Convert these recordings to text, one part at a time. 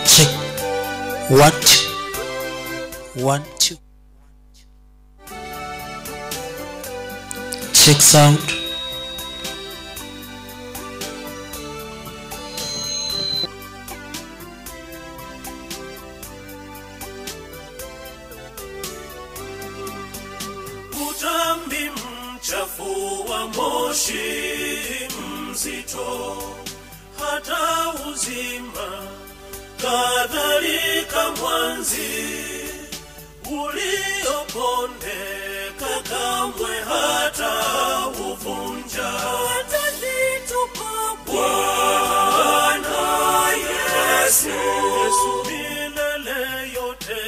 Check. 1 2. 1 2. Check sound. Utambi mchafu wa moshi mzito hata uzima, kadhalika mwanzi uliopondeka kamwe hata uvunja. Atalitupa Bwana Yesu milele yote,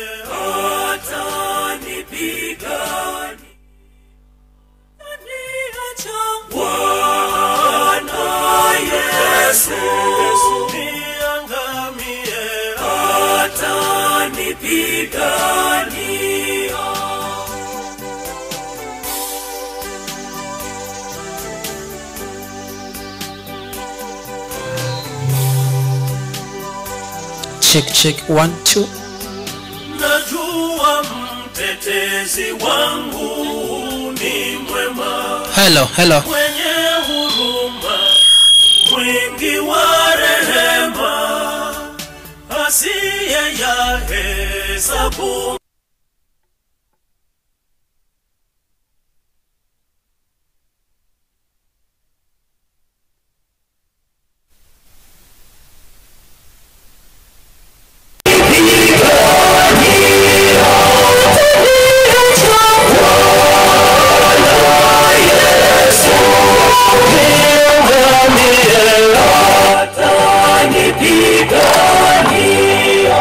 atanipigania. Bwana Yesu niangamie, atanipigania. Check check 1 2. Najua mtetezi wangu ni mwema, Hello, hello. mwenye huruma, mwingi wa rehema, asiye yahesabu atanipigania.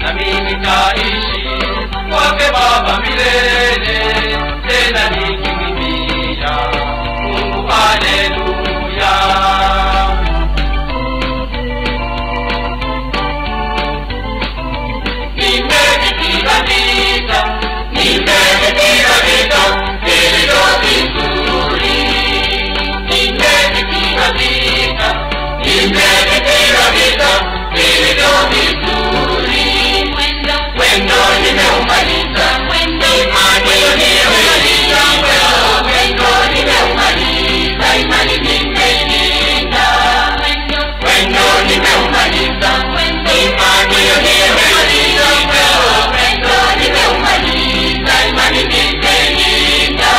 Nami nitaishi kwake Baba milele, tena nikimwimbia Mungu haleluya. Nimevipiga vita, nimevipiga vita vilivyo vizuri. Nimevipiga vita, nimevipiga vita vilivyo vizuri. Mwendo nimeumaliza, imani nimeumaliza, mwendo nimeumaliza, imani nimeilinda. Mwendo nimeumaliza, imani nimeumaliza, mwendo nimeumaliza, imani nimeilinda.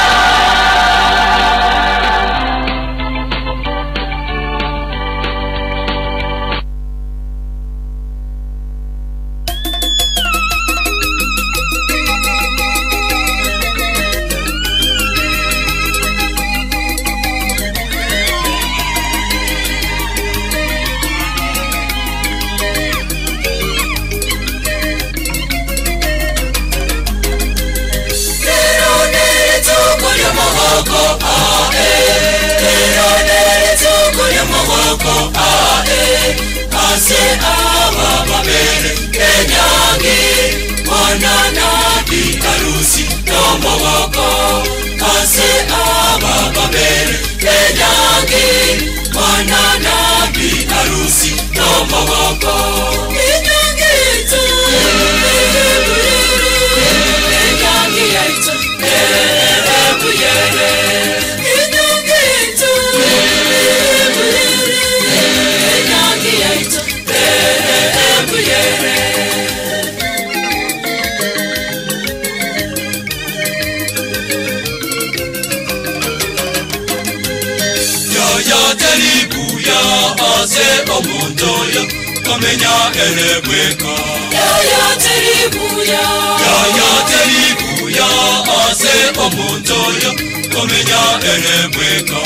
Yayatelibuya ase omontoya komenya erebweka Yayatelibuya ase omontoya komenya erebweka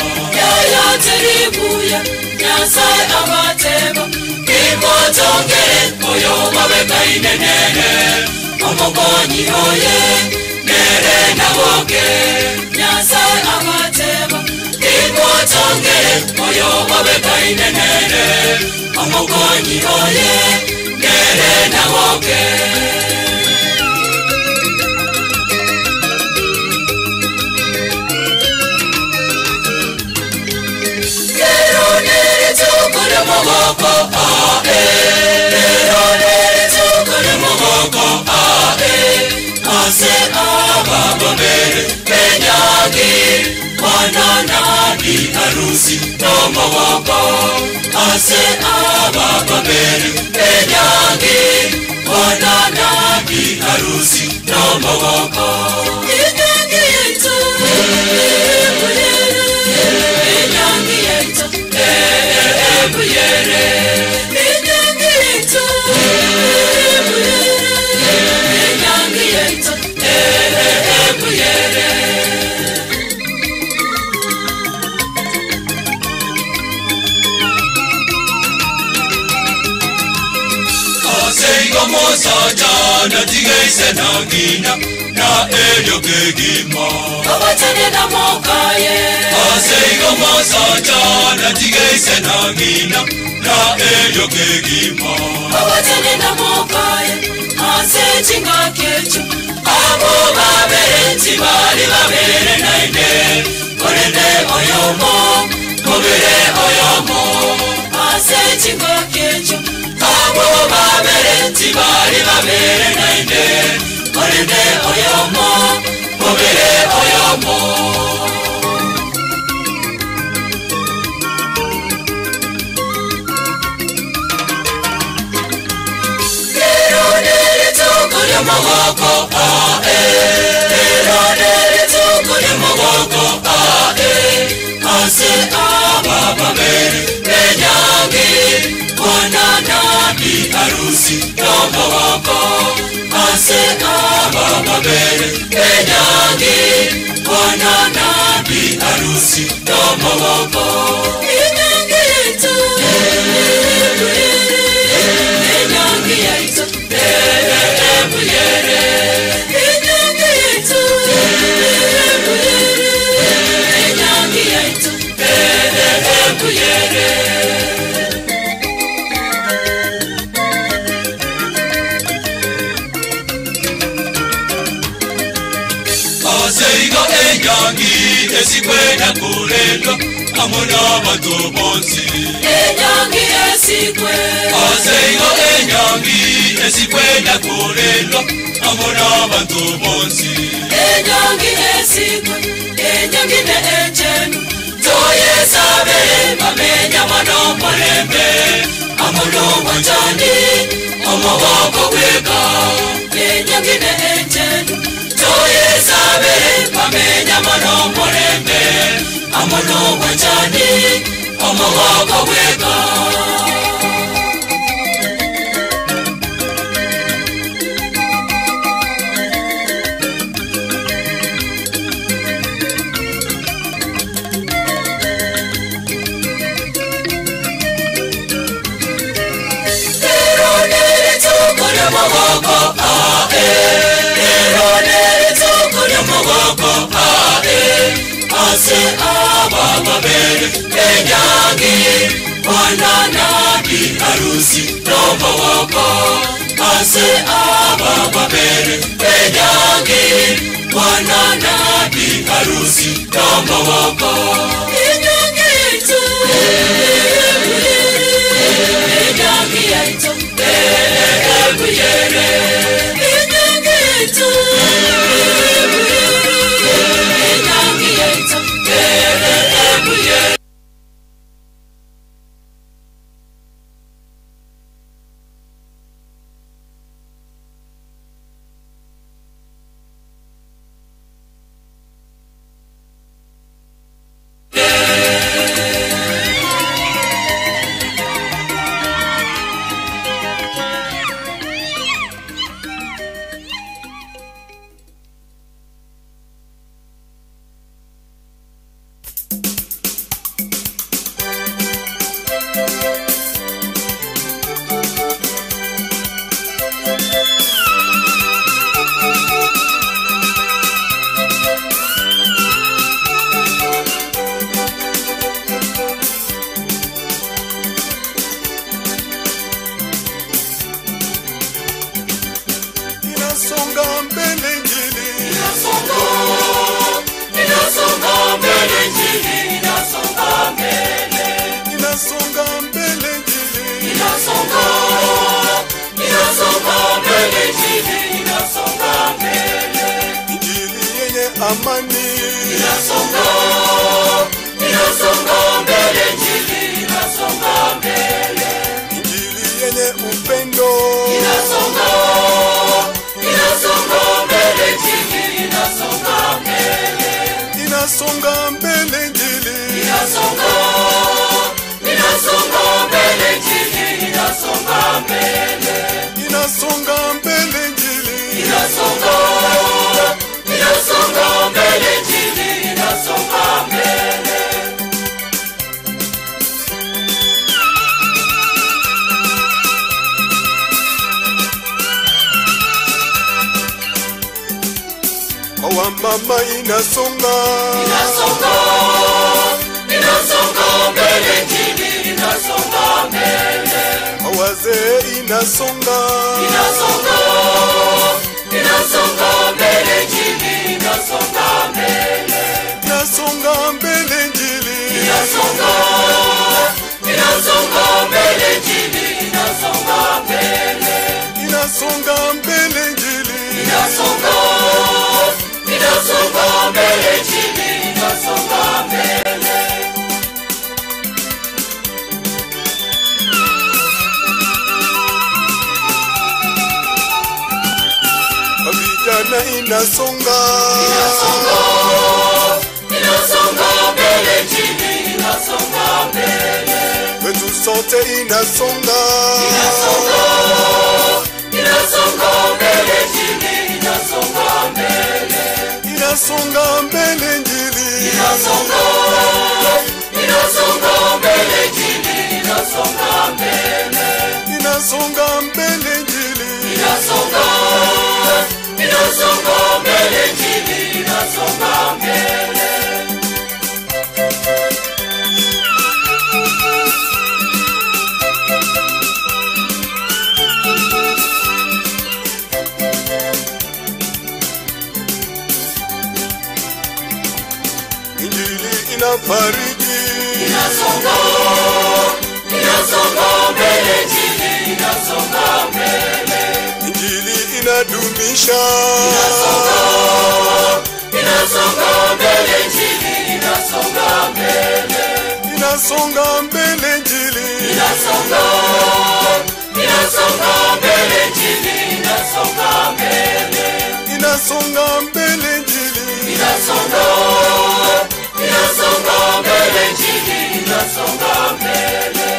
Nyasaye amateba nimotongere oyo babekainenere omokonyi oye nere naboke Nyasaye amateba nimotongere oyo babekainenere omokonyi oye nere naboke. ae Lero nerituko ry'omogoko ae Ase abababere benyangi Bwana na bi harusi n'omogoko Ase abababere benyangi Bwana na bi harusi n'omogoko Enyangi yaito ebuyere Enyangi yaito Ebuyere Enyangi yaito ebuyere Enyangi yaito Ebuyere Aseigo mosacha natigeise na ng'ina na elyo kegima Obachane na mokaye Aseigo mosacha natigeise na ng'ina na elyo kegima Obachane na mokaye Ase chingakecho Abo babere tibali babere nainde Korende oyomo mubere oyomo Ase chingakecho Abo babere tibali babere nainde Korende oyomo mubere oyomo Lero nerituko ry'omogoko ae Lero nerituko ry'omogoko ae Ase aba babere benyangi Bwana na bi harusi n'omogoko Ase aba babere benyangi Bwana na bi harusi n'omogoko Enyangi yaito ebuyere Enyangi yaito Ebuyere Enyangi yaito ebuyere Enyangi yaito Ebuyere Aseiga enyangi esikwenda kulendwa amo n'abato bonsi Enyangi esikwe Aseiga enyangi esikwenda kulendwa amo n'abantu bonsi Enyangi esikwe Enyangi ne enchenu Toyesabere bamenya mono mulembe amo n'obwanjani omuboko gweka Enyangi ne enchenu Toyesabere bamenya mono mulembe amo n'obwanjani omuboko gweka Lero nerituko ry'omuboko ae Lero nerituko ry'omuboko ae Ase aba babere benyangi Bwana na bi harusi n'omuboko Ase aba babere benyangi Bwana na bi harusi n'omuboko Enyangi yaito ebuyere Enyangi yaito Ebuyere Enyangi yaito ebuyere Enyangi yaito Ebuyere Inasonga mbele Injili. Inasonga, inasonga mbele Injili, inasonga mbele. Inasonga mbele Injili. Inasonga, inasonga mbele Injili, inasonga mbele. Kwa mama inasonga. Inasonga, inasonga mbele Injili, inasonga mbele. Kwa wazee inasonga. Inasonga, inasonga mbele Injili, inasonga mbele. Inasonga mbele Injili. Inasonga, inasonga mbele Injili, inasonga mbele. Inasonga mbele Injili. Inasonga, inasonga mbele Injili, inasonga mbele. Kwa vijana inasonga. Inasonga, inasonga mbele Injili, inasonga mbele. Kwetu sote inasonga. Inasonga, inasonga mbele Injili, inasonga mbele. Inasonga mbele Injili. Inasonga, inasonga mbele Injili, inasonga mbele. Inasonga mbele Injili. Inasonga, inasonga mbele Injili, inasonga mbele. Injili inafariji. Inasonga, inasonga mbele Injili, inasonga mbele. Injili inadumisha. Inasonga, inasonga mbele Injili, inasonga mbele. Inasonga mbele Injili. Inasonga, inasonga mbele Injili, inasonga mbele. Inasonga mbele Injili. Inasonga, inasonga mbele Injili, inasonga mbele.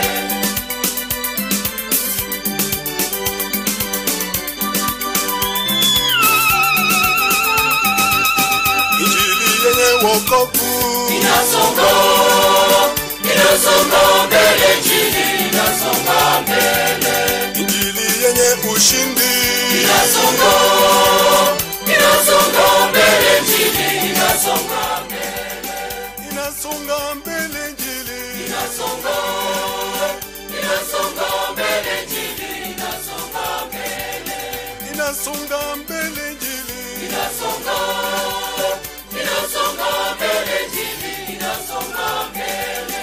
Injili yenye wokovu. Inasonga, inasonga mbele Injili, inasonga mbele. Injili yenye ushindi. Inasonga, inasonga mbele Injili, inasonga mbele. Inasonga mbele Injili. Inasonga, inasonga mbele Injili, inasonga mbele. Inasonga mbele Injili. Inasonga, inasonga mbele Injili, inasonga mbele.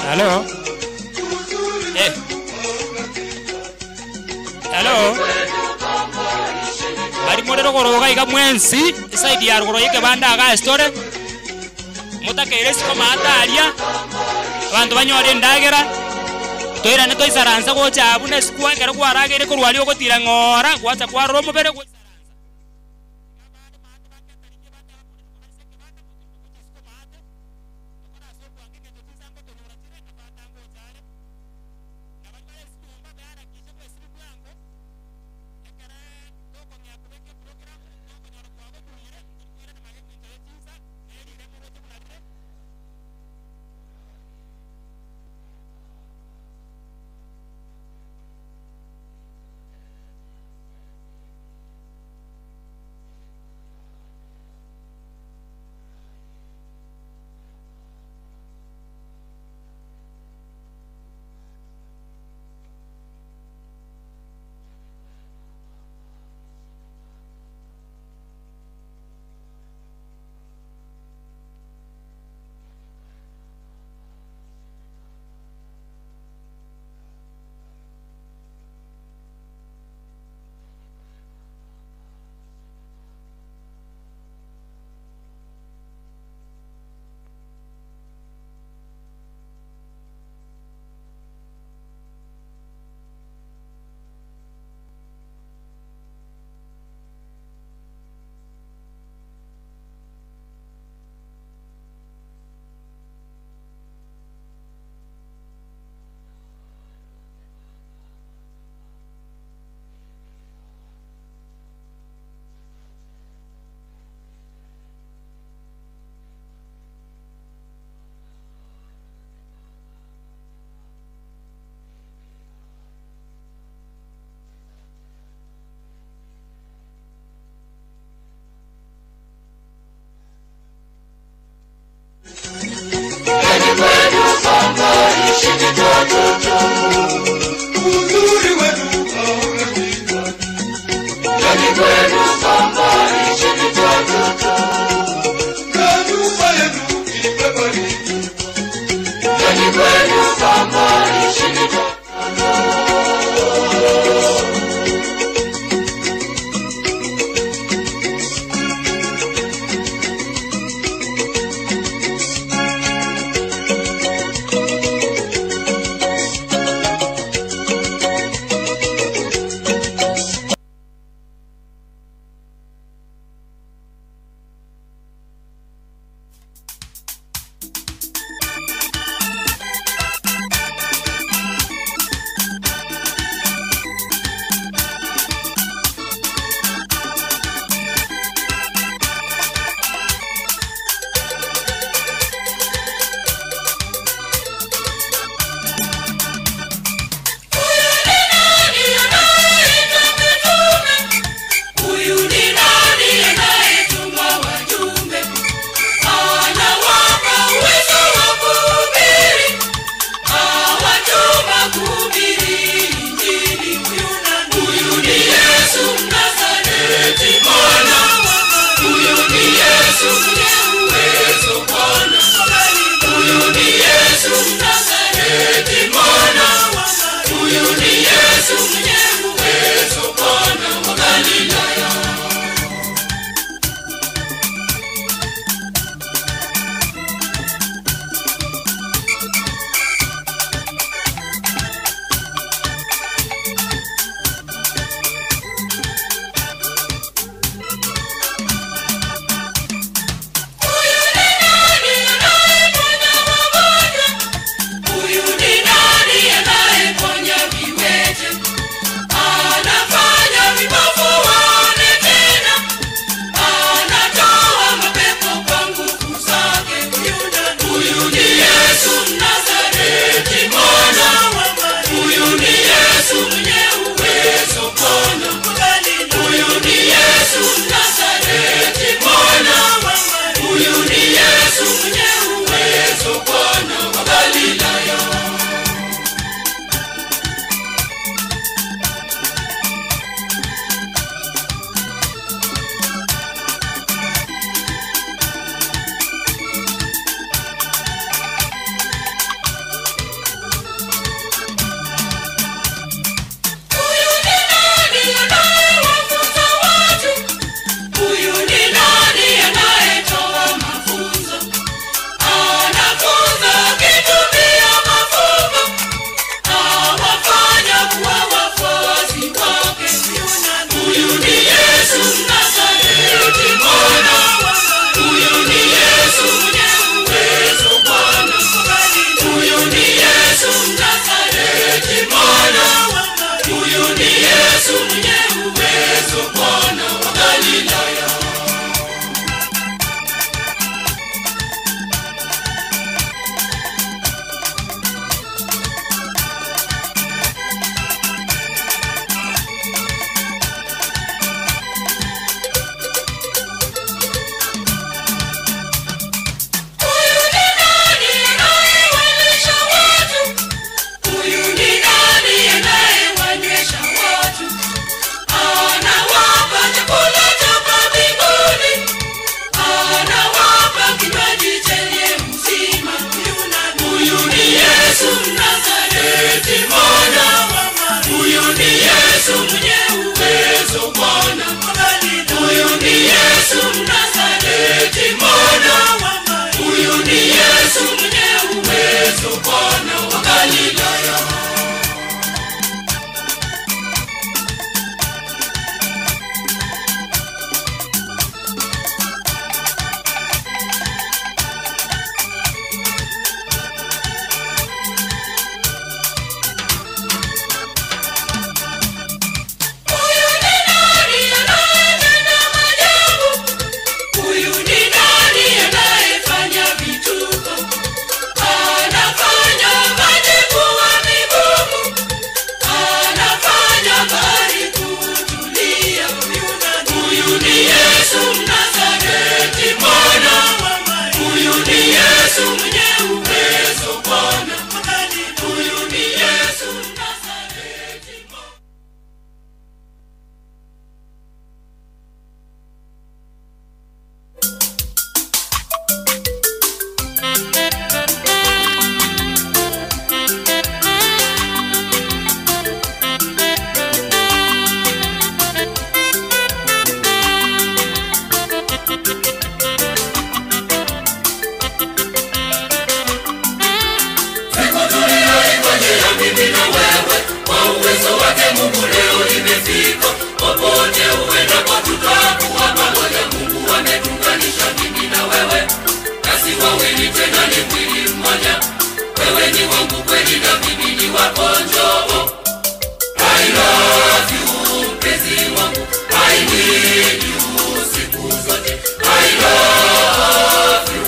Halo. Eh. Halo. Bari more rogoro iga mwensi eside ya rogoro yeke banda aga estore mutakeire isiko maata aria abanto banyore endagera toirane toisaransa gocha abwo na esikuwa ekero kwarageire korwa aria ogotira ng'ora gwacha kwarora omobere goisaransa. Uzuri wenu hauna kifani. Na nyumba yenu imebarikiwa. mimi na wewe. Kwa uwezo wake Mungu leo imefika. Popote uendapo tutakuwa pamoja. Mungu ametuunganisha mimi na wewe, nasi wawili tena ni mwili mmoja. Wewe ni wangu kweli na mimi ni wako, njoo. I love you mpenzi wangu, I need you siku zote. I love you.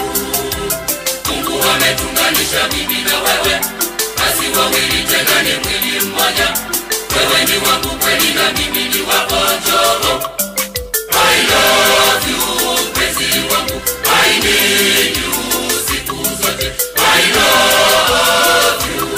Mungu ametuunganisha mimi na wewe, nasi wawili tena ni mwili mmoja. Wewe ni wangu kweli na mimi ni wako, njoo. I love you mpenzi wangu, I need you siku zote. I love you.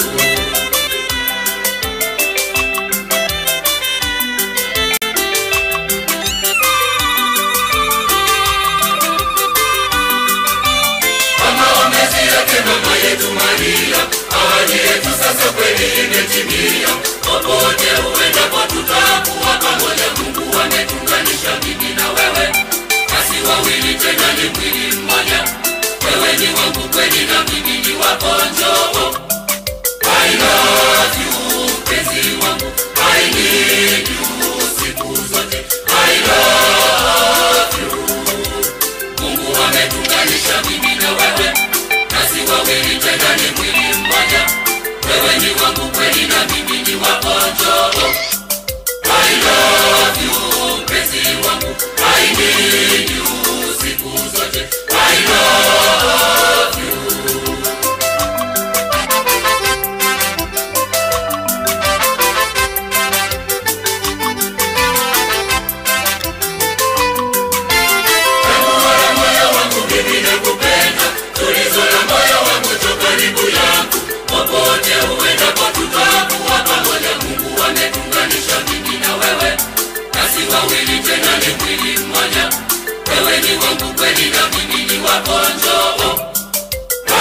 Kwa maombezi yake mama yetu Maria, ahadi yetu sasa kweli imetimia. Popote uendapo tutakuwa pamoja. Mungu ametuunganisha mimi na wewe, nasi wawili tena ni mwili mmoja. Wewe ni wangu kweli na mimi ni wako, njoo. I love you mpenzi wangu, I need you siku zote. I love you. Mungu ametuunganisha mimi na wewe, nasi wawili tena ni mwili mmoja. Wewe ni wangu kweli na mimi ni wako, njoo. I love you mpenzi wangu, I need you siku zote. I love you. Chaguo la moyo wangu mimi nakupenda, tulizo la moyo wangu njoo karibu yangu. Popote uendapo tutakuwa pamoja. Mungu ametuunganisha mimi na wewe, nasi wawili tena ni mwili mmoja. Wewe ni wangu kweli na mimi ni wako, njoo.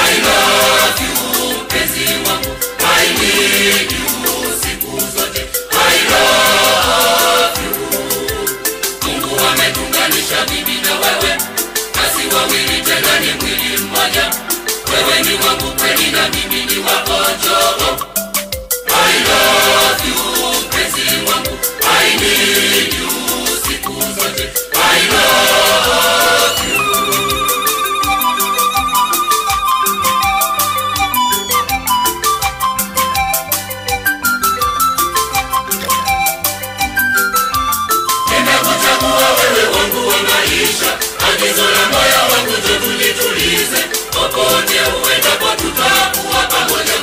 I love you mpenzi wangu, I need you siku zote. I love you. Mungu ametuunganisha mimi na wewe, nasi wawili tena ni mwili mmoja. Wewe ni wangu kweli na mimi ni wako, njoo. I love you mpenzi wangu, I need you siku zote. I love you. Nimekuchagua wewe wangu wa maisha, agizo la moyo wangu njoo tulitulize. Popote uendapo tutakuwa pamoja.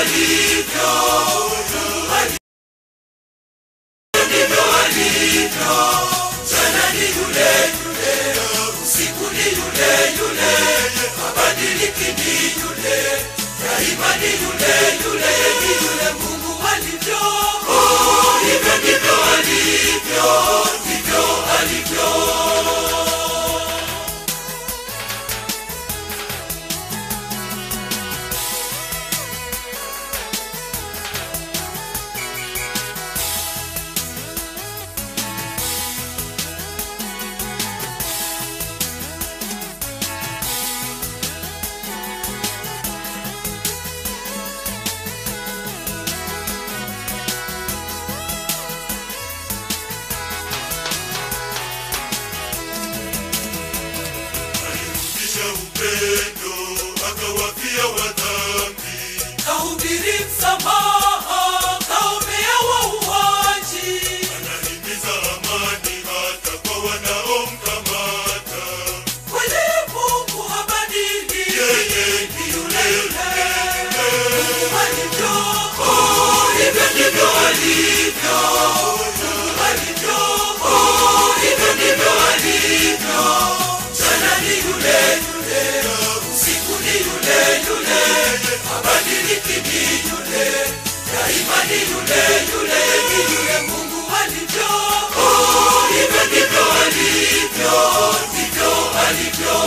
alivyo, Mungu alivyo, ndivyo alivyo. Mchana ni yule yule, usiku ni yule yule, habadiliki ni yule, daima ni yule yule, ni yule Mungu alivyo. Oh, hivyo ndivyo alivyo, ndivyo alivyo. Alirudisha upendo akawafia wadhambi. Kahubiri msamaha, kaombea wauaji. Anahimiza amani hata kwa wanaomkamata. Kweli Mungu habadiliki, Yeye ni yule yule. Mungu alivyo, oh, hivyo ndivyo alivyo. Mungu alivyo, oh, hivyo ndivyo alivyo. Mchana ni yule yule, usiku ni yule yule, habadiliki ni yule, daima ni yule yule, ni yule Mungu alivyo. Oh, hivyo ndivyo alivyo, ndivyo alivyo.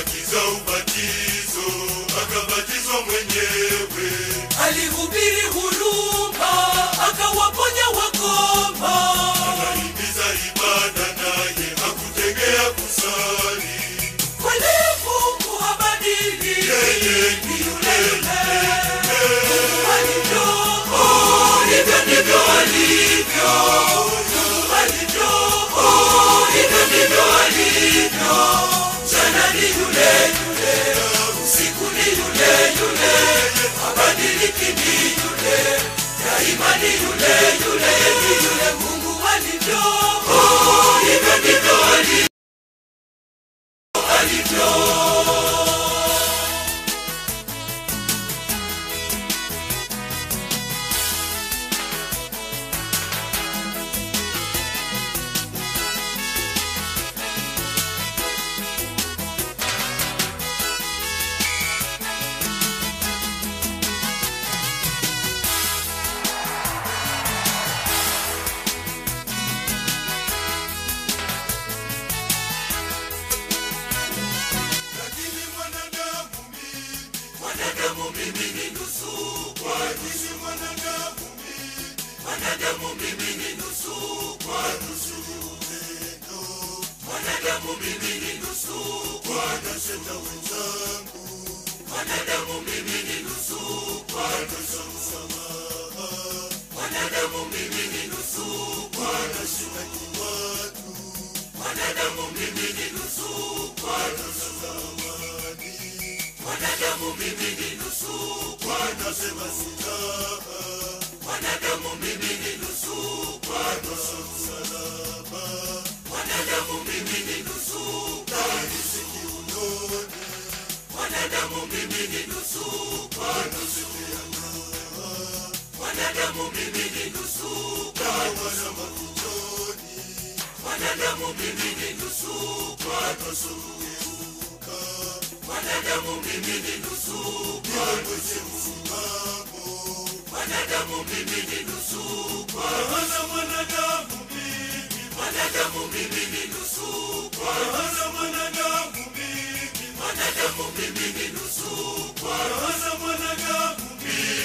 Agiza ubatizo akabatizwa mwenyewe. Alihubiri huruma, akawaponya wakoma. Anahimiza ibada naye hakutegea kusali. Kweli Mungu habadiliki, Yeye ni yule yule. Mungu alivyo, oh, hivyo ndivyo alivyo. Mungu alivyo, oh, hivyo ndivyo alivyo. Mchana ni yule yule, usiku ni yule yule, habadiliki ni yule, daima ni yule yule, ni yule Mungu alivyo. Oh, hivyo ndivyo alivyo, alivyo. Lakini mwanadamu mimi, Mwanadamu mimi ni nusu kwa lakini mwanadamu mimi, mwanadamu mimi ni nusu kwa nusu upendo, mwanadamu mimi ni nusu kwa nasema wenzangu, mwanadamu mimi ni nusu kwa nusu msamaha, mwanadamu mimi ni nusu kwa nashitaki watu, mwanadamu mimi ni nusu kwa nusu amani, mwanadamu mimi ni nusu kwa nasema silaha, mwanadamu mimi ni nusu kwa nusu msalaba, mwanadamu mimi ni nusu kwa nahisi kiunoni, mwanadamu mimi ni nusu kwa nusu ya mwanadamu mimi ni nusu kwa wana mafichoni, mwanadamu mimi ni nusu kwa nusu kugeuka, mwanadamu mimi ni nusu kwa mwenye msimamo, mwanadamu mimi ni nusu kwa maana mwanadamu mimi, mwanadamu mimi ni nusu kwa maana mwanadamu mimi, mwanadamu mimi ni nusu kwa maana mwanadamu mimi.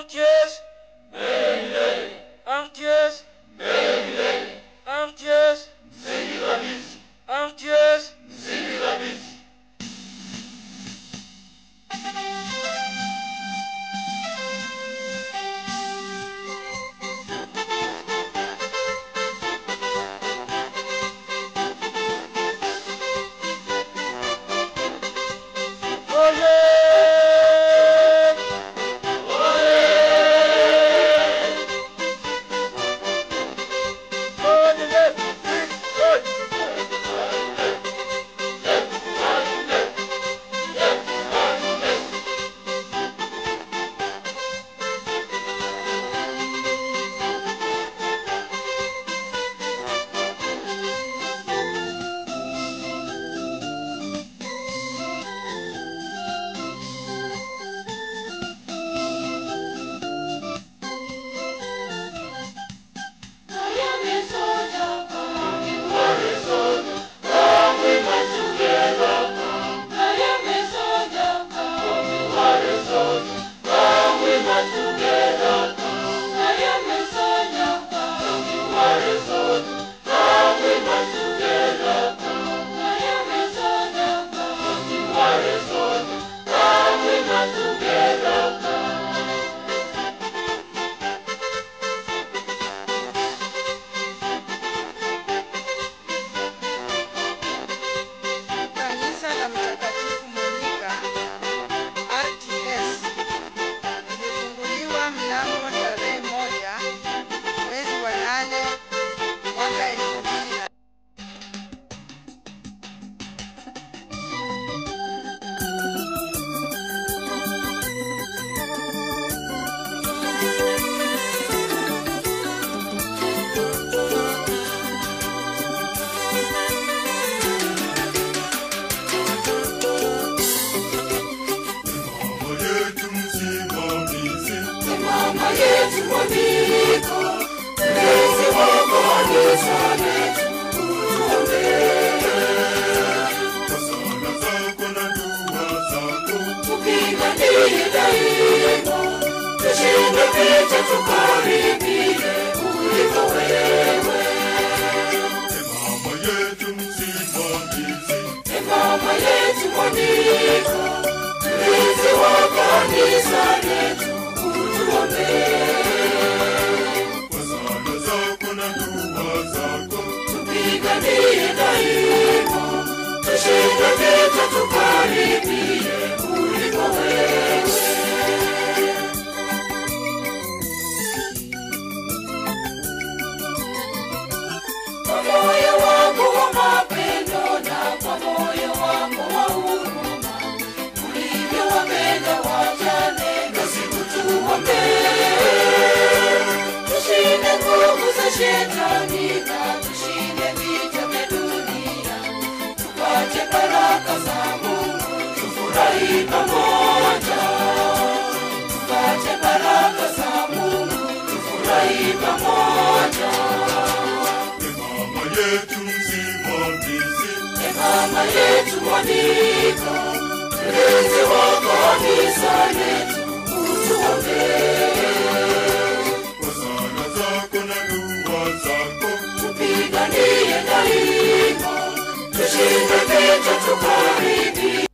RTS. RTS. RTS. RTS. Kanisa la Mtakatifu Monika RTS lilifunguliwa mnamo tarehe 1 mwezi wa 8 mwaka 2000 na Mama yetu msimamizi, Mama yetu Monika, mlezi wa kanisa letu, utuombee. kwa sala zako na dua zako, Tupiganie daima, tushinde vita, tukaribie uliko wewe. e mama yetu msimamizi, E mama yetu Monika, mlezi wa kanisa letu, utuombee. kwa sala zako na dua zako, Tupiganie daima, tushinde vita, tukaribie uliko wewe. Kwa moyo wako wa mapendo na kwa moyo wako wa huruma, ulivyowapenda wajane, nasi utuombee. Tushinde nguvu za shetani na tushinde vita vya dunia, tupate baraka za Mungu, tufurahi pamoja. Tupate baraka za Mungu, tufurahi pamoja. e mama yetu msimamizi, E mama yetu Monika, mlezi wa kanisa letu, utuombee. kwa sala zako na dua zako, Tupiganie daima, tushinde vita, tukaribie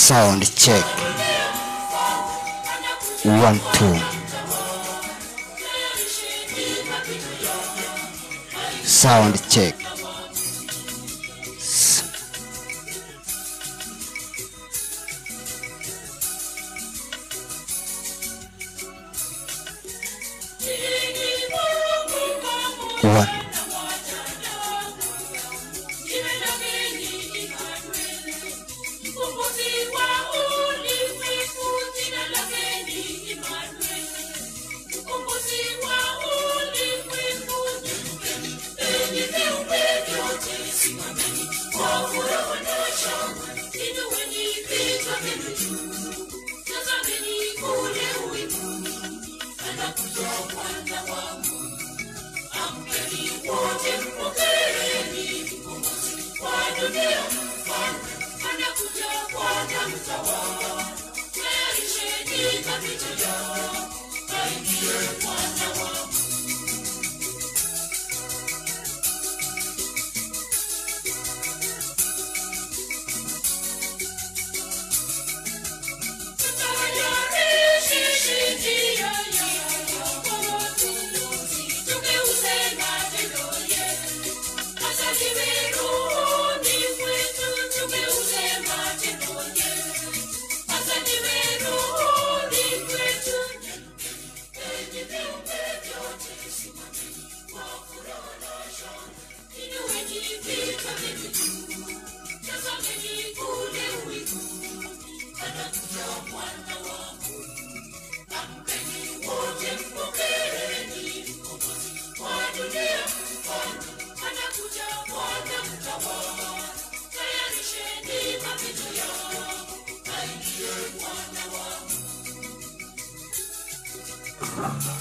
Sound check. 1 2. Sound check. 1.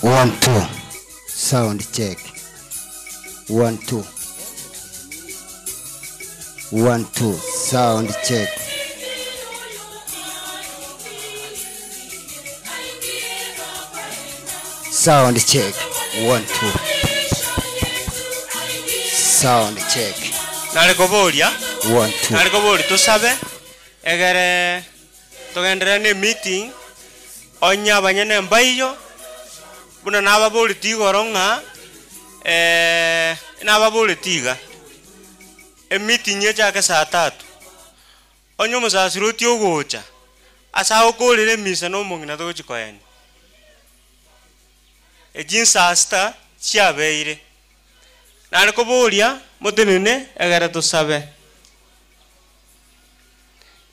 1 2. Sound check. 1 2. 1 2. Sound check. Sound check. 1 2. Sound check. Nare koboria 1 2. Nare koboria tosabe egere togenderere na emeeting onye abanyene mbaiyo buna nababoreti igoro ng'a nababoreti iga emeeting echake saa tatu onye omosasiroti ogocha ase agokorera emisa na omong'ina togochi koenia echi saa sita chiabeire nare koboria motenene egere tosabe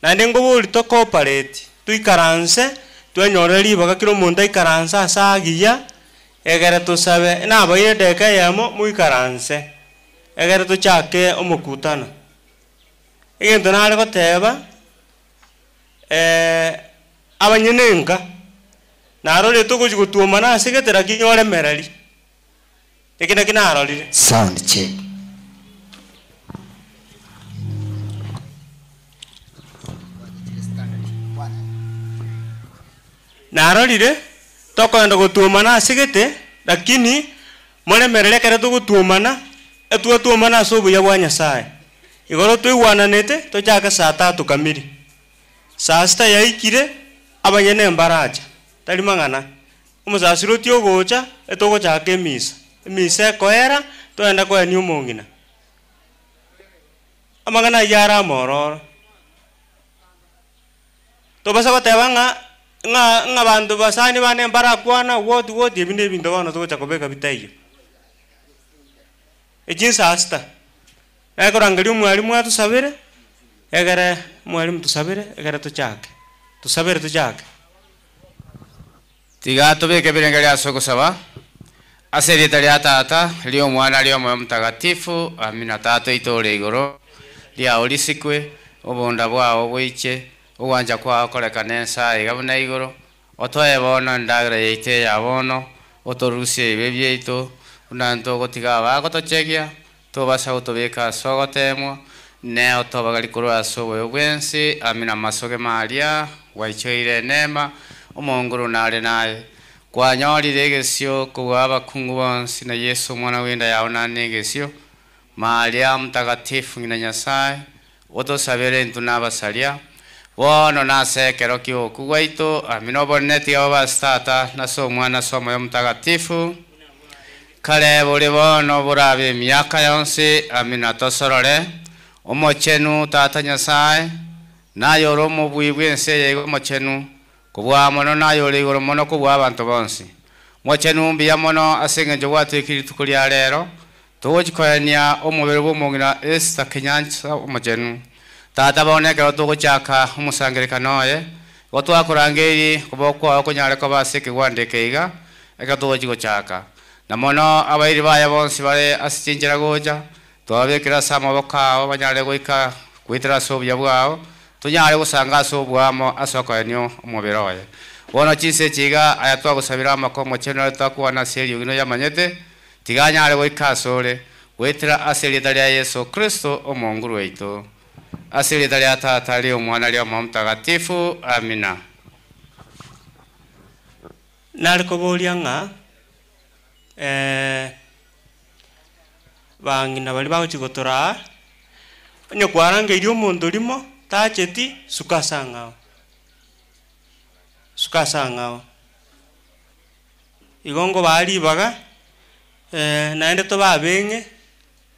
naende nkobori tokooperate toikaranse twenyore ribaga kera omonto aikaranse ase agiya egere tosabe nabaire edeka eyemo moikaranse egere tochake omokutano egento nare goteba abanyene nka narorire togochi gotuomana ase gete lakini oremereri eki naki narorire. Sound check. Narorire tokoenda gotuomana ase gete lakini moremereri ekero togotuomana etwatuomana ase obuya bwa Nyasaye igoro toigwananete tochake saa tatu kamili saa sita yaikire abanyene mbaracha tari mang'ana omosasiroti ogocha etogochaka emisa emisa ekoera toenda koenia omong'ina amang'ana aywo are amororo tobasa goteba ng'a ng'a ng'a banto basani bane mbarakwana woti woti ebi na ebinto bono togocha kobeka bitaiyo echi saa sita nakorangeria omwalimu atusabere egere mwalimu tusabere egere tochake tusabere tochake tiga tobeke birenge ria ase ogosaba ase erieta ria tata ria omwana ria omoyo mtakatifu amina. Tata oito ore igoro riao risikwe obonda bwao bwiche ogwancha kwao korekana ensa iga buna igoro otoe bono endagera yaito eya bono otorusie ebibe biaito buna ntogotiga abagotochegia tobasa gotobeka ase ogotemwa ne otobagari korwa ase oboyo bwensi amina. Masoge maria gwaichoire enema Omonguru nare naye. Kwanyorire egesio kobua abakungu bonsi, na Yeso omwana bw'enda yao nane egesio. Maria Mtakatifu ng'ina Nyasae, otosabere intwe na abasaria, bono na ase ekero ki'ogokwa gwaito. Amina. Obonene tiga bobe ase Tata, na ase Omwana, na ase Omoyo Omotagatifu, kare bore bono borabe emiaka yonsi. Amina. Tosorore, Omochenu Tata Nyasae, naye ore omobui bw'ense eye iga omochenu, kobua mono naye ore igoro mono kobua abanto bonsi. Mochenu mbuya mono ase engencho gwatwekire rituko ria rero, togochia koenia omobere bw'omong'ina Esther Kenyansa omochenu. Tata bono ekero togochaka omosangerekano oye, igo twakorangeirie koba kwao konyare koba ase ekegwanda eke iga, ekero togochia gochaka. Na mono abairi baye bonsi bare ase chinchera gocha, twababekire ase amaboko ao banyare goika goetera ase obuya bwao, tonyare gosanga ase oboamo ase okoenia omobere oye. Bono chinsa echi iga aya twagosabire amako omochenu aria twakwana ase eriogi noyamanyete, tiga anyare goika asore, goetera ase erieta ria Yeso Kristo Omonguru oito. Ase erieta ria Tata, ria Omwana, ria Omoyo Omotagatifu. Amina. Nare koboria ng'a bang'ina baria bagochia gotoraa, onye kwarangeirie omonto rimo tacheti, suka ase ang'ao, suka ase ang'ao. Igo nkobaa ribaga, naende tobabeng'e,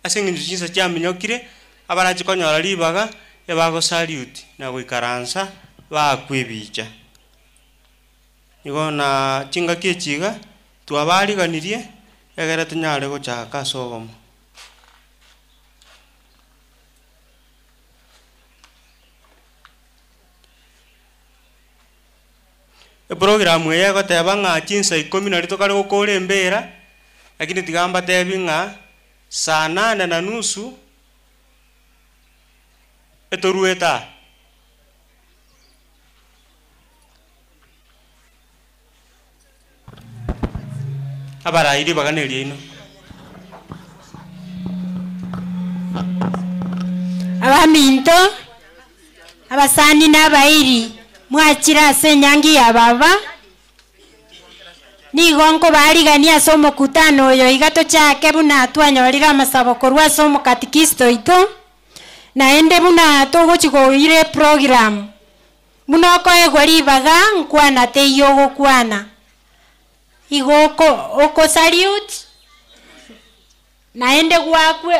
ase eng'encho chinsa chiaminyokire, abarachie konyora ribaga, ebagosaluti na goikaransa, baakwe ebicha. Igo na chingaki echi iga, twabariganirie, egere tonyare gochaka ase obomo. Eprogramu eye egoteba ng'a chinsa ikomi nario tokare gokora embera, lakini tiga mbatebi ng'a saa nane na nusu, etoruete aa. Abarai ribaga neriaino. Abaminto, abasani na abairi, mwachire ase enyangi ya baba, nigo nkobarigania ase omokutano oyo iga tochake buna twanyorire amasabo korwa ase omokatikista oito, naende buna togochi koira eprogram. Buna okoegwa ribaga nkwana teiyo ogokwana, igo oko okosalute, naende gwakwe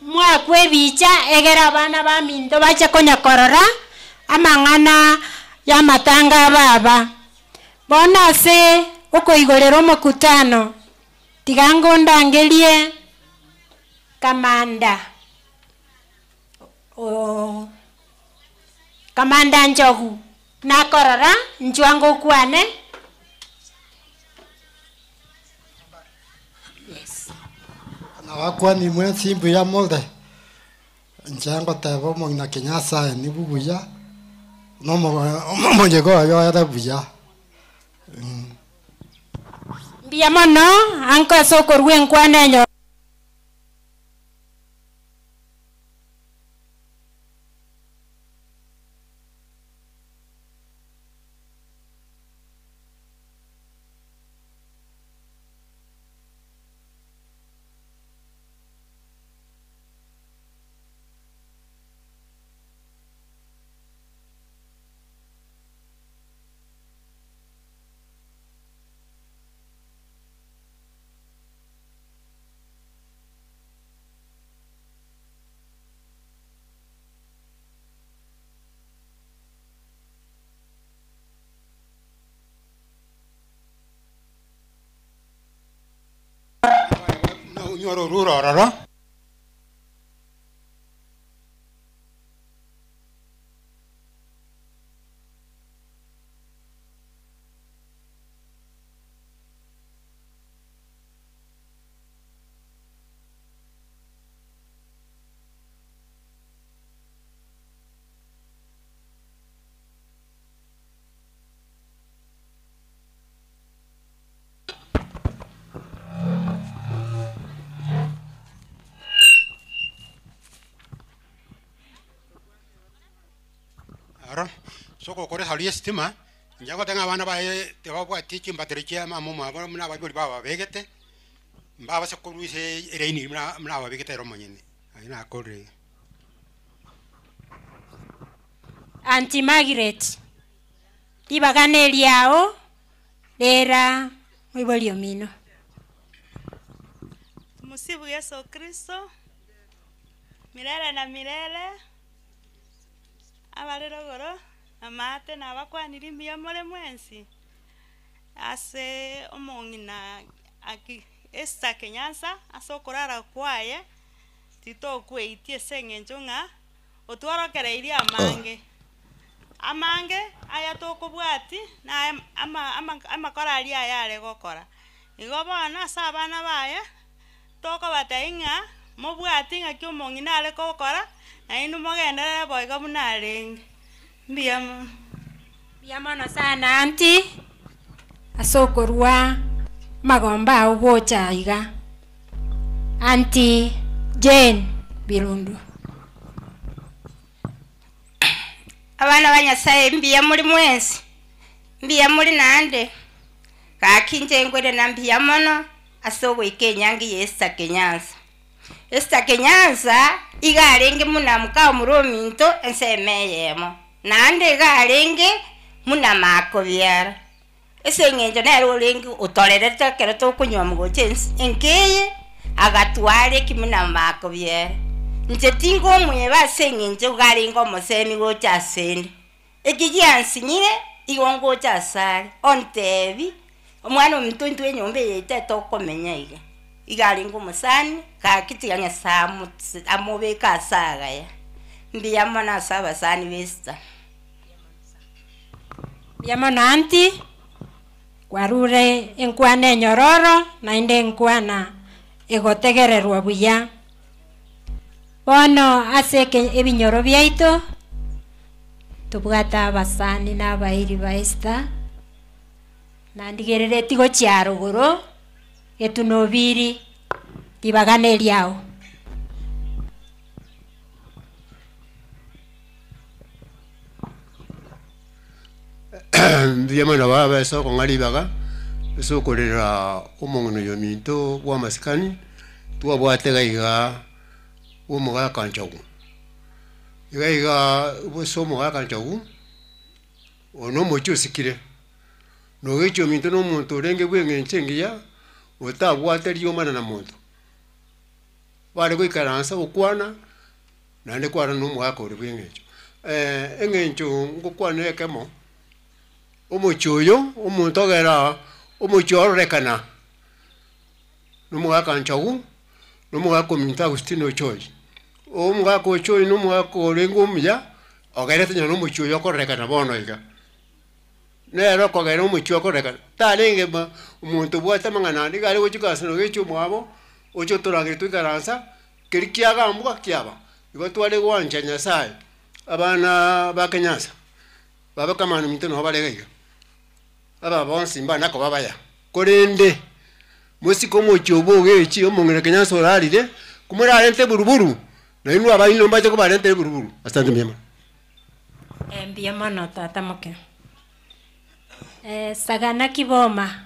mwakwa ebicha egere abana baminto bache konya korora amang'ana ya amatanga a baba. Bono ase okoigorera omokutano, tiga ngondangerie kamanda oo. Kamanda Njogu, Nakorora, inchuo ngokwane. Yes. Nabakwani mwensi mbuya more, inche ngoteba omong'ina Kenyasae nibu buya, na omoyega oye oere buya. Mbuya mono anko ase okorua enkwana enyororo. Onyore orure ororo. Aro, sokokora eharu y'esitima, Inche ngoteba ng'a abana baye tibabwati chimbatero chia mama omwabo buna abaibori bababegete, mbabase korwa ase eraini eri buna buna ababegete ere omonyene, aywo nakorire iga. Aunty Margaret, ribaga neriao, rera moibori omino. Tumusifu Yeso Kristo, milele na milele, abare rogoro, amaate nabakwaniri mbuya more mwensi, ase omong'ina aki Esther Kenyansa ase okorara kwaye, titokweitia ase eng'encho ng'a otworokereirie amange. Amange aya tokobwati na ama ama amakora aria aya are gokora. Igo bono ase abana baye, tokobatebia ng'a mobwati ng'aki omong'ina are gokora, nainwe mogenderere boigo buna arenge. Mbuya mono. Mbuya mono sana aunty, ase okorwa amagomba ao gocha iga. Aunty Jane Birundu. Abana ba Nyasaye mbuya muri mwensi, mbuya muri naende, gaki inche nkoirana mbuya mono ase ogoika enyangi ya Esther Kenyansa. Esther Kenyansa iga arenge muna moka omorwa ominto ensemo eyemo, naende iga arenge muna makobiara. Ase eng'encho nere orenge otorerete ekero tokonywa mogocha ense enka eye, agatwara ekimo na makobiere. Inche tinkomoeba ase eng'encho iga arenge omosemi gocha asende. Eki giansinyire, igo ngocha asare, ontebi, omwana ominto intwe enyomba eye yaito etokomenya iga. Iga arenge omosani, gaki tiga Nyasaye amotse amobeke ase agaya. Mbuya mono ase abasani ba Esther. Mbuya mono aunty, kwarure enkwana enyororo naende enkwana egotegererwa buya. Bono ase eke ebinyoro biaito, tobwate abasani na abairi ba Esther, nandigereretie gochia arogoro, getunobiri, ribaga neriao. Mbuya mono baba ase okong'a ribaga, ase okorera omong'ina oyo ominto bwa amasikani, twabwate iga iga omogaka nchogu. Iga iga ase omogaka nchogu, oyo na omochie osikire, na ogechi ominto na omonto orenge bwa eng'encho engiya, otabwate riomana na monto. Bare goikaransa gokwana. Naende kwarora nomogaka ore bw'engencho. Eng'encho ngokwana ekemo, omochie oyo, omonto ogera omochie ororekana, nomogaka nchogu, nomogaka ominto Agustino Ochoi. Omogaka Ochoi na omogaka orenge omuya, ogerete nonya omochie oyo okororekana bono iga. Nere okogera omochie okororekana, tarenge ma omonto obwate amang'ana ande, iga are gochia gasi nogechi omwabo, oche otorangeria toikaransa. Keria kiagambwa kiaba, igo tware gwancha Nyasae, abana ba Kenyansa, baba kamani ominto nabo bare iga iga, aba bonsi mbana koba abaya, korende mosike omochie obwo ogechi omong'ina Kenyansa orarire, komorarente buruburu, nainwe abaino mbache kobarentera eburuburu. Asante mbuya mono. Mbuya mono tata moke. Sagana kiboma,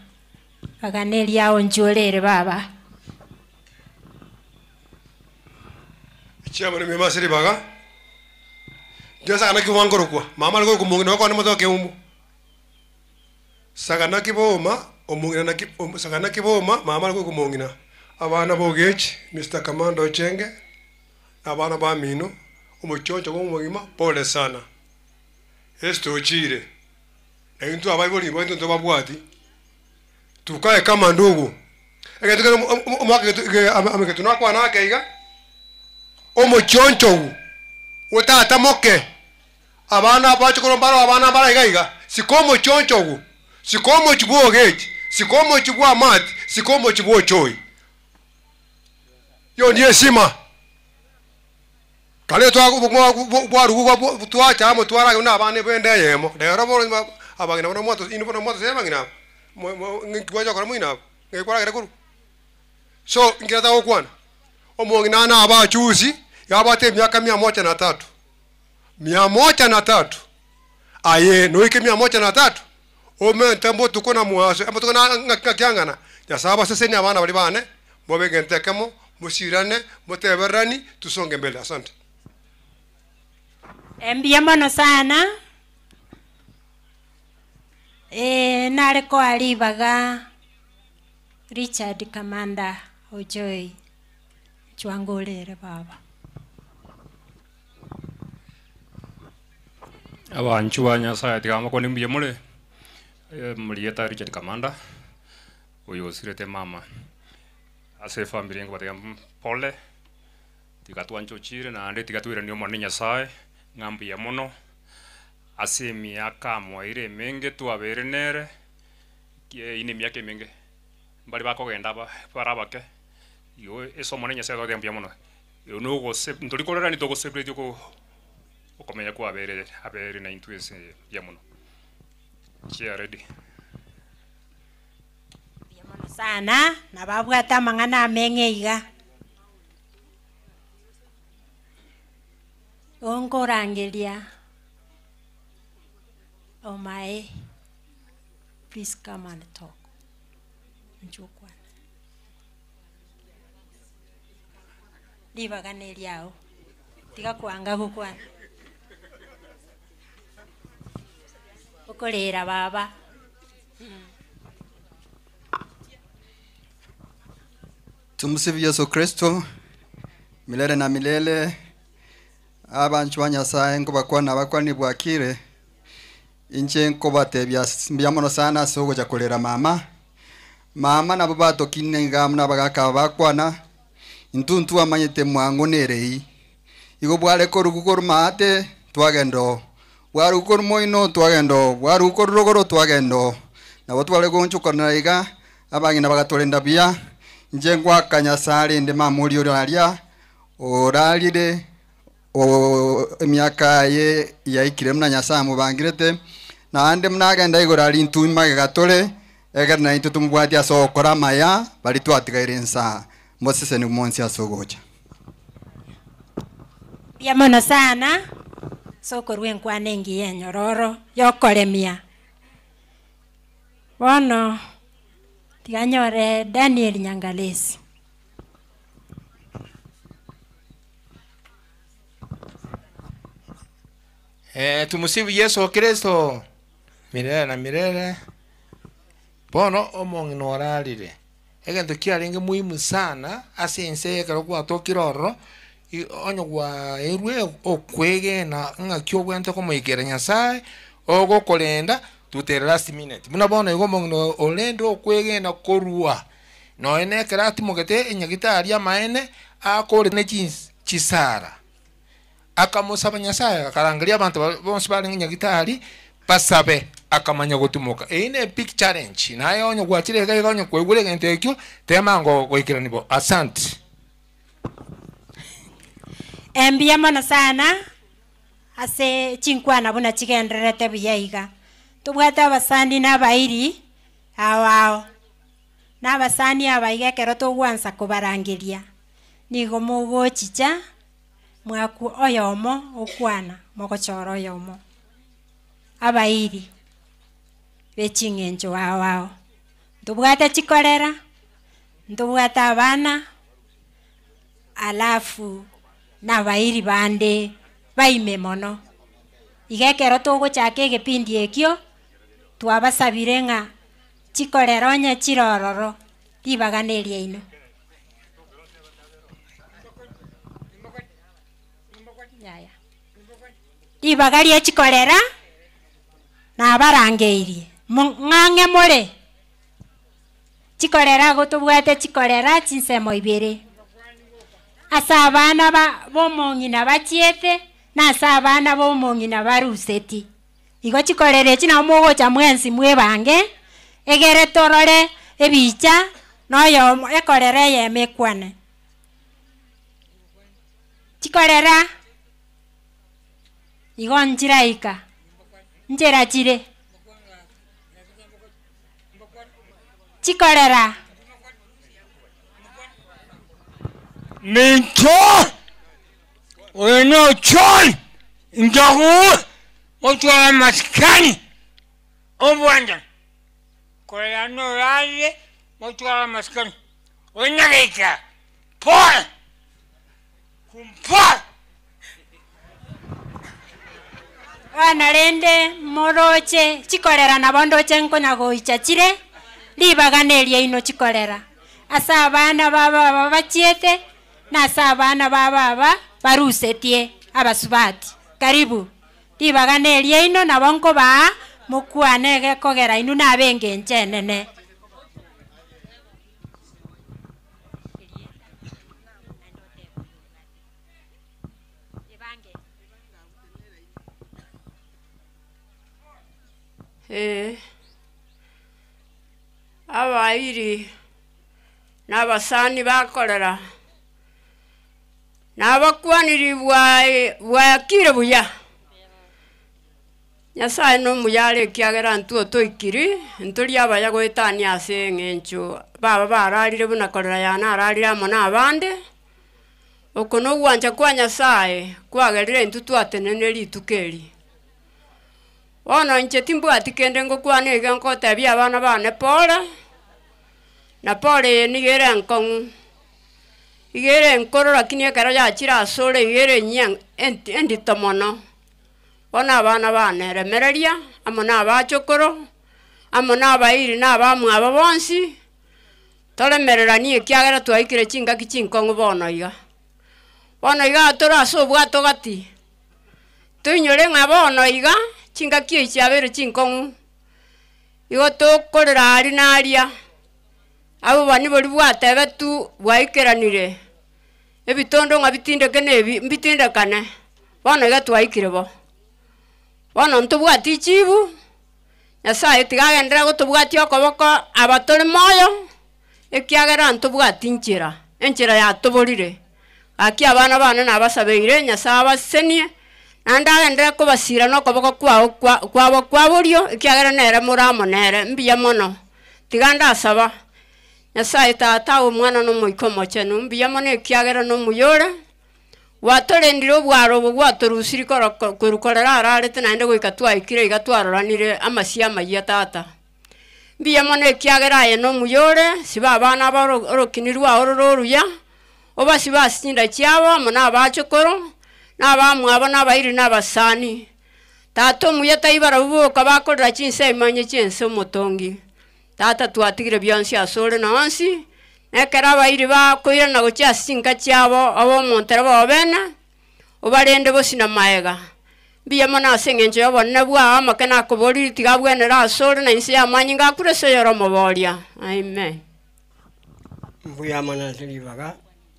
bagana eriao nchworere baba. Chiamano mema ase ribaga, inche sagana ki bwankorokwa, mama are korokwa omong'ina okone motoke keumbu. Sagana ki boma, omong'ina naki om sagana ki boma, mama are korokwa omong'ina. Abana ba Ogechi, Mister Kamanda Ochenge, na abana bamino, omochoncho bwa omogima, pole sana. Esther ochire, na intwe abaibori baito ntobabwati. Tukae kama ndugu. Egento kere omwaka egetu nakwana ake iga, omochionchogu otatamoke, abana abachokoro mbaro abana mbare iga iga, sika omochionchogu, sika omochie bwa ogechi, sika omochie bwa amati, sika omochie bwa ochoi. Hiyo ni heshima. Kare bwarugwa twacha amo twarage buna abana b'enda eyemo, rero bono abang'ina bono mwato inwe bono mwatosire abang'ina aba, ng'aki mwacha gokora moino aba, ng'aki kwaragera korwa? So, inki nataka gokwana, omong'ina nabe achusi, iga abwate emiaka mia moja na tatu, mia moja na tatu, aye noike mia moja na tatu? Omente mbotuko na mwaso, amatuko na ng'aki ng'aki ang'ana. Nyasae abasesenie abana baria bane, mobe egento ekemo, mosirane, motebererani, tusonge mbele. Asante. Mbuya mono sana, nare koa ribaga Richard Kamanda Ochoi, chwango orere baba. Abanchwa ba Nyasaye tiga mokwane mbuya more, morieta Richard Kamanda, oyo osirete mama, ase efamiri nkobatebia pole, tiga twanchochire naende tiga toiranie Omonene Nyasaye, ng'a mbuya mono, ase emiaka amoeire emenge twabeire nere, eywo na emiaka emenge, mbare bakogenda aba bare abake, igo ase Omonene Nyasaye togoteba mbuya mono, oyo na ogose ntori korera ntogo celebrate oko okomenya kwabeire abere naintwe ense eye mbuya mono. Chair ready. Sana, nabo abwate amang'ana ameng'e iga. Onkorangeria omae, please come and talk. Inchuo okwane. Ribaga neriao, tiga kwanga gokwana. Okorera baba. Tumsifu Yesu Kristo milele na milele. Abanchwa ba Nyasaye nkobakwana abakwani bwakire inche nkobatebia mbuya mono sana ase ogocha korera mama. Mama nabo batokine iga buna abagaka aba bakwana, intwe ntwamanyete mwango na erei. Igo bware korugu korwa maate twagenda oo, bwarugu korwa moino twagenda oo, bwarugu korwa rogoro twagenda oo. Nabo tware gonchokanera iga, abang'ina bagatorenda buya, inche ngoaka Nyasaye rende mama oria ore aria, orarire emiaka yaye yaikire buna Nyasaye amobangirete, naende buna agenda igoro aria intwe magega tore, ekero naintwe tomobwatie ase ogokora amaya, baria twatigaire insa moseseni monsi ase ogocha. Mbuya mono sana ase okorua enkwana engiya enyororo yokoremia. Bono tiga nyore Daniel Nyangalesi. Tumusifu Yeso Kristo milele na milele. Bono omong'ina orarire, egento kiarenge muhimu sana ase ense eye ekero gwatokire ororo, onye gwaerwe okwegena ng'aki obwenerete komoikera Nyasaye, ogokorenda to the last minute. Buna bono iga omong'ina orende okwegena korwa nonya na ekero atimogete enyagitari amaene, akore ne chisara. Akamosaba Nyasaye, akarangeria abanto baria bonsi barenge nyagitari basabe, akamanya gotimoka. Eyio ne big challenge, naye onye gwachire iga iga onye kwaigure egento ekio, tema ango goikerania bo. Asante. Mbuya mono sana ase chinkwana buna chigendererete buya iga. Tobwate abasani na abairi ao ao, na abasani aba iga ekero togwansa kobarangeria, nigo mogochicha Mwakwa oyomo okwana, mogochora oyomo. Abairi be ching'encho ao ao. Ntobwate chikorera, ntobwate abana, alafu nabairi bande baime mono. Iga ekero togochaka egepindi ekio, twabasabire ng'a chikorera onye chire ororo, ribaga neriaino. Ribaga rie chikorera nabarangeirie, ng'ang'e more chikorera igo tobwate chikorera chinsemo ibere, ase abana ba bomong'ina bachiete, na ase abana bomong'ina baruseti. Igo chikorera echi nabo mogocha mwensi mwebange, egere torore ebicha na oyomo ekorera eyemo ekwane. Chikorera igo nchiraika, nchera chire. Chikorera. Minto oyo nochon njogu otwara amasikani obwanchani. Korera norarire, motware amasikani. Onyageika, pole! Kumpore! Bono rende moroche chikorera nabo ndoche nkonya goicha chire, ribaga na eriaino chikorera. Ase abana ba baba bachiete, na ase abana ba baba barusetie abasubati. Karibu, ribaga na eriaino nabo nkobaa mokwane egekogera inwe nabe engencho enene. Ee, abairi na abasani bakorera, nabakwaniri bwae bwakire buya. Nyasaye na omuya are ekiagera intwe otoikiri, ntori abaya goetania ase eng'encho baba bararire buna korera yane ararire amo na abande, oko na ogwancha kwa Nyasaye kwagerire intwe twatenenire rituko eri. Bono inche timbwati kende ngokwana iga nkotebia abana bane pore, na pore eye niga ere enkong'u, iga ere enkoro lakini ekero yachire asore iga ere enyia enti endito mono. Bono abana bane remereria, amo na abachokoro, amo na abairi na abamwabo bonsi, toremereranie ekiagera twaikire chingaki chinkong'u bono iga. Bono iga tore ase obwato gati, toinyore ng'a bono iga, chingaki echi chiabeire chinkong'u, igo tokorera aria na aria, abobani boria bwatebetwe bwaikeranire, ebitondo ng'a bitindeke na ebi mbitindekane, bono iga twaikire bo. Bono ntobwati chibu, Nyasaye tiga agenderere gotobwatia okoboko aba tore moyo, ekiagera ntobwati nchera, enchera yatoborire. Gaki abana bane nabasabeire, Nyasaye abasesenie, naende agenderere kobasira na okoboko kwao kwa kwabo kwa borio, ekiagera nere more amo nere. Mbuya mono. Tiga ndasaba, Nyasaye Tata, Omwana na Omoika Omochenu, mbuya mono ekiagera nomuya ore, Gwatorendire obwaro obo gwatorusirie korwa korera ararete naende goika twaikire iga twaroranire amasio amayia tata. Mbuya mono ekiagera aye nomuya ore, siba abana aba orokini rwao rore oruya, obasibe ase chinda chiabo amo nabachokoro, na abamwabo, na abairi, na abasani. Tata omuya tai barabwo boka bakorera chinsemo onye chi'ense omotongi. Tata twatigire bionsi asore na onsi, na ekero abairi bakoirana gochia ase chinka chiabo, obe omontereba obene, obarende bosio na magega. Mbuya mono ase engencho y'obonene bwao, amake nakoborire tiga abwenere asore, na inse y'amanyinga akure ase oyore omoboria. Amen. Mbuya mono ase ribaga,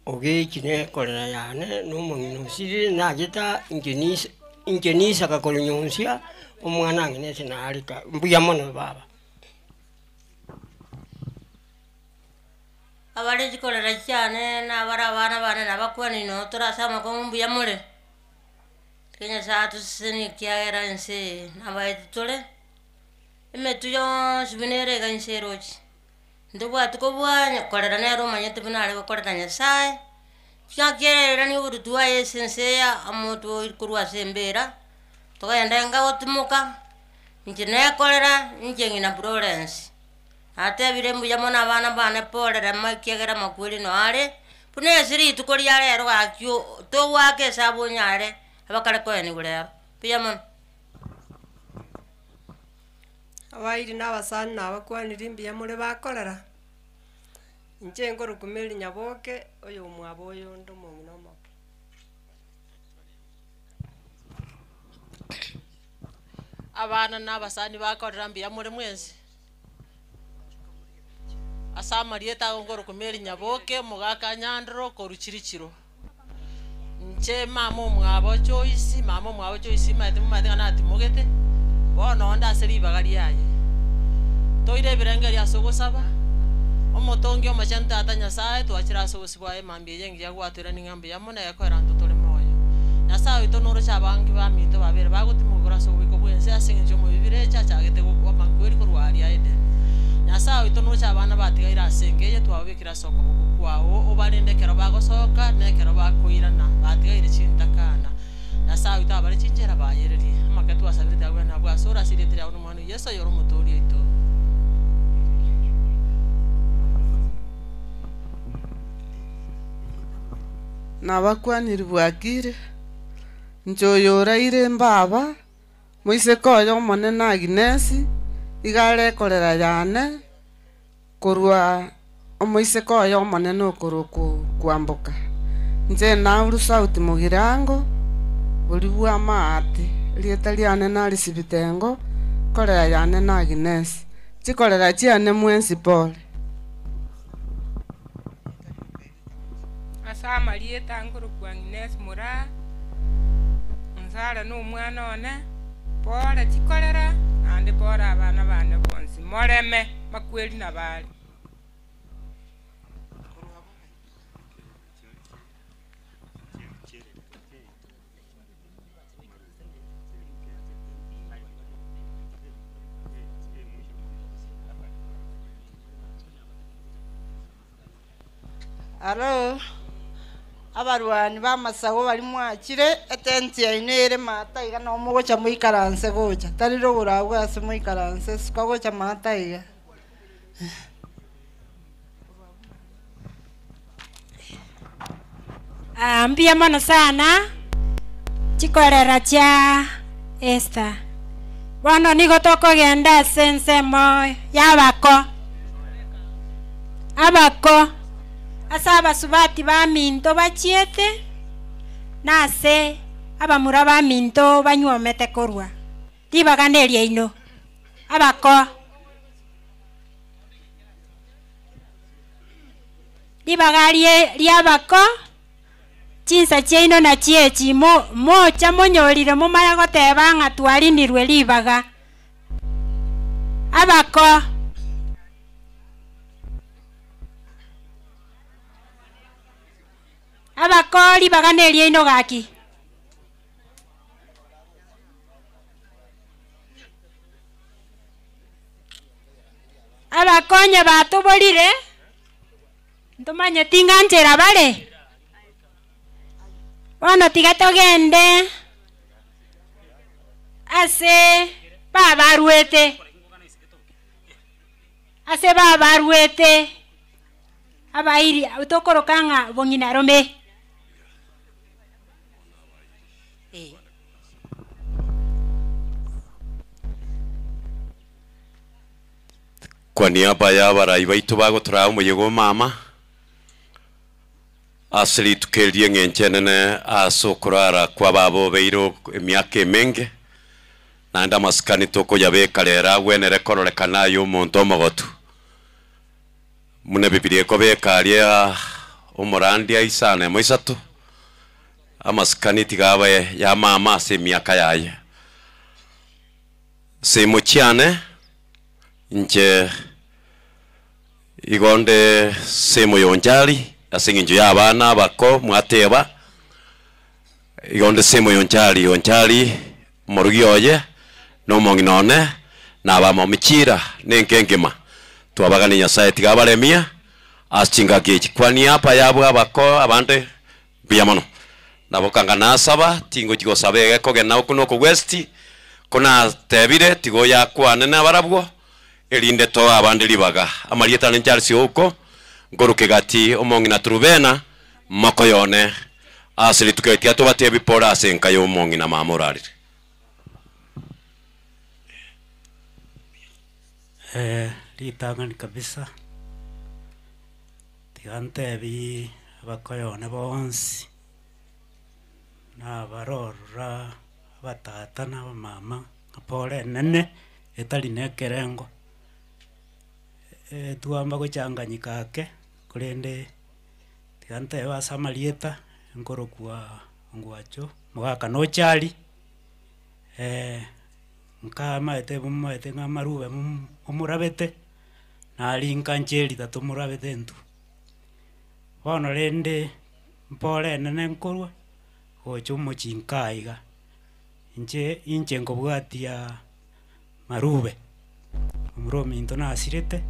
ogechi nekorera yane, na omong'ina osirire nachete aa inche nise inche nisaka korunyonsia, omwana ang'ina ase narika, mbuya mono baba. Abare chikorera chiane, na abare abana bane nabakwanire noo tore ase amakong'u mbuya more, tiga Nyasaye atosesenie ekiagera ense eye nabaeti tore, emetwe yonsi buna ere iga inse eroche, ntobwati kobua onye korera nere omanyete buna are gokorera Nyasaye, chingaki ererania oboruti bwaye ase ense eye amo korwa ase embera, togende nka gotimoka, inche nekorera, inche ng'ina Florence. Natebire mbuya mono abana bane pore rema ekiagera amakweri noo are, buna ase rituko ria rero gaki togoaka esabu onyare abakare koenigwa rero. Mbuya mono. Abairi na abasani nabakwanirie mbuya more bakorera, inche nkorokwa Mary Nyaboke, oyo omwabo oyonde omong'ina omoke. Abana na abasani bakorera mbuya more mwensi. Ase amarieta ago nkorokwa Mary Nyaboke, omogaka Nyandro, korwa Chirichiro. Inche mama omwabo Joyce, mama omwabo Joyce maete momanyete ng'a natimogete, bono onde ase ribaga riaye. Toire ebirengererio ase ogosaba, omotongi omochenu Tata Nyasaye, twachire ase obosio bwaye mambia eye engiya gwatoirania ng'a mbuya mono egekoera intwe tore moyo. Nyasaye oito noroche abange baminto babere bagotimoka korwa ase oboiko bw'ense ase eng'encho y'omoyo birecha achagete gokwa amakweri korwa aria Edeni. Nyasaye oito noroche abana batigaire ase enka eye twababekire ase okoboko kwao, obarende ekero bagosoka na ekero bakoirana, batigaire chintakana. Nyasaye oito abare chinchera bayererie. Amake twasabire tiga bwene abwo asore ase erieta riao na Omwana o Yeso oyore omotoori oito. Nabakwaniri bwakire, inche oyo oraire mbaba, moiseke oyo omonene Agnes, iga arekorera yane, korwa omoiseke oyo omonene okorokwa Kwamboka. Inche nauru South Mugirango, bori bwa maate, erieta riane narisi Bitengo, korera yane na Agnes. Chikorera chiane mwensi pole. Ase amarieta nkorokwa Agnes Moraa, Onsara na omwana one, pore chikorera, naende pore abana bane bonsi, moreme, makweri nabare. Aro, abarwani b'amasago bari mwachire, etenti yaino ere maata iga nabo mogocha moikaranse gocha. Tari rogoro abwo ase moikaranse, suka gocha maata iga. Ah, mbuya mono sana chikorera chia Esther. Bono nigo tokogenda ase ensemo y'abako. Abako ase abasubati baminto bachiete na ase abamura baminto banywomete korwa. Ribaga neriaino. Abako. Ribaga rie riabako chinsa chiaino nachio echi mo mocha monyorire momanye goteba ng'a twarinirwe ribaga. Abako. Abako ribaga neriaino gaki. Abakonye batoborire, ntomanyeti ng'a nchera bare. Bono tiga togende ase babarwete, ase babarwete abairi tokoroka ng'a bong'ina rome. Kwa niaba ya abarai baito bagotoraa omoyega o mama, ase rituko eri ri'eng'encho enene ase okorara kwa baba obeire emiaka emenge, naende amasikani tokoyabeka rero agwenere kororekana aye omonto omogotu. Buna Ebibilia ekobeka aria omorandia isano emo isato, amasikani tiga abe ya mama ase emiaka yaye. Semo chiane, inche igo nde semo ya onchari, ase eng'encho ya abana abako mwateba, igo nde semo ya onchari, onchari omorugi oye, na omong'ina one, na abamomichira, na enka engima. Twabagania Nyasaye tiga abaremie, ase chingaki echi. Kwa niaba yabwo abako abande, mbuya mono. Nabo kanga nasaba, tingochi gosaba egekogena okwo na okogwesti, ko natebire, tiga oyakwane nabarabwo, erinde toe abande ribaga. Amarieta ane Charles Ouko, nkoruke gati omong'ina Truvena, mokoyone ase rituko eri tiga tobatebi pore ase enka ya omong'ina mama orarire. Ritang'ani kabisa, tiga ntebi abakoyone bonsi, na abarorora abatata na abamama, ng'a pore enene, etari na ekerengo. Twamba gochanganyika ake, korende tiga ntebe ase amarieta, nkorokwa Ongwacho, mogaka na Ochari, nkamaete momaete ng'a amarube momorabete, nari nkanche erita tomorabete intwe. Bono rende, mpore enene nkorwa, gocha omochie nka iga, inche inche nkobwatia marube, omoro ominto nasirete,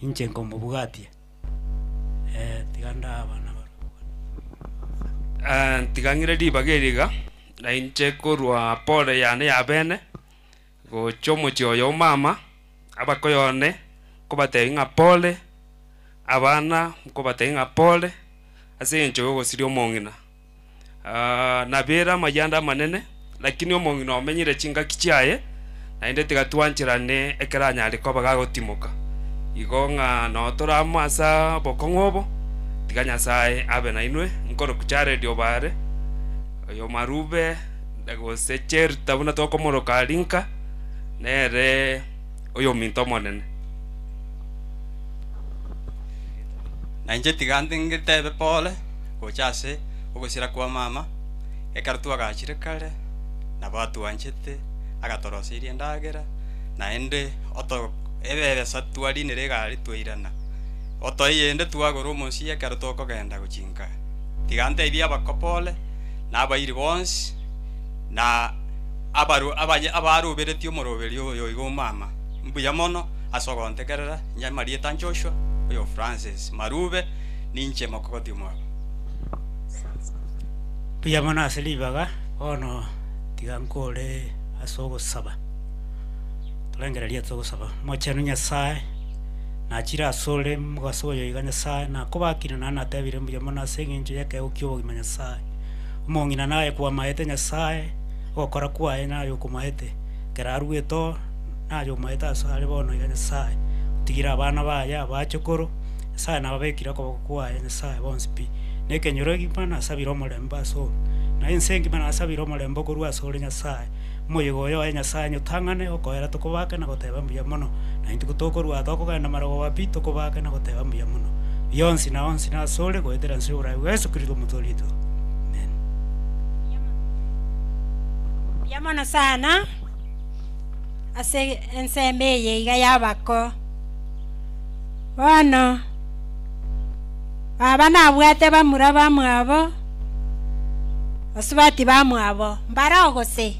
inche nkomobwatia, tiga ndaba nabarabwo. Tiga ng'ire ribaga eri iga, na inche korwa pole yane ya bene, gocha omochie oyo omama, abakoyone, nkobatebia ng'a pole, abana nkobatebia ng'a pole, Ase eng'encho ya ogosiria omong'ina. Nabere amayanda amanene, lakini omong'ina omenyire chingaki chiaye, naende tiga twancherane ekero anyare koba gagotimoka. Igo ng'a noo tore amo ase obokong'u obo, tiga Nyasae abe nainwe, nkorokwa Jared Obare, oyo Marube, gose Cherita buna tokomoroka aria nka, nere oyominto omonene. Na inche tiga ngetebe pole gocha ase ogosira kwa mama, ekero twagachire kare, nabo atwanchete, agatoroseirie endagera, naende oto ebesa twarinire egari twairana, otoa eyende twagora omosie ekero tokogenda gochia nka. Tiga ntebie abako pole, na abairi bonsi, na abaru abanye abaroberetie omoroberio oyo iga omama, mbuya mono ase ogontegerera, inche amarieta Joshua, oyo Francis Marube, ninche mokogoti omwabo. Mbuya mono ase ribaga, bono tiga nkore ase ogosaba, torengererie ase ogosaba. Omochenu Nyasae, nachire asore mogaso oyo iga Nyasae, nakobakire naende natebire mbuya mono ase eng'encho y'ekeegwa kia obogima Nyasae. Omong'ina naye kwamaete Nyasae, ogokora kwaye naye okomaete, ekero aruete oo, naye omaete ase are bono iga Nyasae, otigire abana baye abachokoro, Nyasae nababekire okoboko kwaye Nyasae bonsi pi. Na ekenyoro ekegima nasabire omorembe asore, na ense engima nasabire omorembe okorwa asore Nyasae. Omoyega oyo oye Nyasae nyotang'ane okoera tokobake na goteba mbuya mono, na intwe tokorwa aa tokogenda marogoba pi tokobake na goteba mbuya mono. Bionsi na onsi nasore goetera nse y'oboraai bwa Yeso Kristo Omotoori oito. Amen. Mbuya mono sana ase ensemo eye iga y'abako. Bono baba nabwate bamura bamwabo, basubati bamwabo, mbareo gose?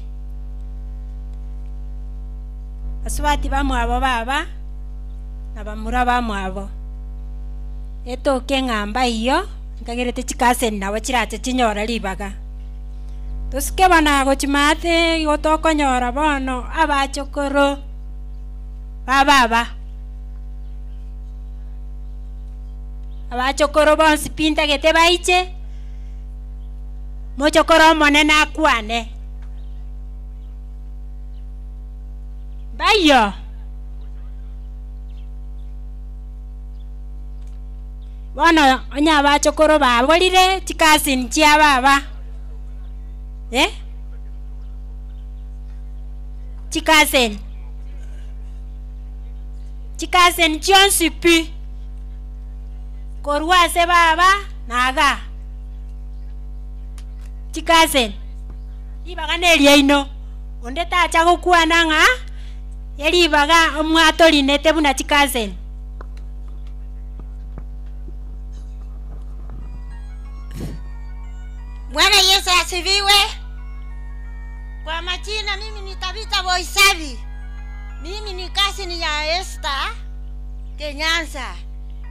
Basubati bamwabo baba na bamura bamwabo. Etoke ng'a mbaiyio, nkagerete chikaseni nabo chirache chinyore ribaga. Tosuke bono agochia maate igo tokonyora bono abachokoro ba baba. Abachokoro bonsi pi ntagete baiche, mochokoro omonene akwane. Mbaiyio. Bono onye abachokoro baborire chikasini chia baba, eh? Chikaseni. Chikaseni chionsi pi, korwa ase baba na igaa. Chikaseni. Ribaga neriaino. Onde tacha gokwana ng'a eribaga mwatorinete buna chikaseni. Bwana Yesu asifiwe. Kwa majina mimi ni Tabitha Boisabi. Mimi ni cousin ya Esther Kenyansa.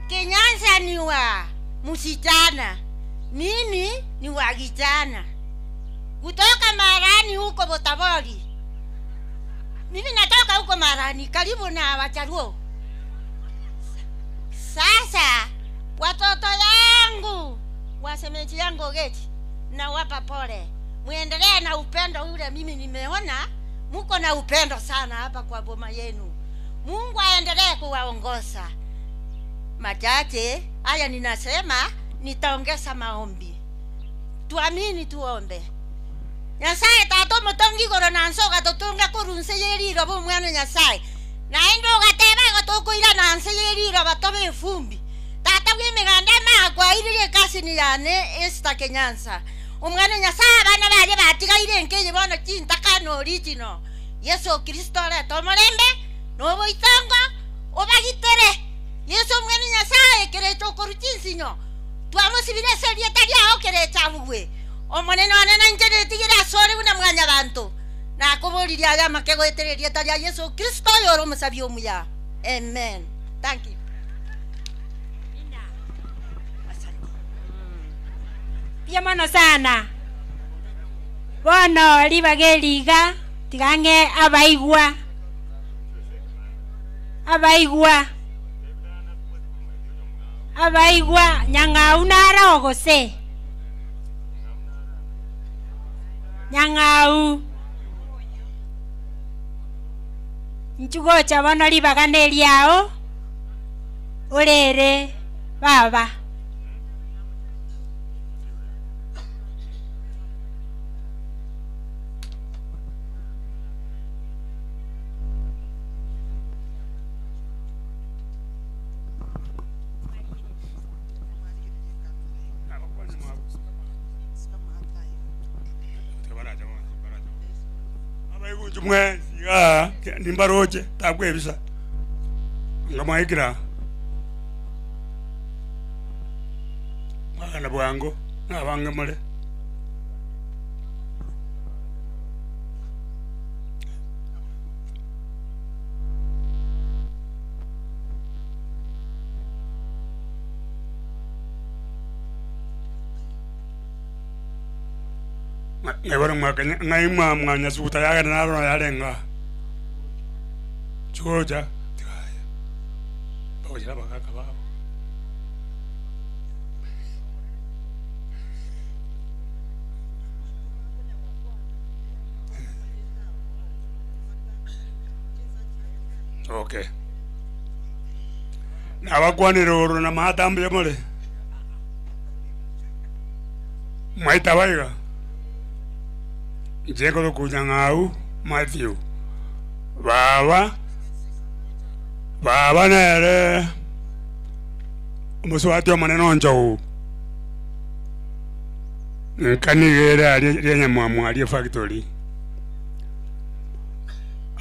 Kenyansa ni wa msichana, mimi ni wa kijana kutoka Marani huko Botabori. Mimi natoka huko Marani karibu na Wajaluo. Sasa watoto yangu wasemeji yangu geti nawapa pole, muendelee na upendo ule. Mimi nimeona muko na upendo sana hapa kwa boma yenu. Mungu aendelee kuwaongoza. Machache haya ninasema, nitaongeza maombi. Tuamini, tuombe. Nyasaye tata omotongi igoro na nse ogatotonga korwa nse ya eriroba omwana o Nyasaye, naende ogateba igo tokoirana nse ya eriroba tobe efumbi. Tata bwa emeganda ime akwairirie ekasini yane Esther Kenyansa. Omwana o Nyasaye abana baria batigaire enka eye bono chintakana original. Yeso Kristo orete omorembe na oboitongo obagitere. Yeso omwana o Nyasaye kerecha okorwa chinsinyo twamosibire ase erieta riao kerecha abugwe. Omonene one nainche netigire asore buna mwanyabanto, nakoboririe aya amake goetera erieta ria Yeso Kristo oyore omosabi omuya. Amen. Thank you. Mbuya mono sana. Bono ribaga eri iga, tiga ng'e abaigwa, abaigwa. Abaigwa Nyang'au naro gose? Nyang'au. Inchu gocha bono ribaga neriao, orere baba. Abaiguchu mwensi igaa nimbaroche takwebisa nga mwaikire mwagenda bwango nabange more. Ng'ai bono mwakenya ng'ai mwa mwanyasuguta yagenda narora yarenga chocha tigaya bagochira abagaka babo. Okay, nabakwanire oro na matambuya more mwaita baiga njekoro kunyang'au Matthew. Baba baba nere omuswati omonene onchou nkanigere aria ria aria factory.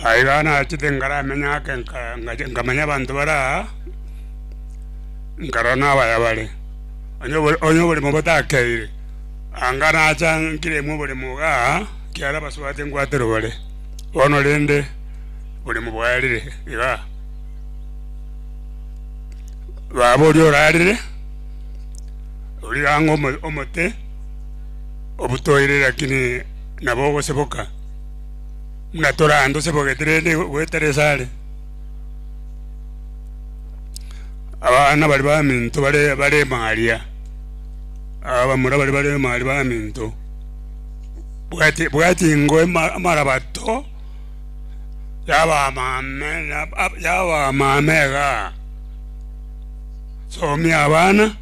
Aiga nachete ngaramenya ake nkamanya abanto bara nkarora nabaya bare. Onye oboremo botakeire anga nacha nkiremo oboremo igaa kiara baswati ngwatero bare bono rende oboremo bwarire iga. Baba oria orarire ori ang'o omote obutoire lakini nabo ogoseboka muna torando sebogete rende gwetere esare abana bari baminto bare bare maria abamura bari bare mari baminto bwati bwati ngo amarabato yaba mame yaba mame ga. Somia abana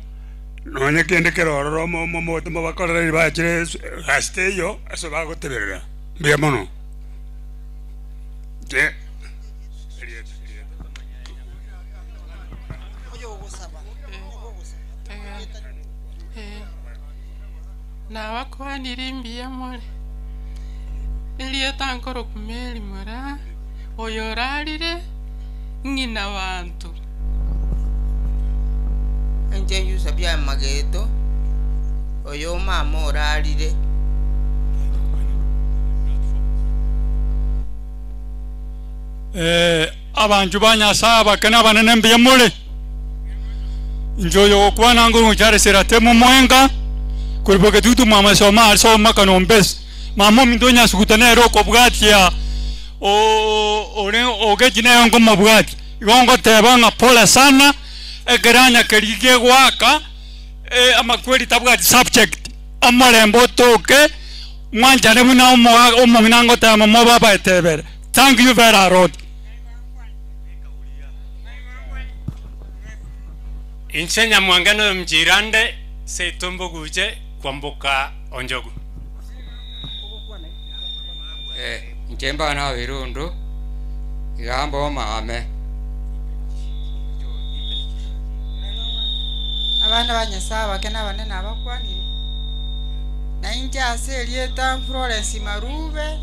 nonye kende kerororo mo mo mo bakorera bachire gasteyo aso bagoteberera mbuya mono je. Nabakwanire mbuya more erieta nkoroku Mary Moraa oyo orarire ng'ina bantu. Enche yusa bya mageto oyo mama orarire. Abantu ba Nyasaye bakene banene mbuya more njoyo gokwana ngo ncharesera temo mwenga kuriboke tutu mama soma soma kanombes mama minto nyasukuta nero kobwatia o ore ogeji nayo ngo mabwati igongo teba nga pole sana ekeranya kerige gwaka amakweli tabwati subject amalembo toke mwanjane muna omo tema mo baba etebere. Thank you very much. Inche nyamwangano mjirande seitombo guje kwamboka onjogu. Nchemba na wirundu igambo mame. Abana ba Nyasaye bakene abanene abakwanire na inche ase erieta Florence Marube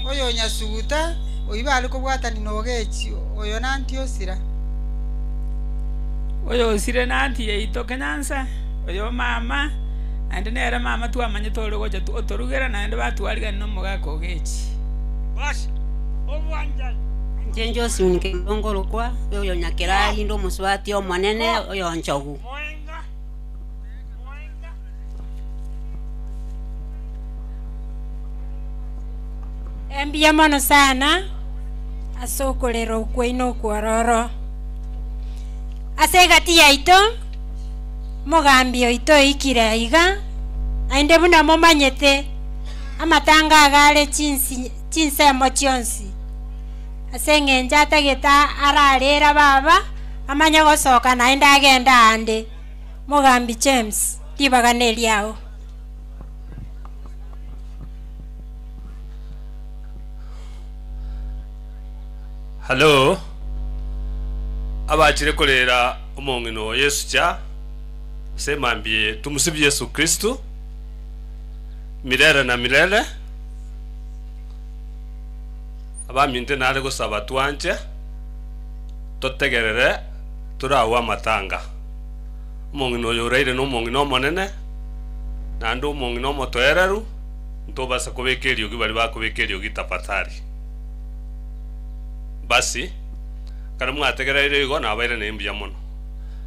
oyo Nyasuguta oyo bari kobwatani nogechi oyo nanti osira oyo osire nanti yaito Kenyansa oyo mama naende nere mama twamanyete ore gocha otorugera naende batwarigani nomogaka ogechi. Basi obwanjani Nche Josephine Kengorokwa oyo Nyakerari ndo omuswati omonene oyo Nchogu. Mbuya mono sana ase okorera okwaino okwororo. Ase egati yaito, omogambi oito oikire iga, naende buna momanyete, amatanga iga are chinsi chinsemo chionsi. Ase eng'encho atagete ararera baba, amanye gosoka naende agende aande. Mogambi James, ribaga neriao. Hallo, abachire korera omong'ina o Yesu cha, ase mambia eye, tumusibe Yesu Kristo, milele na milele. Abaminto nare gosaba twanche, totegerere toragwe amatanga. Omong'ina oyo oraire nomong'ina omonene, naende omong'ina omotoereru, ntobasa kobeka eriogi baria bakobeka eriogi tafadhali. Basi, ekero mwategereire igo nabaire naye mbuya mono.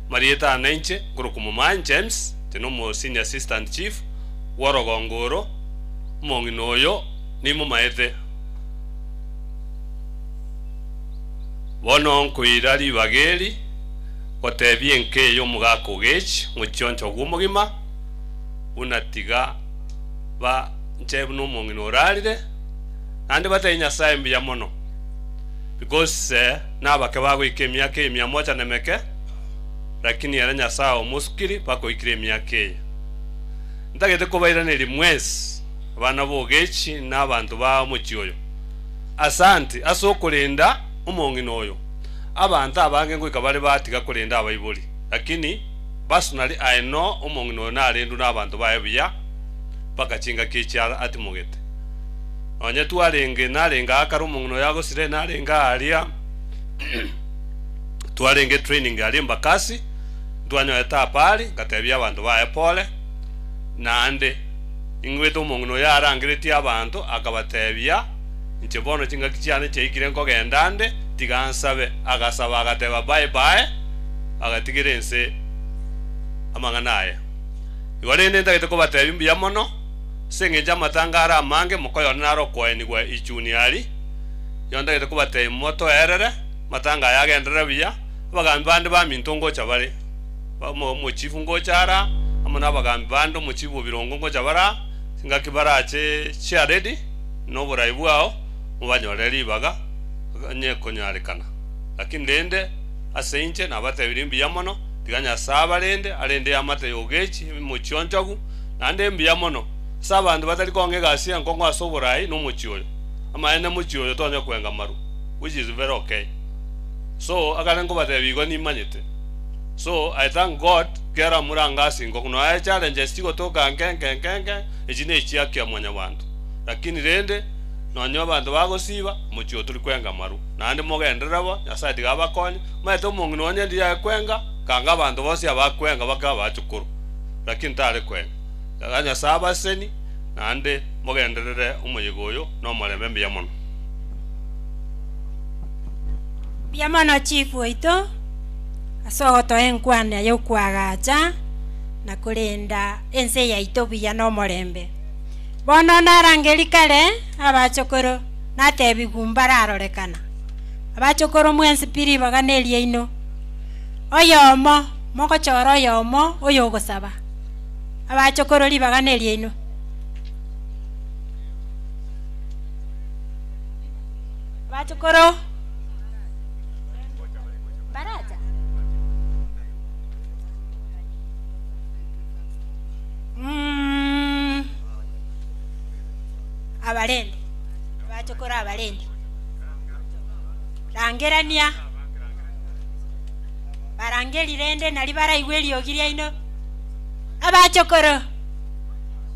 Marieta ane inche, nkorokwa Momanyi James, inche nomo senior assistant chief bw'orogongo oro, omong'ina oyo nimomaete. Bono nkoira ribaga eri gotebia enka eye omogaka ogechi mochioncho bw'omogima, buna tiga ba nche buna omong'ina orarire, naende batebie Nyasae mbuya mono, because nabake bagoika emiaka eye mia moja na emeke, lakini ere Nyasae omosukiri mpaka oikire emiaka eye. Ntagete kobairaneria mwensi, abana b'ogechi na abanto ba omochie oyo, Asante ase okorenda omong'ina oyo. Abanto abange ngoika bare batiga korenda abaibori, lakini personally I know omong'ina oyo narendwe nabanto baye buya mpaka chingaki echi atimogete. Nonye twarenge narenge aa kare omong'ina oyo agosire narenge aaria twarenge training aria Embakasi ntwanyorete apari ngatebia abanto baye pole naende ningwete omong'ina oyo arangeretie abanto akabatebia Inche bono chingaki chiane chiaikire nkogenda nde, tiga nsabe. Agasaba agateba bye bye, agatigera ense amang'ana aye. Igo rende ntagete kobatebia mbuya mono, ase engencho amatanga are amange, mokoyone nare okoenigwa ichuni aria. Igo ntagete kobatebia motoerere, amatanga aya agenderere buya, abagambi bande baminto ngocha bare, omochifu ngocha are aa, amo nabagambi bande omochifu o birongo ngocha bare aa, chingaki barache chiaredi. Noborai bwao mobanyore ribaga onye konyarekana. Lakini rende ase inche nabatebirie mbuya mono, tiga Nyasae abarende, arende eamate y'ogechi emochionchogu, naende mbuya mono ase abanto batari kong'a egasi enkong'u ase oborai na omochie oyo. Amaene mochie oyo tonya kwenga amaru, which is very okay. So akare nkobatebia igo nimanyete. So I thank God kera morange ase inkong'u nonya challenges chigotoka nke nke nke nke, echi nechiakia mwanyabanto. Lakini rende, nonya abanto bagosiiba, omochie oo tori kwenga amaru, naende mogenderere bo, Nyasae tiga abakonye. Omanyete omong'ina onye ndiaye kwenga, kanga abanto bonsi abakwenga bake abachukuru, lakini tare kwenga. Tiga Nyasae abasesenie, naende mogenderere omoyega oyo nomorembe mbuya mono. Mbuya mono chief oito ase ogotoa enkwana yokoagacha na korenda ense yaito buya nomorembe. Bono narangerie kare abachokoro, natebigwe mbararorekana. Abachokoro mwensi pi ribaga neriaino, oyomo, mogochora oyomo oyogosaba. Abachokoro ribaga neriaino. Abachokoro mbaracha? Mm. Abarendi, abachokoro abarendi. Rangerania. Barangeri rende nari baraigwe eriogi riaino. Abachokoro,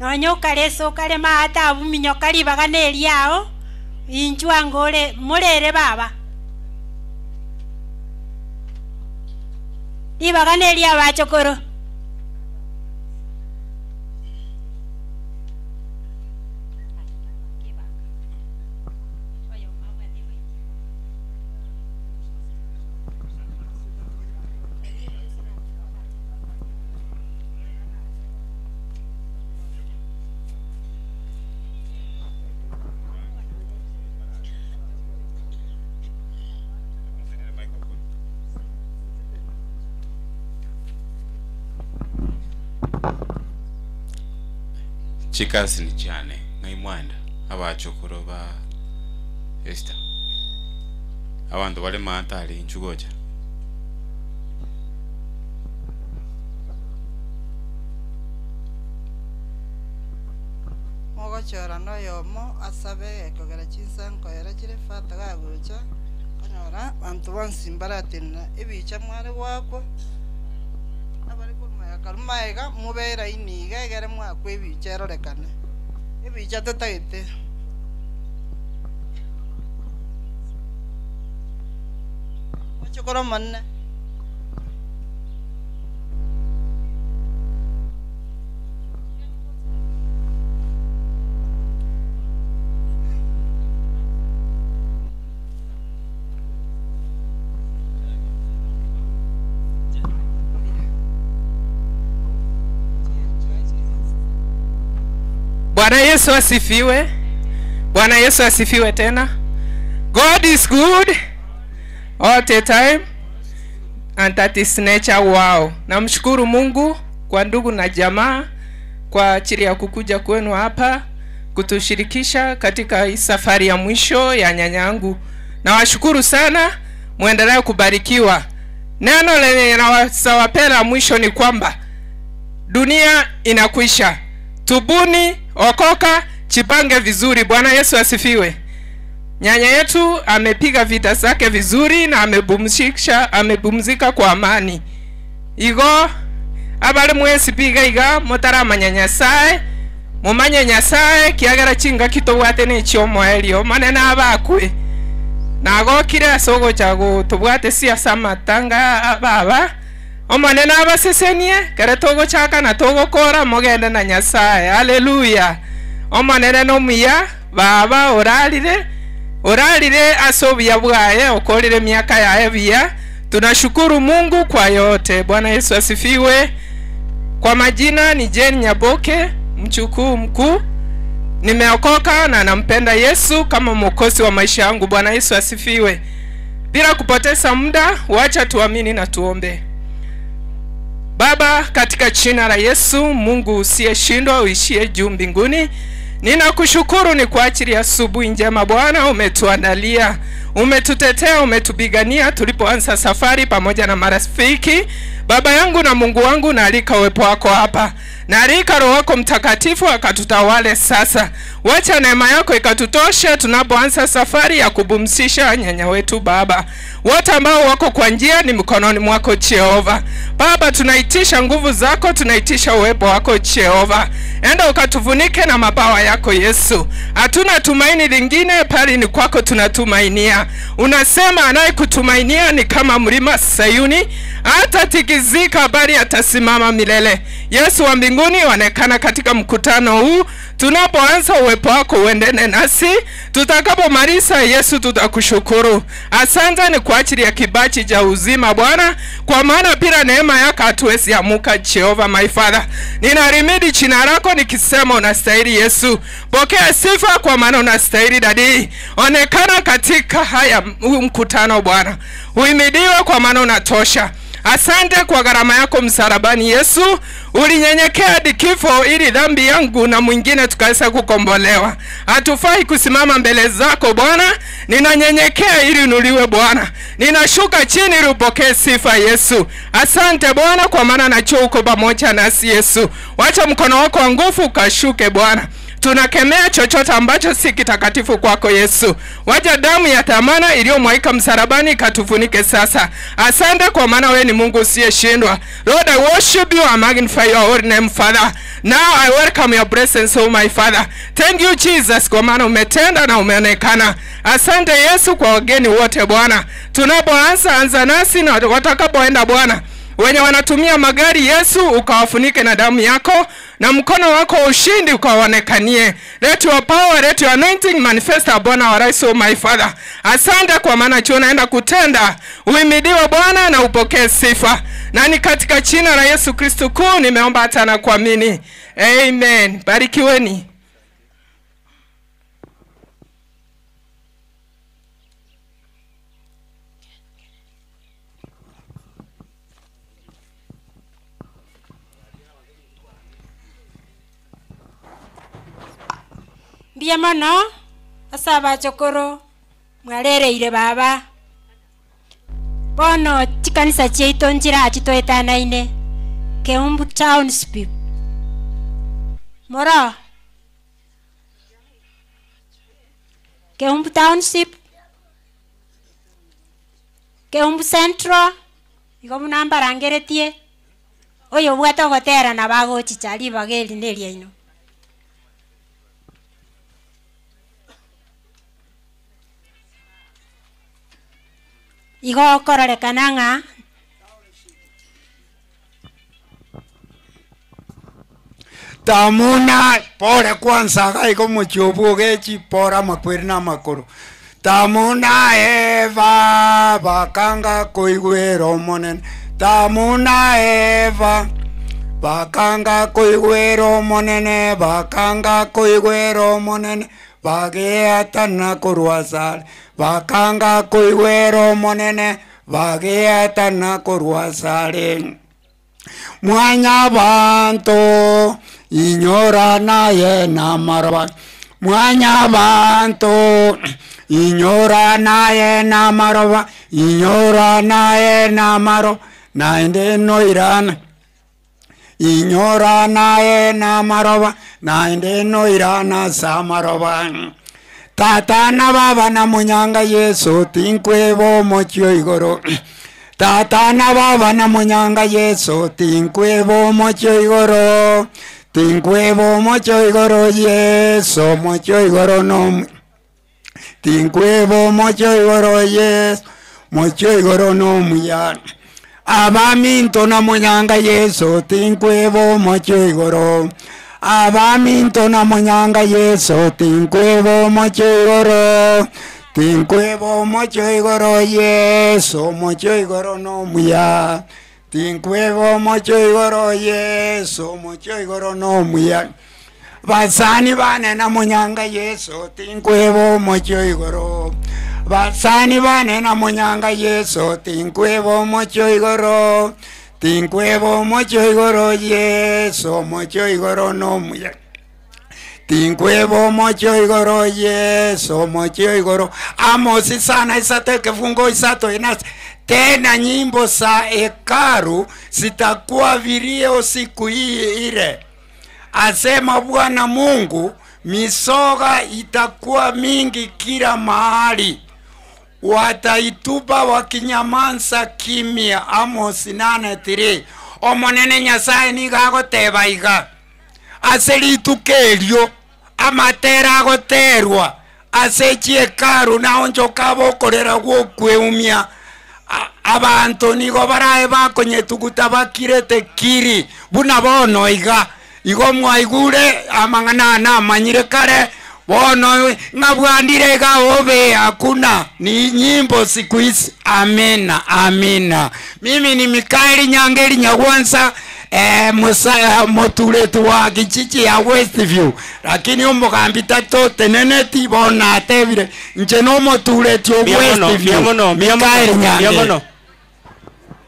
nonya okare ase okare maate abwo minyoka ribaga neriao, inchwe ango ore morere baba. Ribaga neria abachokoro. Chikasini chiane ng'ai mwanda abachokoro ba Esther. Abanto bare maate are inchu gocha. Mogochora noyomo asabe ekogera chinsa nkoera chire fata gagocha konyora banto bonsi mbaratenena ebicha mware goakwa abare korwa magega karwa magega mobe eraini iga egere mwakwa ebicha erorekane ebicha totagete. Mochokoro omonene. Bwana Yesu asifiwe. Bwana Yesu asifiwe tena. God is good all the time and that is nature wow. Namshukuru Mungu kwa ndugu na jamaa kwa ajili ya kukuja kwenu hapa kutushirikisha katika hii safari ya mwisho ya nyanyangu. Nawashukuru sana, muendelee kubarikiwa. Neno lenye nawasawapela mwisho ni kwamba dunia inakwisha. Tubuni, okoka, chipange vizuri. Bwana Yesu asifiwe. Nyanya yetu amepiga vita zake vizuri na amepumzisha, amepumzika kwa amani. Igo abali mwesi piga iga mutaramanya Nyasaye, mumanye Nyasaye kiagera chinga kitobwate nechiomoerio manene abakwe nagokire ase ogocha gotobwate siasa amatanga baba omonene abasesenie kere togochaka na togokora mogende na Nyasaye. Haleluya. Omonene nomuya baba orarire orarire ase obuya bwaye okorire miaka yaye buya. Tunashukuru Mungu kwa yote. Bwana Yesu asifiwe. Kwa majina ni Jane Nyaboke, mchukuu mkuu. Nimeokoka na nampenda Yesu kama mwokozi wa maisha yangu. Bwana Yesu asifiwe. Bila kupoteza muda, wacha tuamini na tuombe. Baba, katika jina la Yesu, Mungu usiyeshindwa, uishie juu mbinguni, ninakushukuru ni kwa ajili ya asubuhi njema Bwana umetuandalia, umetutetea, umetupigania tulipoanza safari pamoja na marafiki. Baba yangu na Mungu wangu, naalika uwepo wako hapa, naalika Roho wako Mtakatifu akatutawale sasa. Wacha neema yako ikatutoshe tunapoanza safari ya kupumzisha nyanya wetu Baba. Wote ambao wako kwa njia ni mkononi mwako Jehova. Baba, tunaitisha nguvu zako, tunaitisha uwepo wako Jehova. Enda ukatufunike na mabawa yako Yesu. Hatuna tumaini lingine bali ni kwako tunatumainia. Unasema anayekutumainia ni kama mlima Sayuni, hatatikizika bali atasimama milele. Yesu wa mbinguni, onekana katika mkutano huu. Tunapoanza uwepo wako uendene nasi. Tutakapomaliza Yesu, tutakushukuru. Asante ni kwa ajili ya kibachi cha uzima Bwana, kwa maana bila neema yako hatuwezi amuka. Jehova my Father, ninarimidi jina lako nikisema unastahili Yesu. Pokea sifa kwa maana unastahili Daddy. Onekana katika haya huu mkutano Bwana, uhimidiwe kwa maana unatosha. Asante kwa gharama yako msalabani Yesu, ulinyenyekea hadi kifo ili dhambi yangu na mwingine tukaweza kukombolewa. Hatufai kusimama mbele zako Bwana, ninanyenyekea ili unuliwe Bwana, ninashuka chini ili upokee sifa Yesu. Asante Bwana kwa maana najua uko pamoja nasi Yesu. Wacha mkono wako wa nguvu ukashuke Bwana. Tunakemea chochote ambacho si kitakatifu kwako Yesu. Wacha damu ya thamana iliyomwaika msalabani ikatufunike sasa. Asante kwa maana wewe ni Mungu usiyeshindwa. Lord, I worship you and magnify your holy name, Father. Now I welcome your presence, oh my Father. Thank you Jesus kwa maana umetenda na umeonekana. Asante Yesu kwa wageni wote Bwana. Tunapoanza anza nasi na watakapoenda Bwana. Wenye wanatumia magari Yesu, ukawafunike na damu yako na mkono wako wa ushindi ukawaonekanie. Let your power, let your anointing manifest upon our lives, oh my Father. Asante kwa maana chuo naenda kutenda. Uhimidiwe Bwana na upokee sifa. Na ni katika jina la Yesu Kristo kuu nimeomba hata na kuamini. Amen. Barikiweni. Mbuya mono ase abachokoro mwarereire baba. Bono chikanisa chiaito nchirachi toetanaine Keumbu Township. Moro Keumbu Township, Keumbu Central, igo buna mbarangeretie, oyo obwate ogotera nabo agochicha ribaga eri na eriaino. Igo okororekana ng'a Tamuna pore kwanza iga iga omochie obwo ogechi pore amakweri na amakoro. Tamuna Eva bakanga koigwera Omonene, Tamuna Eva bakanga koigwera Omonene, bakanga koigwera Omonene, bageatana korwa asare, bakanga koigwera Omonene, bageatana korwa asare. Mwanyabanto inyora naye namaroba, mwanyabanto inyora naye namaroba, inyora naye namaro, naende noirana. Inyora naye namaroba, naende noirana samaroba. Tata na baba na munyanga Yesu tinkweba omochio igoro. Tata na baba na munyanga Yesu tinkweba omochio igoro. Tinkweba omochio igoro Yesu omochio igoro no tinkweba omochio igoro Yesu mochio igoro no muya. Abaminto na munyanga Yesu tinkweba omochio igoro. Abaminto na munyanga Yesu tinkweba omochio igoro. Tinkweba omochio igoro Yesu omochio igoro no muya. Tinkweba omochio igoro Yesu omochio igoro no muya. Basani bane na munyanga Yesu tinkweba omochio igoro. Basani bane na munyanga Yesu tinkweba omochio igoro. Tinkweba omochio igoro Yesu omochio igoro no muya. Tinkweba omochio igoro Yesu omochio igoro. Amosi sana isate kifungo isato inasi. Tena nyimbo za hekalu zitakuwa vilio siku hii ile, asema Bwana Mungu, misoga itakuwa mingi kila mahali, wataitupa wakinyamanza kimya. Amosi 8:3. Omonene Nyasaye nigo agoteba iga ase rituko erio amatera agoterwa ase chiekaru naonchoka bokorera gokweumia abantu nigo barae bakonyetuguta bakirete kiri buna bono iga igo mwaigure amang'ana namanyire kare bono ng'abwandire iga obe hakuna ni nyimbo siku hizi. Amina, amina. Mimi ni Mikaeli Nyangeli Nyagwansa, muturetu wa kijiji ya Westview, lakini omugambi tato teneneti bona atebire nche no muturetu wa Westview Mikaeli Nyangeli.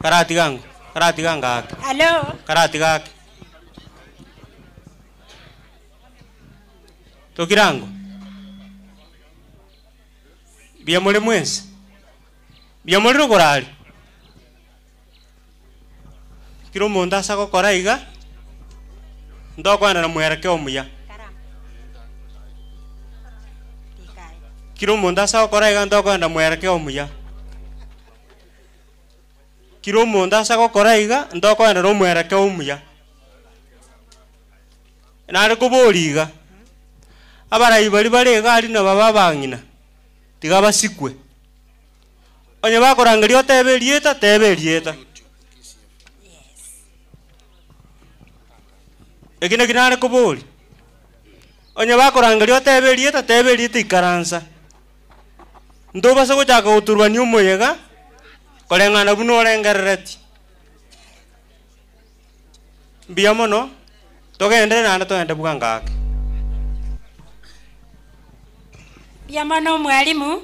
Karatigango, karatigango ake. Hello. Karatigake. Tokirango. Bia muri mwensi. Bia muri rugorari. Kiro omonto ase agokora iga ntokogenda na mwerekeo omuya. Kiro omonto ase agokora iga ntokogenda mwerekeo omuya. Kiro omonto ase agokora iga ntokogenda na omwerekeo omuya. Nare kobori iga abarai bari bare iga ari nabo babang'ina tiga basikwe. Onye bakorangeria otebe erieta tebe erieta. Eki naki nare kobori. Onye bakorangeria otebe erieta tebe erieta ikaransa. Ntobasa gochaka goturwania omoyega koreng'ana buna orengerereti. Mbuya mono togendere naende togende bwangake. Mbuya mono mwalimu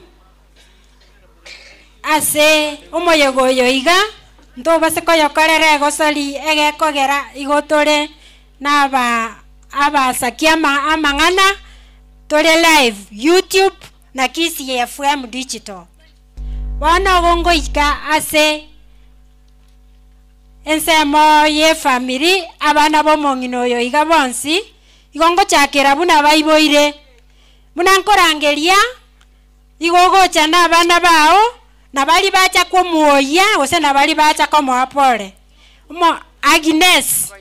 ase omoyega oyo iga ntobase koyokorera egosori egekogera igo tore na abasaki amang'ana. Tore live YouTube na Kisii FM Digital. Bono ogo ngoika ase ensemo y'efamiri abana b'omong'ina oyo iga bonsi igo ngochakera buna baiboire. Buna nkorangeria igo ogocha na abana bao na bari bacha komuoyia gose na bari bacha komoa pole. Omo Agnes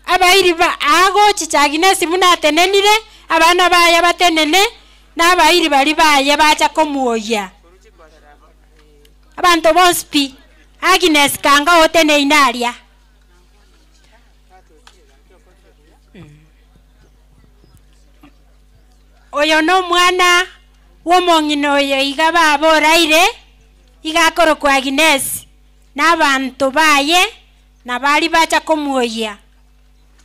abairi ba agochicha Agnes buna atenenire abana baye batenene na abairi bari baye bacha komuoyia. Abanto bonsi pi Agnes kanga oteneine aria. Oyo no omwana w'omong'ina oyo iga baba oraire iga akorokwa Agnes na abanto baye na bari bacha komuoyia.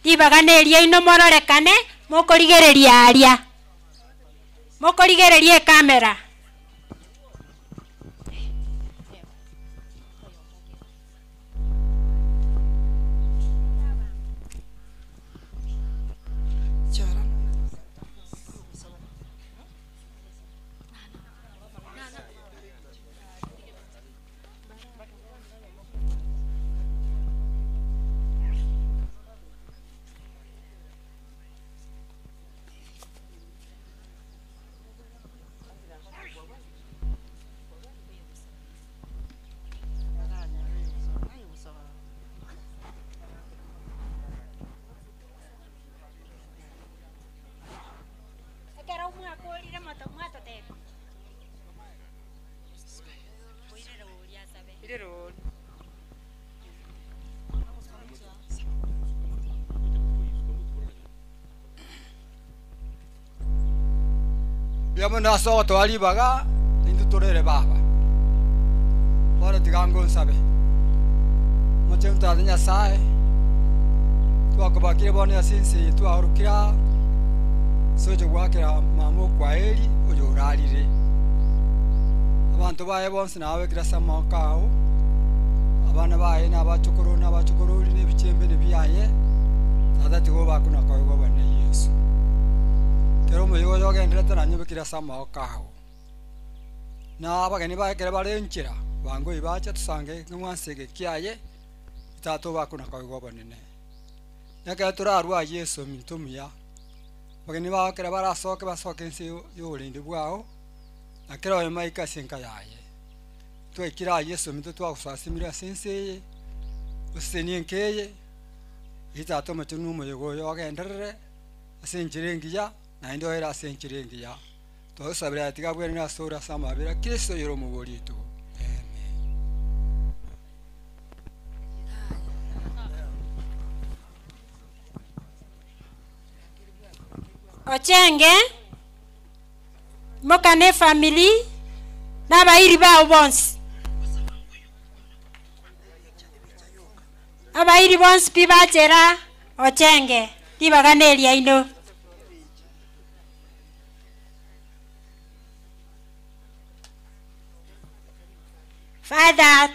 Ribaga na eria ino mororekane mokorigereria aria. Mokorigereria ekamera. Ekero mwakorire mwatotebia. Mbuya mono ase ogotoa ribaga, intwe torere baba. Bono tiga ngonsabe, mochenu Tata Nyasaye, twakobakire bono ase ense eye twaorokire aa, ase ogocha goakera mama okwaeri oyo orarire. Abanto baye bonsi nababekire ase amaboko ao, abana baye na abachokoro na abachokorori na ebichembe biaye, Tata tiga obakwe na koigwa obonene Yeso. Kera omoyega oyo ogenderete nanyobekire ase amaboko ao. Na abageni baye ekero bare nchera, bangoi bache tosange ekeng'wanso eke kiaye, Tata obakwe na koigwa obonene. Na ekero torarue aye Yeso ominto omuya, abageni bao ekero barasoke basoke ense ya oborendi bwao, na kera oyomo aike ase enka yaye. Twaikire aye Yeso ominto twagosasimire ase ense eye, osesenie enka eye, erio Tata omochenu na omoyega oyo ogenderere, ase enchera engiya, naende oere ase enchera engiya. Twagosabera aye tiga abwenerwe ase ore ase amabera a Kristo oyore omobori oito. Amen. Ochenge, imoka na efamiri, na abairi bao bonsi. Abairi bonsi pi bachera ochenge, ribaga na eriaino. Father,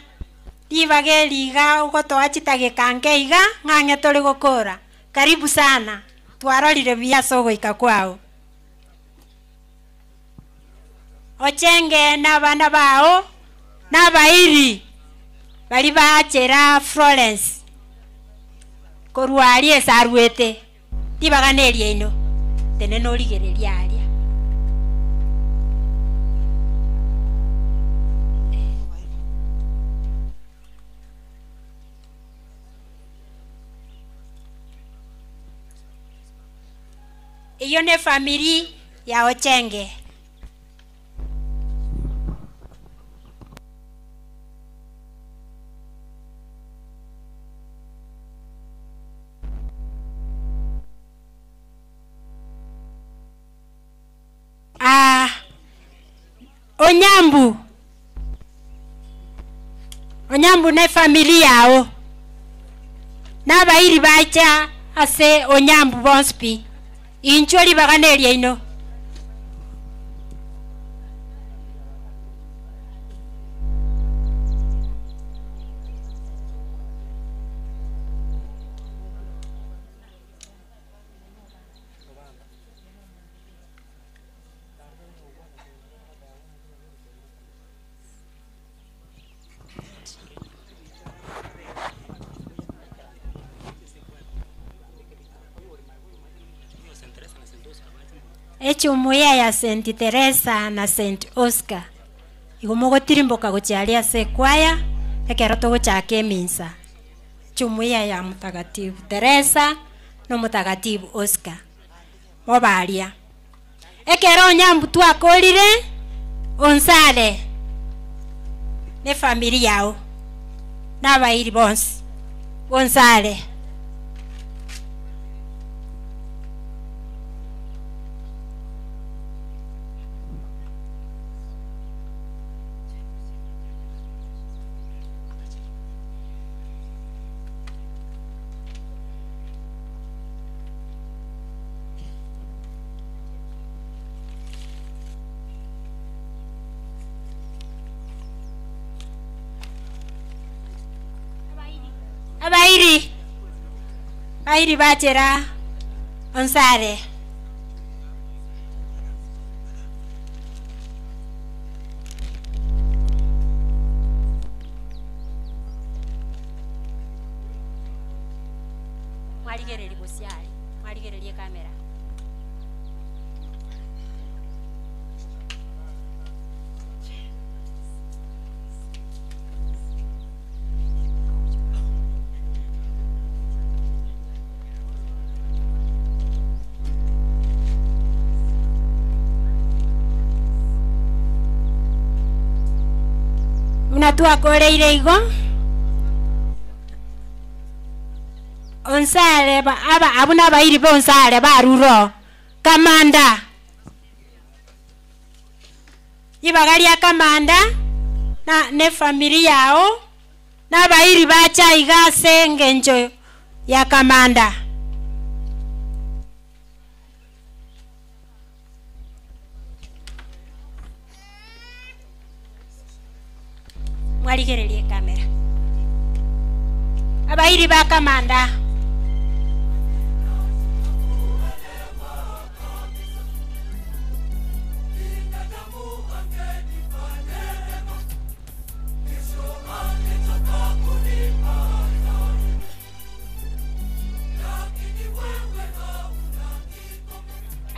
ribaga eri iga ogotoa chidakika nke iga, ng'ang'e tore gokora. Karibu sana, twarorire buya ase ogoika kwao. Ochenge na abana bao, na abairi bari bachera Florence korwa aria ase arwete, ribaga na eriaino, tenena origereria aria. Eyio nefamiri ya Ochenge. Ah, Onyambu. Onyambu ne family yao. Na abairi bacha ase Onyambu bonsi pi. Inchwe ribaga na eriaino. Echumuiya ya St. Teresa na St. Oscar. Igo mogotirimboka gochia aria ase ekwaya, ekero togochaka eminsa. Echumuiya ya Mtakatifu Teresa na Omotagatifu Oscar. Mobe aria. Ekero onyambu twakorire, onsare na efamiri yao, na abairi bonsi, onsare. Abairi, abairi bachera onsare. Mwarigereria gose aria, mwarigereria ekamera. Buna twakoreire igo, onsare ba- aba abwo nabairi bonsare barure oo, kamanda, ribaga ria kamanda, na na efamiri yao, na abairi bacha iga ase eng'encho ya kamanda. Mwarigererie ekamera. Abairi ba kamanda.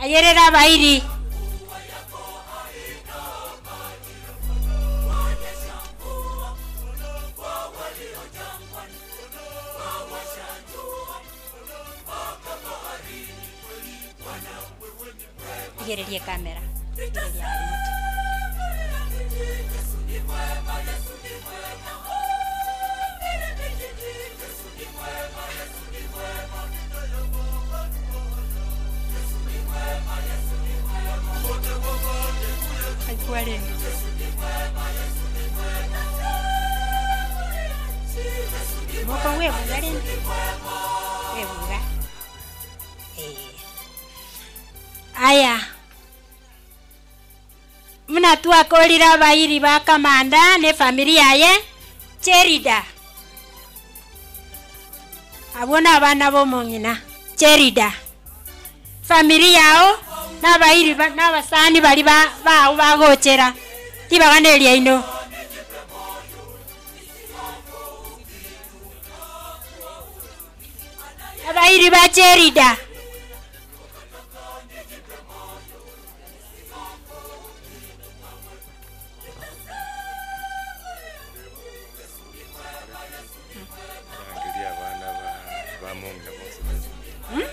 Ayerera abairi. Rigereria ekamera. Rigereria aria motwe. Aikwarenge. Moko webuga rende. Webuga. Eh. Aya. Muna twakorire abairi ba kamanda ne family yaye Cherida. Abwo na abana bomong'ina Cherida. Family yao na abairi ba- na abasani bari ba bao bagochera ribaga riaino. Abairi ba Cherida. Rangeria abana ba bamong'ina bonsi. Hmm?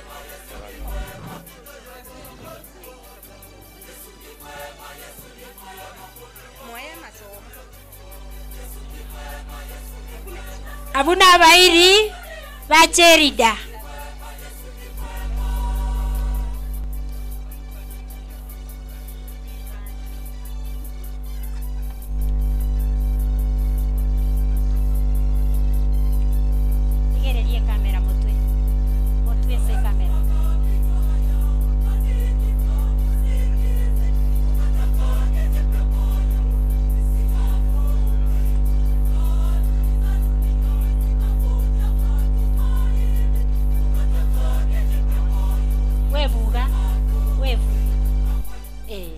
Abwo na abairi ba Cherida. Rigereria ekamera motwe. Motwe ase ekamera. Webuga, webu. Eh.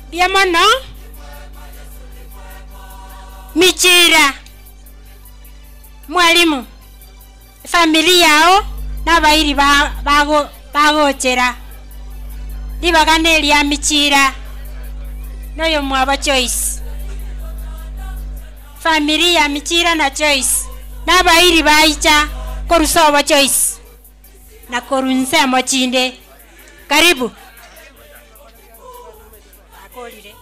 Mbuya mono Michira mwalimu efamiri yao na abairi ba- bago bagochera ribaga na eria Michira na oyo mwabo Joyce famiri ya Michira na Joyce na abairi baicha korusa obo Joyce na korwa ensemo chinde karibu. Bakorire.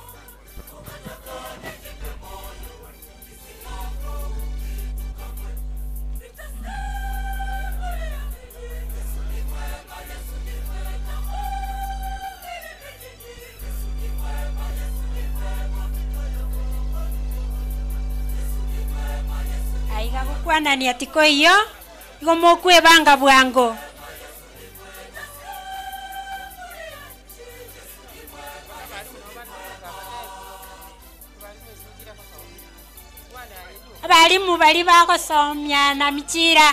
Aiga gokwanania tikoiyo igo mokwebanga bwango. Abarimu bari bagosomia na michira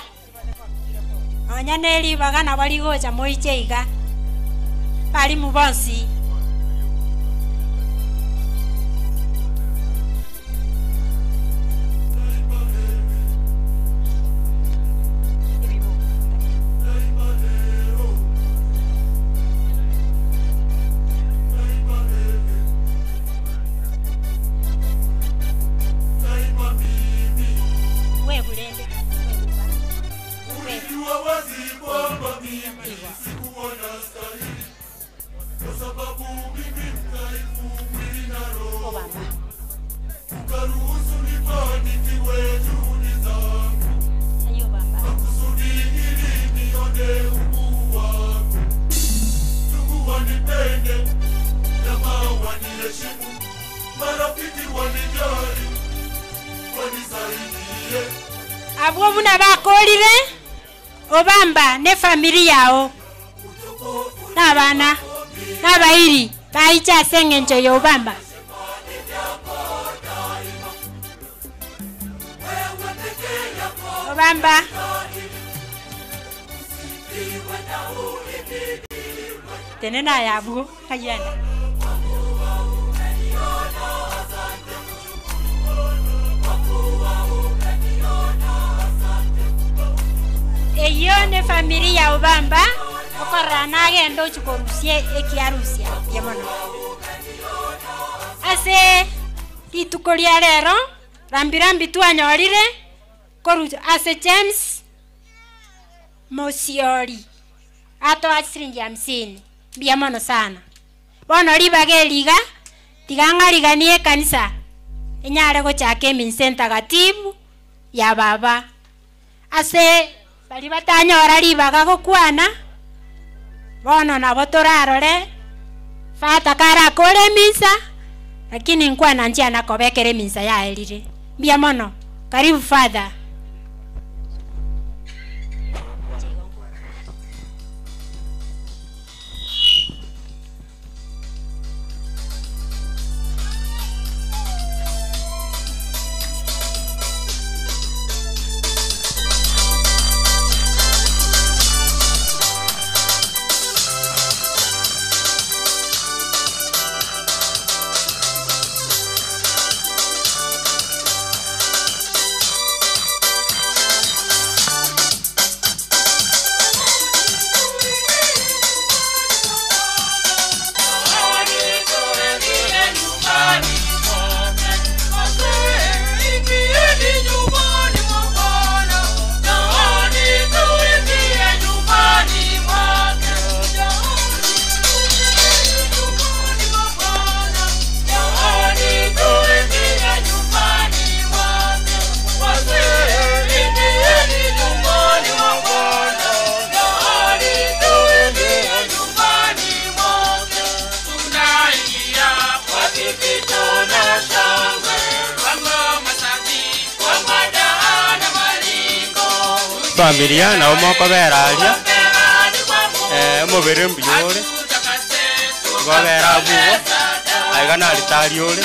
nonya na eribaga nabo rigocha moiche iga abarimu bonsi. Weburende Ulijua wazi kwamba mimi sikuwa nastahili, kwa sababu mimi mdhaifu mwili na roho. Ukaruhusu nifanikiwe juhudi zangu, makusudi ili nione ukuu wako. Ndugu wanipende, jamaa waniheshimu, marafiki wanijali, wanisaidie. Abwo buna bakorire obamba ne family yao na abana na abairi baicha ase eng'encho ya obamba. Obamba tene nayabwo kayenda. Eyo ne family ya obamba okorora nagenda ochikorusia ekiarusia buya mono ase rituko ria rero rambirambi twanyorire koru ase James Mosiori atoa shilingi hamsini mbuya mono sana. Bono ribaga eriga tiga ng'ariganie ekanisa enyare gochaka eminsa entagatibu ya baba ase bari batanyora ribaga gokwana bono nabo torarore fata karakore eminsa lakini nkwana nchiana kobekera eminsa yaerire mbuya mono. Karibu father. Familia nabo mokobera aria omobere mbuya ore gobera abugo aiga naritari ore.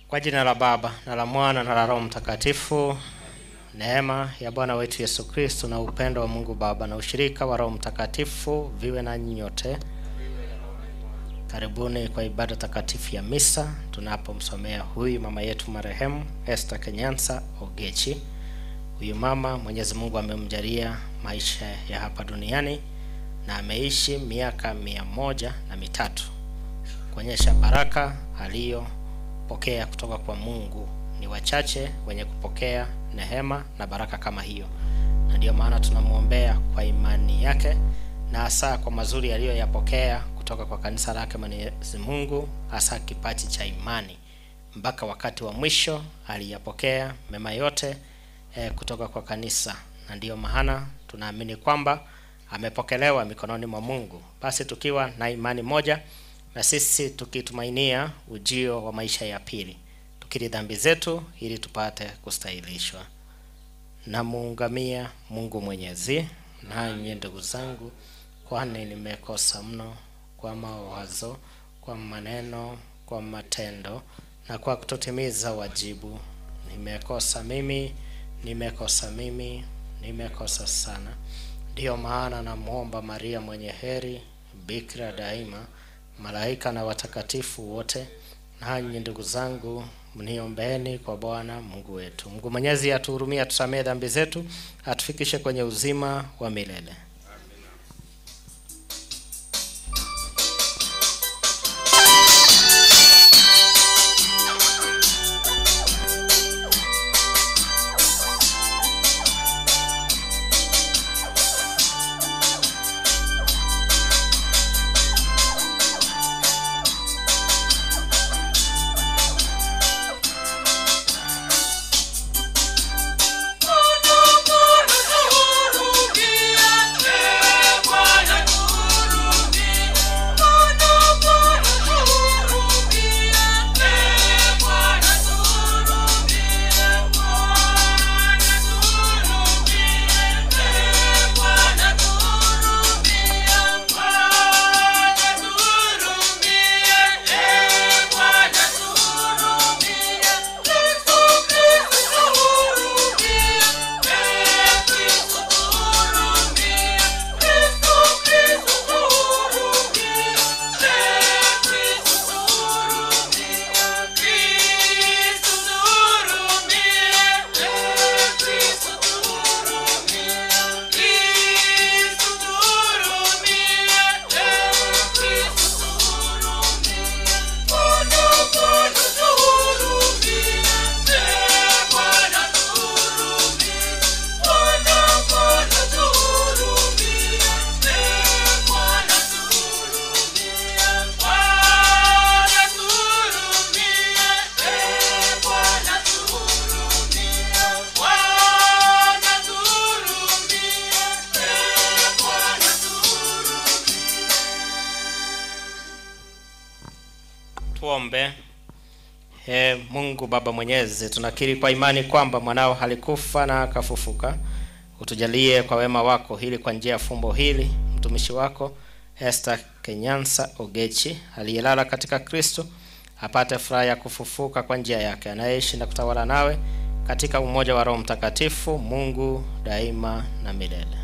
Kwa jina la Baba na la Mwana na la Roho Mtakatifu. Neema ya Bwana wetu Yesu Kristo na upendo wa Mungu Baba na ushirika wa Roho Mtakatifu viwe nanyi nyote. Karibuni kwa ibada takatifu ya misa tunapomsomea huyu mama yetu marehemu Esther Kenyansa Ogechi. Huyu mama Mwenyezi Mungu amemjalia maisha ya hapa duniani na ameishi miaka 103 kuonyesha baraka aliyopokea kutoka kwa Mungu. Ni wachache wenye kupokea nehema na baraka kama hiyo, na ndiyo maana tunamwombea kwa imani yake na hasa kwa mazuri aliyoyapokea kutoka kwa kanisa lake Mwenyezi Mungu, hasa kipaji cha imani. Mpaka wakati wa mwisho aliyapokea mema yote kutoka kwa kanisa, na ndiyo maana tunaamini kwamba amepokelewa mikononi mwa Mungu. Basi tukiwa na imani moja na sisi tukitumainia ujio wa maisha ya pili, tukiri dhambi zetu ili tupate kustahilishwa. Namuungamia Mungu Mwenyezi, nanyi ndugu zangu, kwani nimekosa mno kwa mawazo, kwa maneno, kwa matendo na kwa kutotimiza wajibu. Nimekosa mimi, nimekosa mimi, nimekosa sana. Ndiyo maana namwomba Maria mwenye heri, bikira daima, malaika na watakatifu wote, nanyi ndugu zangu, mniombeeni kwa Bwana Mungu wetu. Mungu Mwenyezi atuhurumie, atusamehe dhambi zetu, atufikishe kwenye uzima wa milele. Tuombe. Mungu Baba Mwenyezi, tunakiri kwa imani kwamba mwanao alikufa na akafufuka. Utujalie kwa wema wako ili kwa njia ya fumbo hili mtumishi wako Esther Kenyansa Ogechi aliyelala katika Kristo apate furaha ya kufufuka kwa njia yake, anayeishi na kutawala nawe katika umoja wa Roho Mtakatifu, Mungu daima na milele.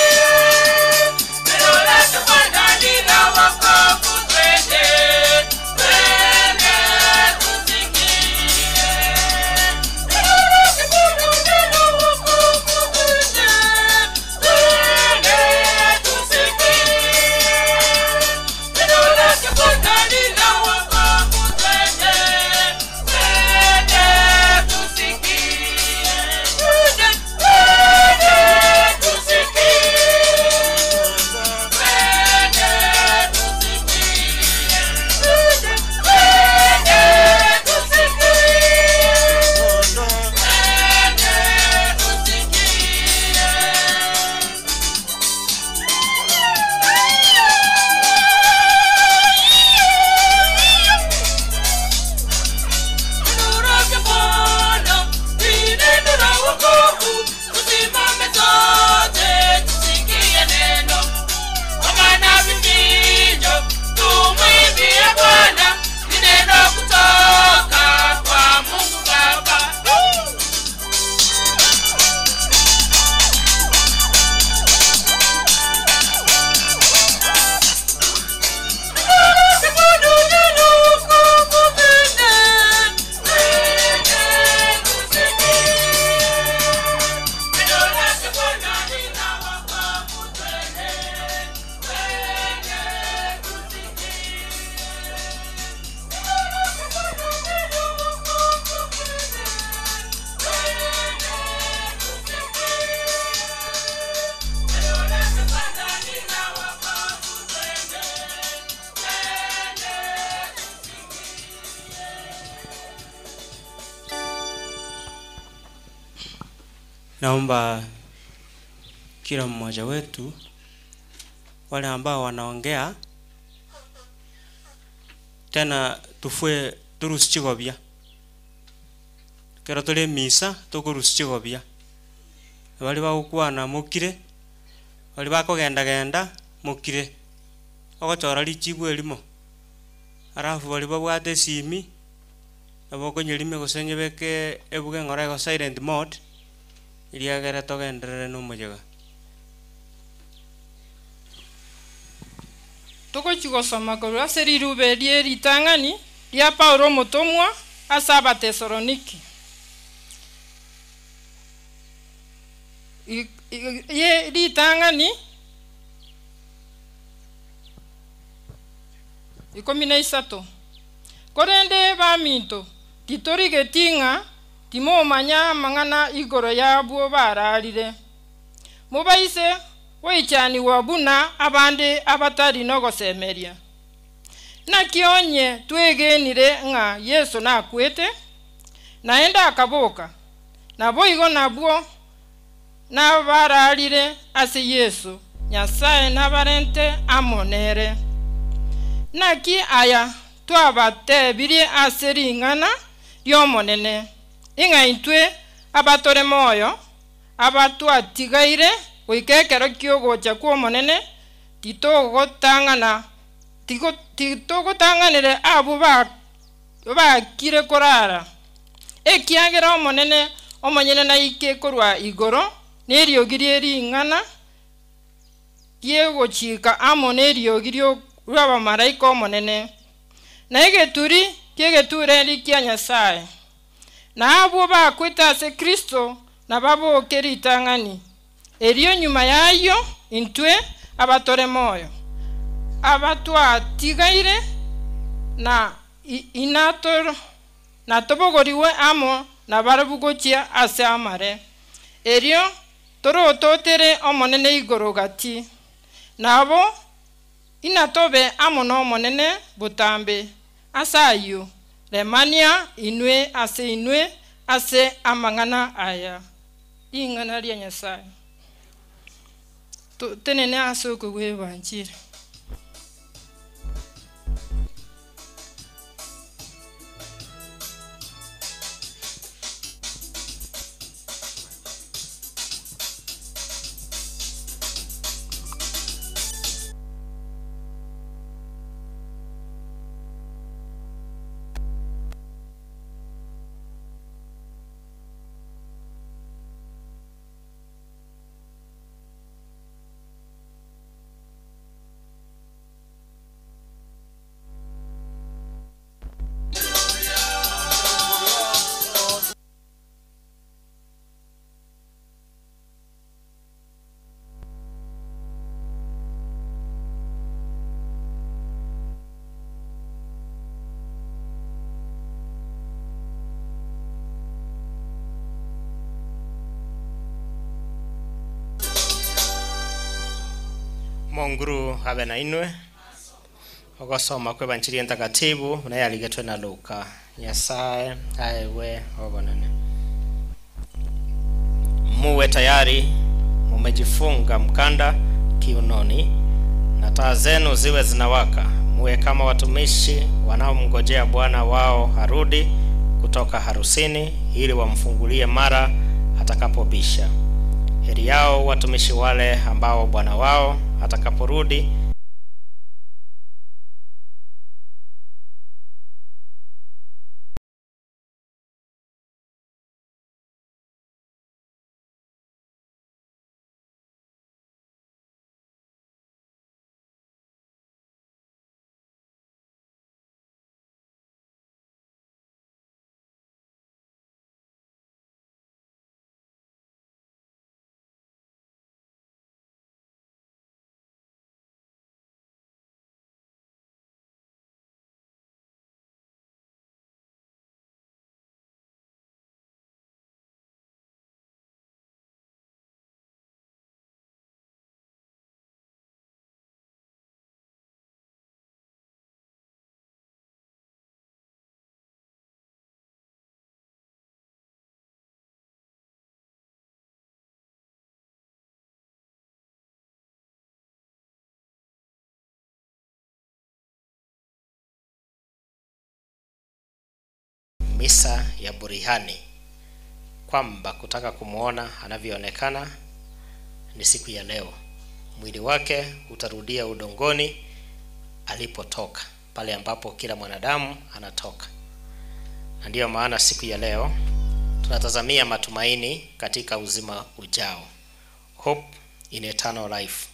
Yeah. Naomba kila mmoja wetu, wale ambao wanaongea tena, tufue turusi chigobia kero tore misa tokorusi chigobia bari bagokwana mokire bari bakogendagenda mokire ogochora richibu erimo alafu bari babwate esimi nabo okonyerime gose nyebeke ebuge ng'ora ego silent mode eriagere togenderere na omoyega. Togochi gosoma korwa ase rirube rie ritang'ani ria Paulo omotomwa ase Abatesaloniki. I- i- Ye ritang'ani 13. Korende baminto, titorigeti ng'a timomanya amang'ana igoro yabwo bararire. Mobaise goichaniwa buna abande abatari nogosemeria. Naki onye twegenire ng'a Yeso nakwete, naende akaboka, naboigo nabwo nabararire ase Yeso, Nyasae nabarente amo nere. Naki aya twabatebirie ase ring'ana ri'Omonene, ing'a intwe abatore moyo, abatwatigaire goika ekero ki'ogocha kw'Omonene, titogotang'ana tigo titogotang'anere abwo ba bakire korara, ekiagera Omonene omonyene naike korwa igoro neriogi rie ring'ana ri'ogochika amo neriogi ri'abamalaika Omonene, na egeturi ki'egetureri kia Nyasae. Na abwo bakwete ase Kristo nababoke ritang'ani, erio nyuma y'ayio intwe abatore moyo, abatwatigaire na inatobogorigwe amo nabarabwo gochia ase amare, erio torototere Omonene igoro gati. Nabo inatobe amo n'Omonene botambe. Ase ayio, remania inwe ase inwe ase amang'ana aya. Ring'ana ria Nyasae. Totenene ase okogwebanchire. Monguru abe na inwe. Ogosoma kw'Evanjili entakatifu buna yarigetwe na Luka. Nyasaye aewe obonene. Muwe tayari mumejifunga mkanda kiunoni na taa zenu ziwe zinawaka. Muwe kama watumishi wanaomngojea bwana wao arudi kutoka harusini, ili wamfungulie mara atakapobisha. Heri yao watumishi wale ambao bwana wao atakaporudi misa ya burihani, kwamba kutaka kumwona anavyoonekana ni siku ya leo. Mwili wake utarudia udongoni alipotoka, pale ambapo kila mwanadamu anatoka. Na ndiyo maana siku ya leo tunatazamia matumaini katika uzima ujao, hope in eternal life.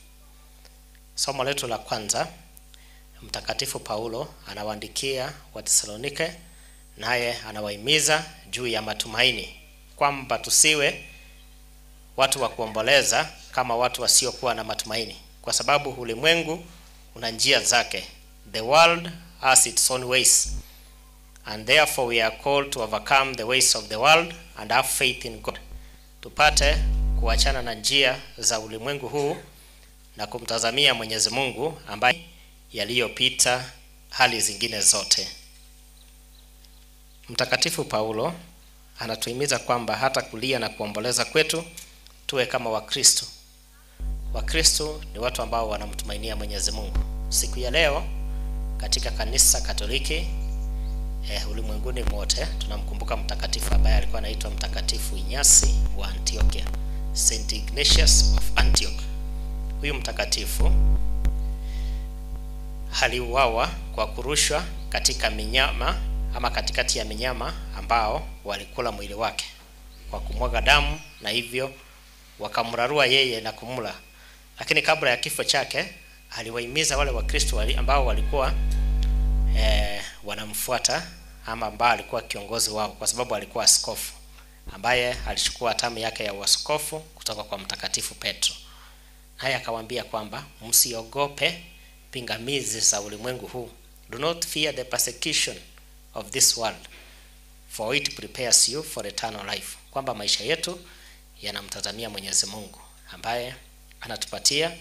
Somo letu la kwanza, Mtakatifu Paulo anawaandikia Watesalonike, naye anawahimiza juu ya matumaini, kwamba tusiwe watu wa kuomboleza kama watu wasiokuwa na matumaini, kwa sababu ulimwengu una njia zake. The world has its own ways and therefore we are called to overcome the ways of the world and have faith in God. Tupate kuachana na njia za ulimwengu huu na kumtazamia Mwenyezi Mungu ambaye yaliyopita hali zingine zote. Mtakatifu Paulo anatuhimiza kwamba hata kulia na kuomboleza kwetu tuwe kama Wakristo. Wakristo ni watu ambao wanamtumainia Mwenyezi Mungu. Siku ya leo katika kanisa Katoliki ulimwenguni mote tunamkumbuka mtakatifu ambaye alikuwa anaitwa Mtakatifu Inyasi wa Antiochia, Saint Ignatius of Antioch. Huyu mtakatifu aliuawa kwa kurushwa katika minyama ama katikati ya minyama ambao walikula mwili wake kwa kumwaga damu, na hivyo wakamrarua yeye na kumla. Lakini kabla ya kifo chake aliwahimiza wale Wakristo ambao walikuwa wanamfuata ama ambao alikuwa kiongozi wao, kwa sababu alikuwa askofu ambaye alichukua hatamu yake ya uaskofu kutoka kwa Mtakatifu Petro. Naye akawaambia kwamba msiogope pingamizi za ulimwengu huu, do not fear the persecution of this world for it prepares you for eternal life, kwamba maisha yetu yanamtazamia Mwenyezi Mungu ambaye anatupatia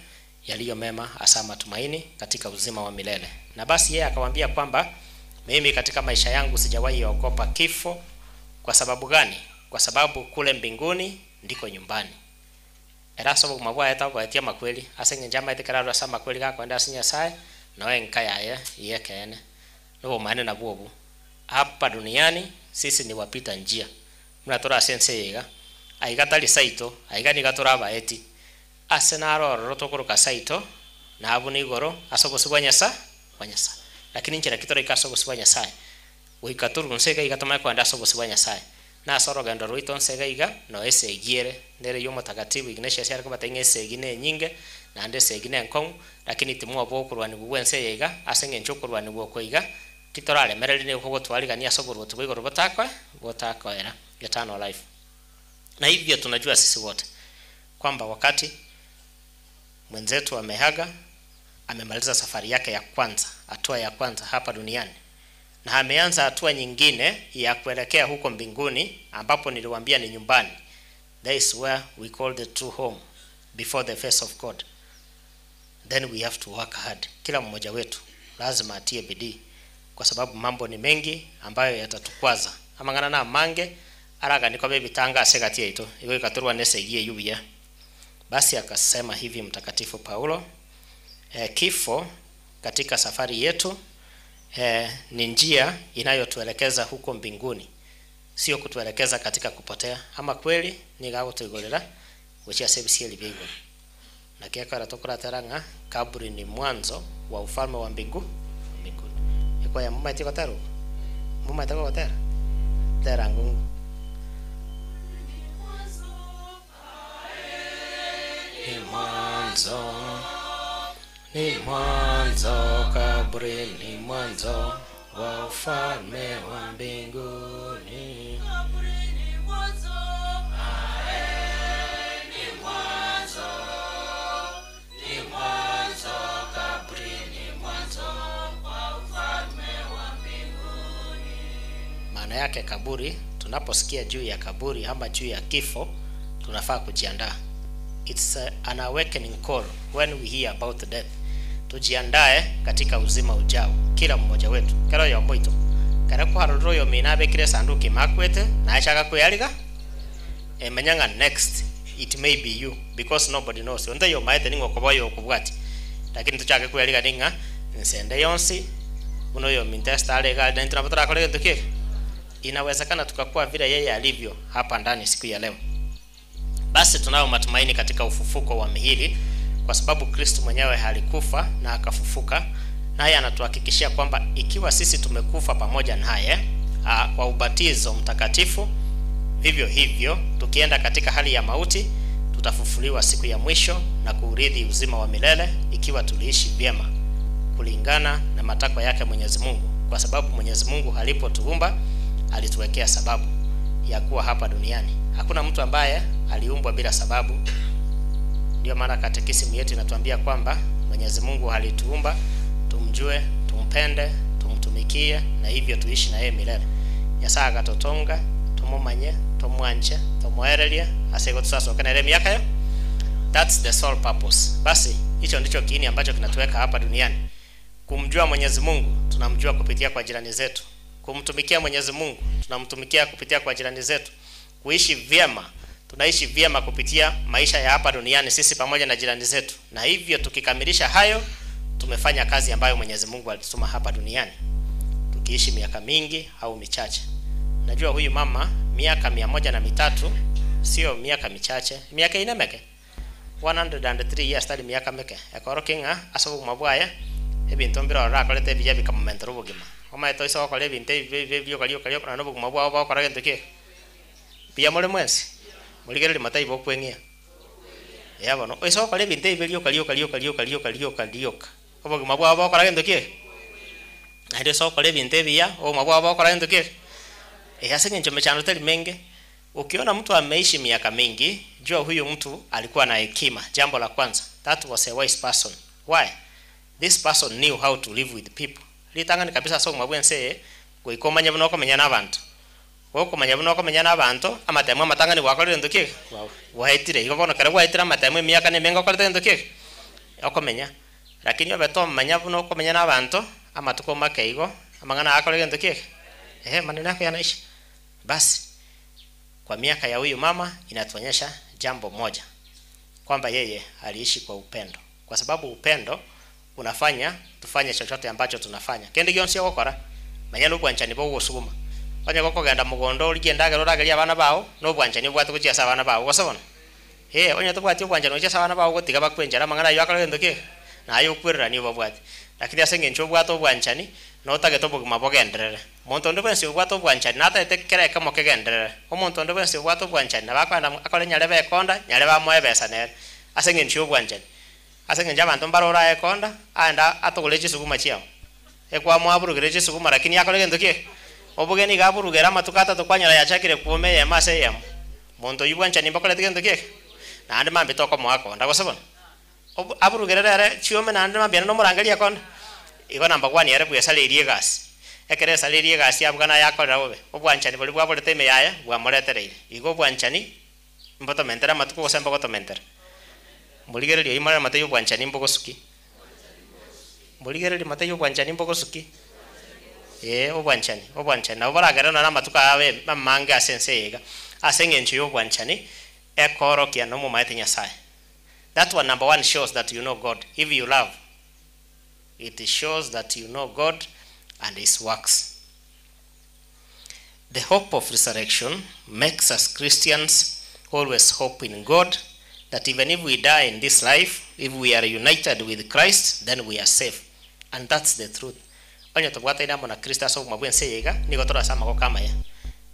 yaliyo mema, hasa matumaini katika uzima wa milele. Na basi yeye akawaambia kwamba mimi katika maisha yangu sijawahi ogopa kifo. Kwa sababu gani? Kwa sababu kule mbinguni ndiko nyumbani. Era ase obogima bwaye taboetie amakweri ase eng'encho amaete kera arure ase amakweri gakoenda ase Nyasaye noe enka yaye ya ekeene na obomaene nabwo obu. Hapa duniani sisi ni wapita njia, buna tore ase ense eye iga, aiga tari saito, aiga niga tore abaeti ase naro ororo tokoroka saito nabwo na igoro ase obosio bwa Nyasaye bwa Nyasaye. Lakini inchera ki toraike ase obosio bwa Nyasaye goika torwe nse iga iga tomanye kogenda ase obosio bwa Nyasaye na ase orogendo rwaito nse iga iga noe esegi ere nere ya omotakatifu Ignatius are kobatebia ng'a esegi na enyinge naende esegi na enkong'u lakini timwoba okorwaniwa bwa ense eye iga ase eng'encho okorwaniwa oko iga titoraremereri nigo kogotwarigania ase oborwoti bwa igoro botakoe botakoera eternal life. Na hivyo tunajua sisi wote kwamba wakati mwenzetu ameaga, amemaliza safari yake ya kwanza, hatua ya kwanza hapa duniani, na ameanza hatua nyingine ya kuelekea huko mbinguni ambapo niliwaambia ni nyumbani. That is where we call the true home before the face of God. Then we have to work hard. Kila mmoja wetu lazima atie bidii, kwa sababu mambo ni mengi ambayo yatatukwaza amang'ana na amange araganiko bebitanga ase gati yaito igo ikaturwa nesegi eywo buya. Basi akasema hivi Mtakatifu Paulo, kifo katika safari yetu ni njia inayotuelekeza huko mbinguni, sio kutuelekeza katika kupotea. Ama kweli nigagutuigurira gochia ase ebisieri bia igoro naki ekero tokoratera ng'a kaburi ni mwanzo wa ufalme wa mbinguni. Ekwaya mumaete gotera ogo? Mumaete gogotera? Tera ngongo. Ni mwanzo, ni mwanzo, kaburi ni mwanzo wa ufalme wa mbinguni. Maana yake kaburi, tunaposikia juu ya kaburi ama juu ya kifo, tunafaa kujiandaa. It's an awakening call when we hear about death. Tujiandae katika uzima ujao, kila mmoja wetu. Kero yomboito kare kwarorire oyo omino abekire esanduki makwete naye achaka kweyariga emenya ng'a next it may be you, because nobody knows. Onde yomaete ning'o okoba oyo okobwati, lakini tochake kweyariga ning'a nsende yonsi buna oyo ominto Esther are iga naintwe nabo torakore egento kiege. Inawezekana tukakuwa vile yeye alivyo hapa ndani siku ya leo. Basi tunayo matumaini katika ufufuko wa miili, kwa sababu Kristo mwenyewe alikufa na akafufuka, naye anatuhakikishia kwamba ikiwa sisi tumekufa pamoja naye kwa ubatizo mtakatifu, vivyo hivyo tukienda katika hali ya mauti tutafufuliwa siku ya mwisho na kuurithi uzima wa milele, ikiwa tuliishi vyema kulingana na matakwa yake Mwenyezi Mungu, kwa sababu Mwenyezi Mungu alipotuumba alituwekea sababu ya kuwa hapa duniani. Hakuna mtu ambaye aliumbwa bila sababu. Ndio maana katekisimu yetu inatuambia kwamba Mwenyezi Mungu alituumba tumjue, tumpende, tumtumikie na hivyo tuishi na yeye milele. Nyasaye akatotonga tumumanye, tumwanje, tumwererie asego tusasokenere miaka yo. That's the sole purpose. Basi hicho ndicho kiini ambacho kinatuweka hapa duniani. Kumjua Mwenyezi Mungu tunamjua kupitia kwa jirani zetu. Kumtumikia Mwenyezi Mungu tunamtumikia kupitia kwa jirani zetu. Kuishi vyema tunaishi vyema kupitia maisha ya hapa duniani sisi pamoja na jirani zetu, na hivyo tukikamilisha hayo, tumefanya kazi ambayo Mwenyezi Mungu alitutuma hapa duniani, tukiishi miaka mingi au michache. Najua huyu mama miaka 103 sio miaka michache, miaka inemeke 103 years tari miaka meke ekoro king'a ase obogima bwaye ebinto mbirorora akorete ebiya bikamomentera obogima omaete oise gokora ebinto ebi bioka rioka rioka naende obogima bwabo bogokora gento ki buya more mwensi morigereria mataibo okweng'ia eya bono oise gokora ebinto ebibe rioka rioka rioka rioka rioka rioka rioka obogima bwabo bogokora gento ki naende oise gokora ebinto ebiya obogima bwabo bogokora gento ki ase eng'encho mechando teri menge. Ukiona mtu ameishi miaka mingi, jua huyu mtu alikuwa na hekima. Jambo la kwanza, that was a wise person. Why? This person knew how to live with people. Litangani kabisa so mabwense goikomanya buno okomenya n'abantu. Gokomanya buno okomenya n'abantu, amatemo amatangani gwakorire ntoki? Waetire. Igo bono kare gwaetire amatemo emiaka nemenge okorete ntoki? Okomenya. Lakini obe tomanya buno okomenya n'abantu, amatuko make igo, amang'ana akorire ntoki? Maneno yako yanaishi. Basi kwa miaka ya huyu mama inatuonyesha jambo moja, kwamba yeye aliishi kwa upendo, kwa sababu upendo unafanya tufanye chochote ambacho tunafanya. Kende gionsi ogokora manya nobwanchani bogosuguma onye gokogenda mugondo origie endagera orageria abana bao nobwanchani obwate gochia ase abana bao gose bono onye tobwati obwanchani gochia ase abana bao gotiga bakwenchera amang'ana aywo akore gento ki naye okwererania obabwate, lakini ase eng'encho obwate obwanchani notagete obogima bogenderere. Omonto onde bwensi obwate obwanchani natagete kera ekemo kegenderere. Omonto onde bwensi obwate obwanchani nabo akoenda akore nyarebe ekonda nyarebe amoe ebesa nere ase eng'encho ya obwanchani. Ase eng'encho abanto mbare orae ekonda aenda atogore chisuguma chiao ekwamwaburugere chisuguma lakini akore gento ki obogeni iga aburugere amatuko atatu kwanyora yachakire kuoma eyemo ase eyemo. Monto oywo bwanchani mbakorete gento ki naende mambete okomoa akonda gose bono aburugere rere chiome naende mambia nomorangeria akonda. Igo namba 1 ere bwesarerie egasi ekere esarerie egasi abwana yakorera bobe obwanchani bori bwaborete ime yaye bwamoretereire. Igo obwanchani mbotomentera amatuko gose mbogotomentera mborigereria imore amate ya obwanchani mbogosuki mborigereria mate ya obwanchani mbogosuki obwanchani obwanchani nabo baragere nore amatuko abe amange ase ense eyeiga ase eng'encho ya obwanchani ekorokia nomomaete Nyasaye. That one number 1 shows that you know God. If you love, it shows that you know God and his works. The hope of resurrection makes us Christians always hope in God, that even if we die in this life, if we are united with Christ, then we are safe. And that's the truth. Onye tobwate inamo na Kristo ase obogima bwense eyeiga, nigo torase amagoko amaya.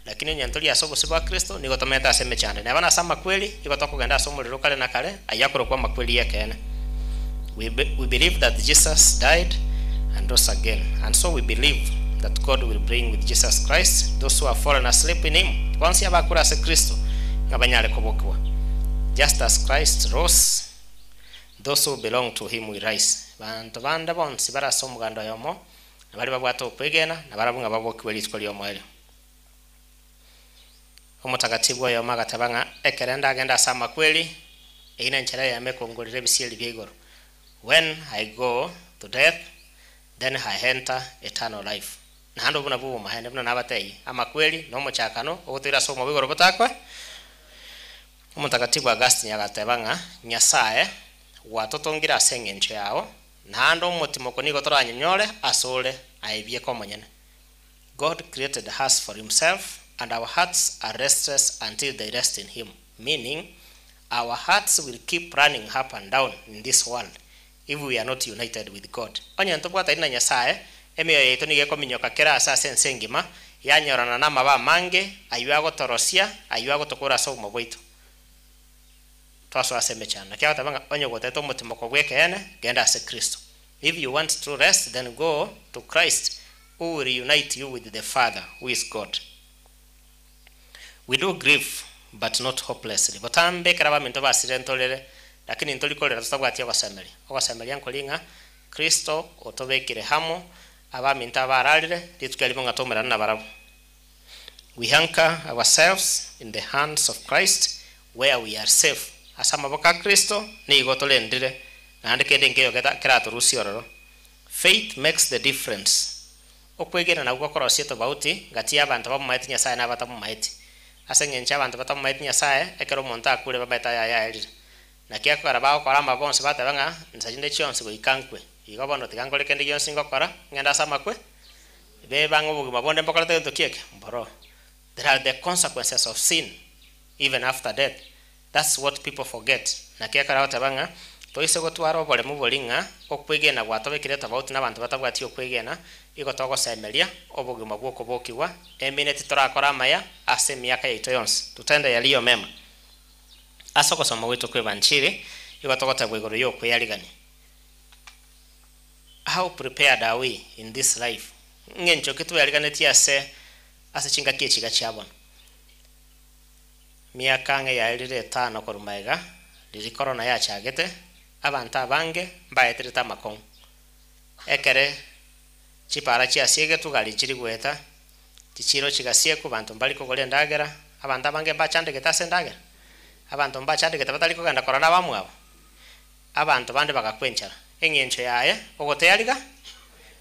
Lakini onye ntori ase obosio bwa Kristo, nigo tomete ase emechando. Neba nase amakweri, igo tokogenda ase omorero kare na kare, aywo akorokwa amakweri y'ekeene. We believe that Jesus died and rose again. And so we believe that God will bring with Jesus Christ those who have fallen asleep in him. Bonsi abakure ase Kristo, ng'abanyare kobokwa. Just as Christ rose, those who belong to him will rise. Banto bande bonsi barase omoganda oyomo, na bari babwate okwegena, na barabwo ng'a babokiwe rituko riomoerio. Omotakatifu oyomo agateba ng'a ekere ndagenda ase amakweri, eyio nenchera eyemo ekongorera ebisieri bia igoro. When I go to death, then I enter eternal life. Naende obwo nabwo obomaene buna nabateiyi amakweri na omochakano ogotoira ase omobo igoro botakwe. Omotakatifu Augustine agateba ng'a Nyasaye gwatotongire ase eng'encho yao, naende omotimoko nigo toranyonyore ase ore aebieke omonyene. God created us for himself and our hearts are restless until they rest in him, meaning our hearts will keep running up and down in this world if we are not united with God. Onye ntobwataini na Nyasaye, emioyo yaito nigo ekominyoka kera ase ase ense engima, yanyorana na amabe amange, aywo agotorosia, aywo agotokora ase obogima bwaito. Twasoa ase emechando. Naki agoteba ng'a onye gotete omotimoko bw'ekeene, genda ase Kristo. If you want true rest, then go to Christ who will reunite you with the Father who is God. We do grieve but not hopelessly. Botambe ekero abaminto basirire ntorere, lakini ntori korera totabwati ogosemeria. Ogosemeria nkori ng'a Kristo otobekire amo, abaminto abararire, rituko erimo ng'a toumerane nabarabwo. We anchor ourselves in the hands of Christ where we are safe. Ase amaboko a Kristo nigo torendire, naende kende nkeiyo keratorusie ororo. Faith makes the difference. Okwegena nakwo gokorosia etobauti gati y'abanto bamomaeti Nyasae na abatamomaeti. Ase engencho y'abanto batamomaeti Nyasae, ekero omonto akure bamaete ayaye aerire. Naki ekero bagokora amabe onsi bateba ng'a, Nsa chinde chionsi goika nkwe. Igo bono tiga nkore kende gionsi ngokora, ng'ende ase amakwe, bebe ang'e obogima bonde mbokorete gento ki eke? Mboro. There are the consequences of sin even after death. That's what people forget. Naki ekero agoteba ng'a toise gotwara oboremu boria ng'a okwegena gwatobekire etobauti nabanto batabwati okwegena, igo togosemeria obogima bw'okobokigwa, emine titorakora amaya ase emiaka yaito yonsi, tutende yaliyo mema. Ase ogosoma gwaito kw'Evanchiri, igo togotebwa igoro y'okweyarigania. How prepared are we in this life? Ng'encho ki tweyariganetie ase ase chingaki echi iga chia bono? Miaka ang'e yaerire etano korwa magega, riria korona yachagete, abanto abange mbaeterete amakong'u. Ekere chipara chiasiegetwe gari nchiri goeta, chichiiro chigasiekwa, abanto mbari kogora endagera, abanto abange mbachandegete ase endagera, abanto mbachandegete batari kogenda korora abamwabo, abanto bande bagakwa enchara. Eng'encho yaye, ogoteariga,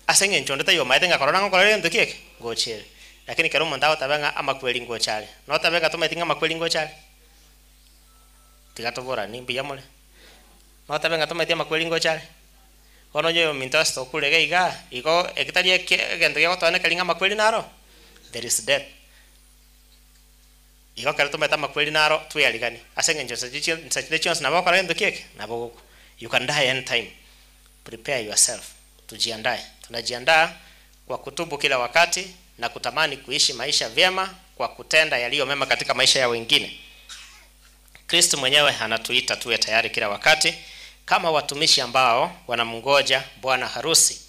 ase eng'encho onde taiyo omaete ng'a korora ngokora egento ki eke, ngocha ere. Lakini ekero omonto agoteba ng'a amakweri ngocha are, notebe ng'a tomaeti ng'a amakweri ngocha are? Tiga toboranie, mbuya more? Notebe ng'a tomaeti amakweri ngocha are? Bono onye oyominto ase tokure iga igaa, igo eki tari eke egento gegotoaneka ring'a amakweri naro? There is death. Igo ekero tomaete amakweri naro, tweyariganie, ase eng'encho nsa chichio nsa chinde chionsi nabo okora gento ki eke? Nabo ogokwa. You can die any time. Prepare yourself. Tujiandae. Tunajiandaa kwa kutubu kila wakati na kutamani kuishi maisha vyema kwa kutenda yaliyo mema katika maisha ya wengine. Kristo mwenyewe anatuita tuwe tayari kila wakati kama watumishi ambao wanamngoja bwana harusi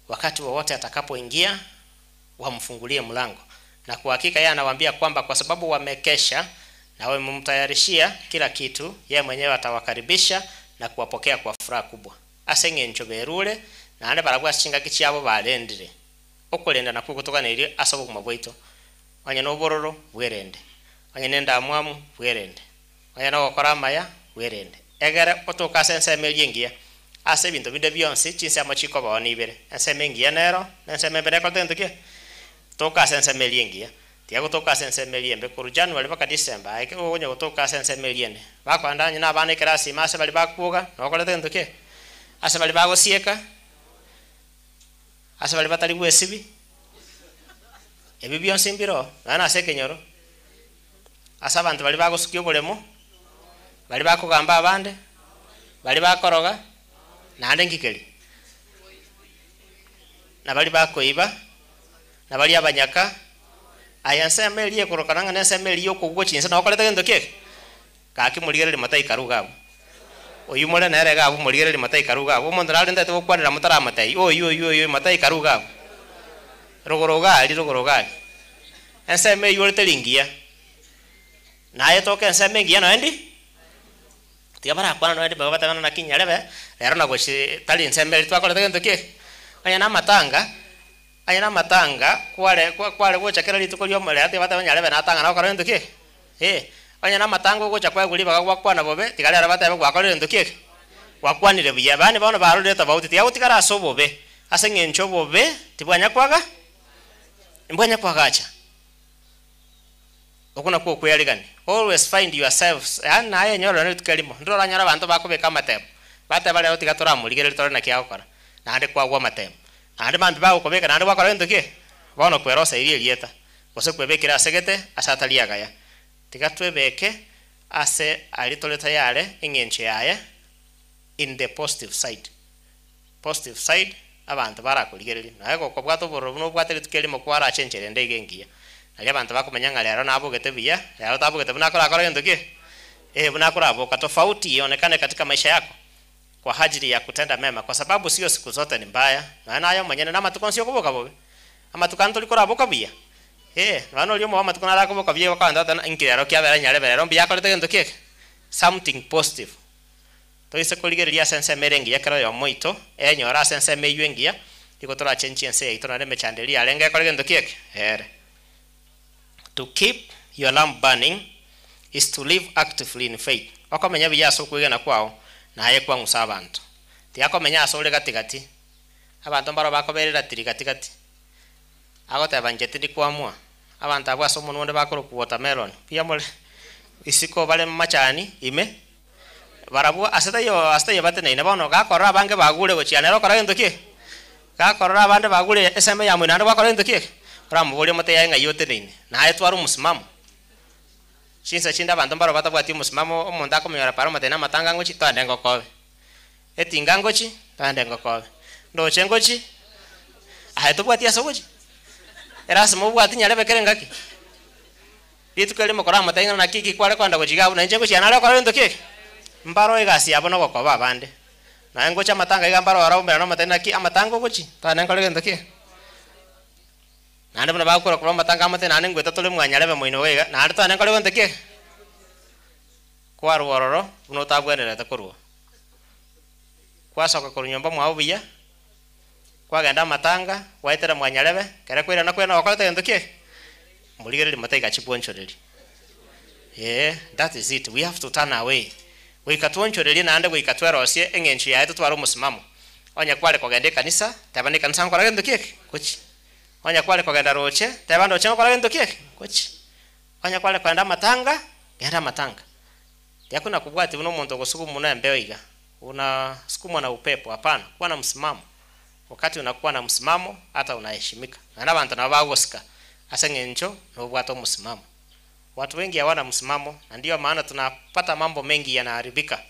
wakati wowote atakapoingia wamfungulie mlango. Na kwa hakika yeye anawaambia kwamba kwa sababu wamekesha na wamemtayarishia kila kitu, yeye mwenyewe atawakaribisha na kuwapokea kwa furaha kubwa. Ase eng'encho berure, naende barabwo ase chingaki chiabo barendire. Okorenda nakwo gotoganeirie ase obogima bwaito. Onye nobororo, bwerende. Onye nendamwamu, bwerende. Onye nogokora amaya, bwerende. Egere otoke ase ensemo eria engiya. Ase ebinto binde bionsi, chinsemo chikobao nibere, ensemo engiya nero, na ensemo embe nekorete gento ki? Toka ase ensemo eria engiya. Tiga gotoka ase ensemo eria embe korwa January mpaka December, aye ekero okonya gotoka ase ensemo eria ende. Bakoenda onye na abana ekerasi ime ase baria bakwoga, nokorete gento ki? Ase baria bagosieka, ase baria batari gwesibi, ebi bionsi mbiroo, nonya na ase ekenyoro, ase abanto baria bagosukia oboremo, baria bakogamba abande, baria bakoroga, naende nki keria? Na baria bakoiba, na baria abanyaka, aye ensemo eria ekorokana ng'a nensemo eria y'okogwa chinse nokorete gento ki eke? Gaki morigererie motaikaru iga abwo. Oyio more nere iga abwo morigererie motaikaru iga abwo. Omonto nare ntagete gokwanera motaramotebia, oyio oyio oyio motaikaru iga abwo. Rogoro iga aria, rogoro iga aria. Ensemo eyio ore teri ngiya. Naye toka ensemo engiya nonya ndi, tiga barakwane nonya ndi babe batebane naki nyarebe, rero nagochi tari ensemo eria twakorete gento ki eke? Onye na amatanga, Aye namatanga kware kware gocha kera rituko ri'omorero, tiga batebe nyarebe natang'ana gokora gento ki eke? Ee, onye namatanga ogocha kwaegwa ribaga gwakwana bobe, tiga rero batebe gwakorire gento ki eke? Gwakwanire buya. Yaani bono barorire tofauti, tiga gotigara ase obobe, ase eng'encho obobe tibwanya kwaga mbwanya kwagacha. Okwo nakwo okwearigania. Always find yourselves, yaani naye enyorero nerituko erimo, ndire oranyore abanto bakobeka amatemo, bateba rero tiga toramorigereria tore naki agokora, naende kwagwa amatemo. Naende mambia bagokobeka naende gwakora gento ki? Bono kweroseirie erieta, gose kwebekire ase gete ase atari agaya. Tiga twebeke ase aria tore tayare eng'encho yaye in the positive side. Positive side, abanto barakorigereria. Naye gokobwata obororo buna obwate rituko erimo kwarache enchera ende iga engiya. Nario abanto bakomanya ng'a rero nabogete buya, rero tabogete buna akorakore gento ki? Eh, buna akoraboka. Tofauti ionekane katika maisha yako kwa ajili ya kutenda mema, kwa sababu sio siku zote ni mbaya. Nonya naye omonyene namatuko onsi okoboka bobe? Amatuko ande tori koraboka buya? Eh, nonya noria omobe amatuko naro akoboka buya igo okogenda ogoteba inki rero kiabera nyarebe rero mbuya akorete gento ki eke? Something positive. Toise korigereria ase ensemo ere engiya kera oyomo oito enyore ase ensemo eyio engiya, igo torachenchie ense yaito naende emechando eria yarenge ekore gento ki eke? Ere. To keep your lamp burning is to live actively in faith. Okomenya buya ase okwegena kwao naye kwang'usa abanto. Tiakomenya ase ore gati gati. Abanto mbaro bakoberera tiri gati gati. Agoteba inche tindi kwamua. Abanto abwo ase omonwa onde bakorokwa watermelon. Mbuya more? Isiko bare machani ime. Barabwo ase taiyo ase taiyo bateneine bono gakorora abange bagure gochia nere okora gento ki? Gakorora abande bagure esemo ya moino naende gwakora gento ki? Oramoborie omote yaye ng'ai oteneine, naye tware omosimamo. Chinsa chinde abanto mbaro batabwati omosimamo omonto akomonyora pare omotebia namatanga ngochi toende ngokobe. Etinga ngochi toende ngokobe. Ndoche ngochi aye tobwati ase ogochi? Erasima obwati nyarebe kera engaki. Rituko erimo koramotebie ng'a naki ki kware kogenda gochia iga abwo, na inche ngochia nare gokora gento ki eke? Mbaro egasi yabo nogokoba abande. Naye ngocha amatanga iga mbaro oraumerane nomotebie naki amatanga ogochia, twane nkore gento ki eke? Naende buna bagokora korwa amatanga amotebie naende ngoeta tore mwanyarebe moino iga iga, naende twane nkore gento ki eke? Kwarwa ororo buna otabwenerete korwa. Kwasoka korwa nyomba mwabo buya, kwagenda amatanga, gwaetera mwanyarebe, ekero kwairana kwena gokorete gento ki eke? Morigererie motaigachi bwonchoreria. Ee, that is it, we have to turn away. Goika twonchorerie naende goika twerosie eng'encho yaye totware omosimamo. Onye kware kogenda ekanisa, teba nekanisa nkora gento ki eke? Gochi. Onye kware kogenda roche, teba ndoche ngokora gento ki eke? Gochi. Onye kware kogenda amatanga, genda amatanga. Tiakuna kobwatia buna omonto ogosugumwa buna embeo iga, unasukumwa na upepo, hapana, kuwa na msimamo. Wakati unakuwa na msimamo hata unaheshimika. Naende abanto nabo bagogosika ase eng'encho nobwate omosimamo. Watu wengi hawana msimamo na ndiyo maana tunapata mambo mengi yanaharibika.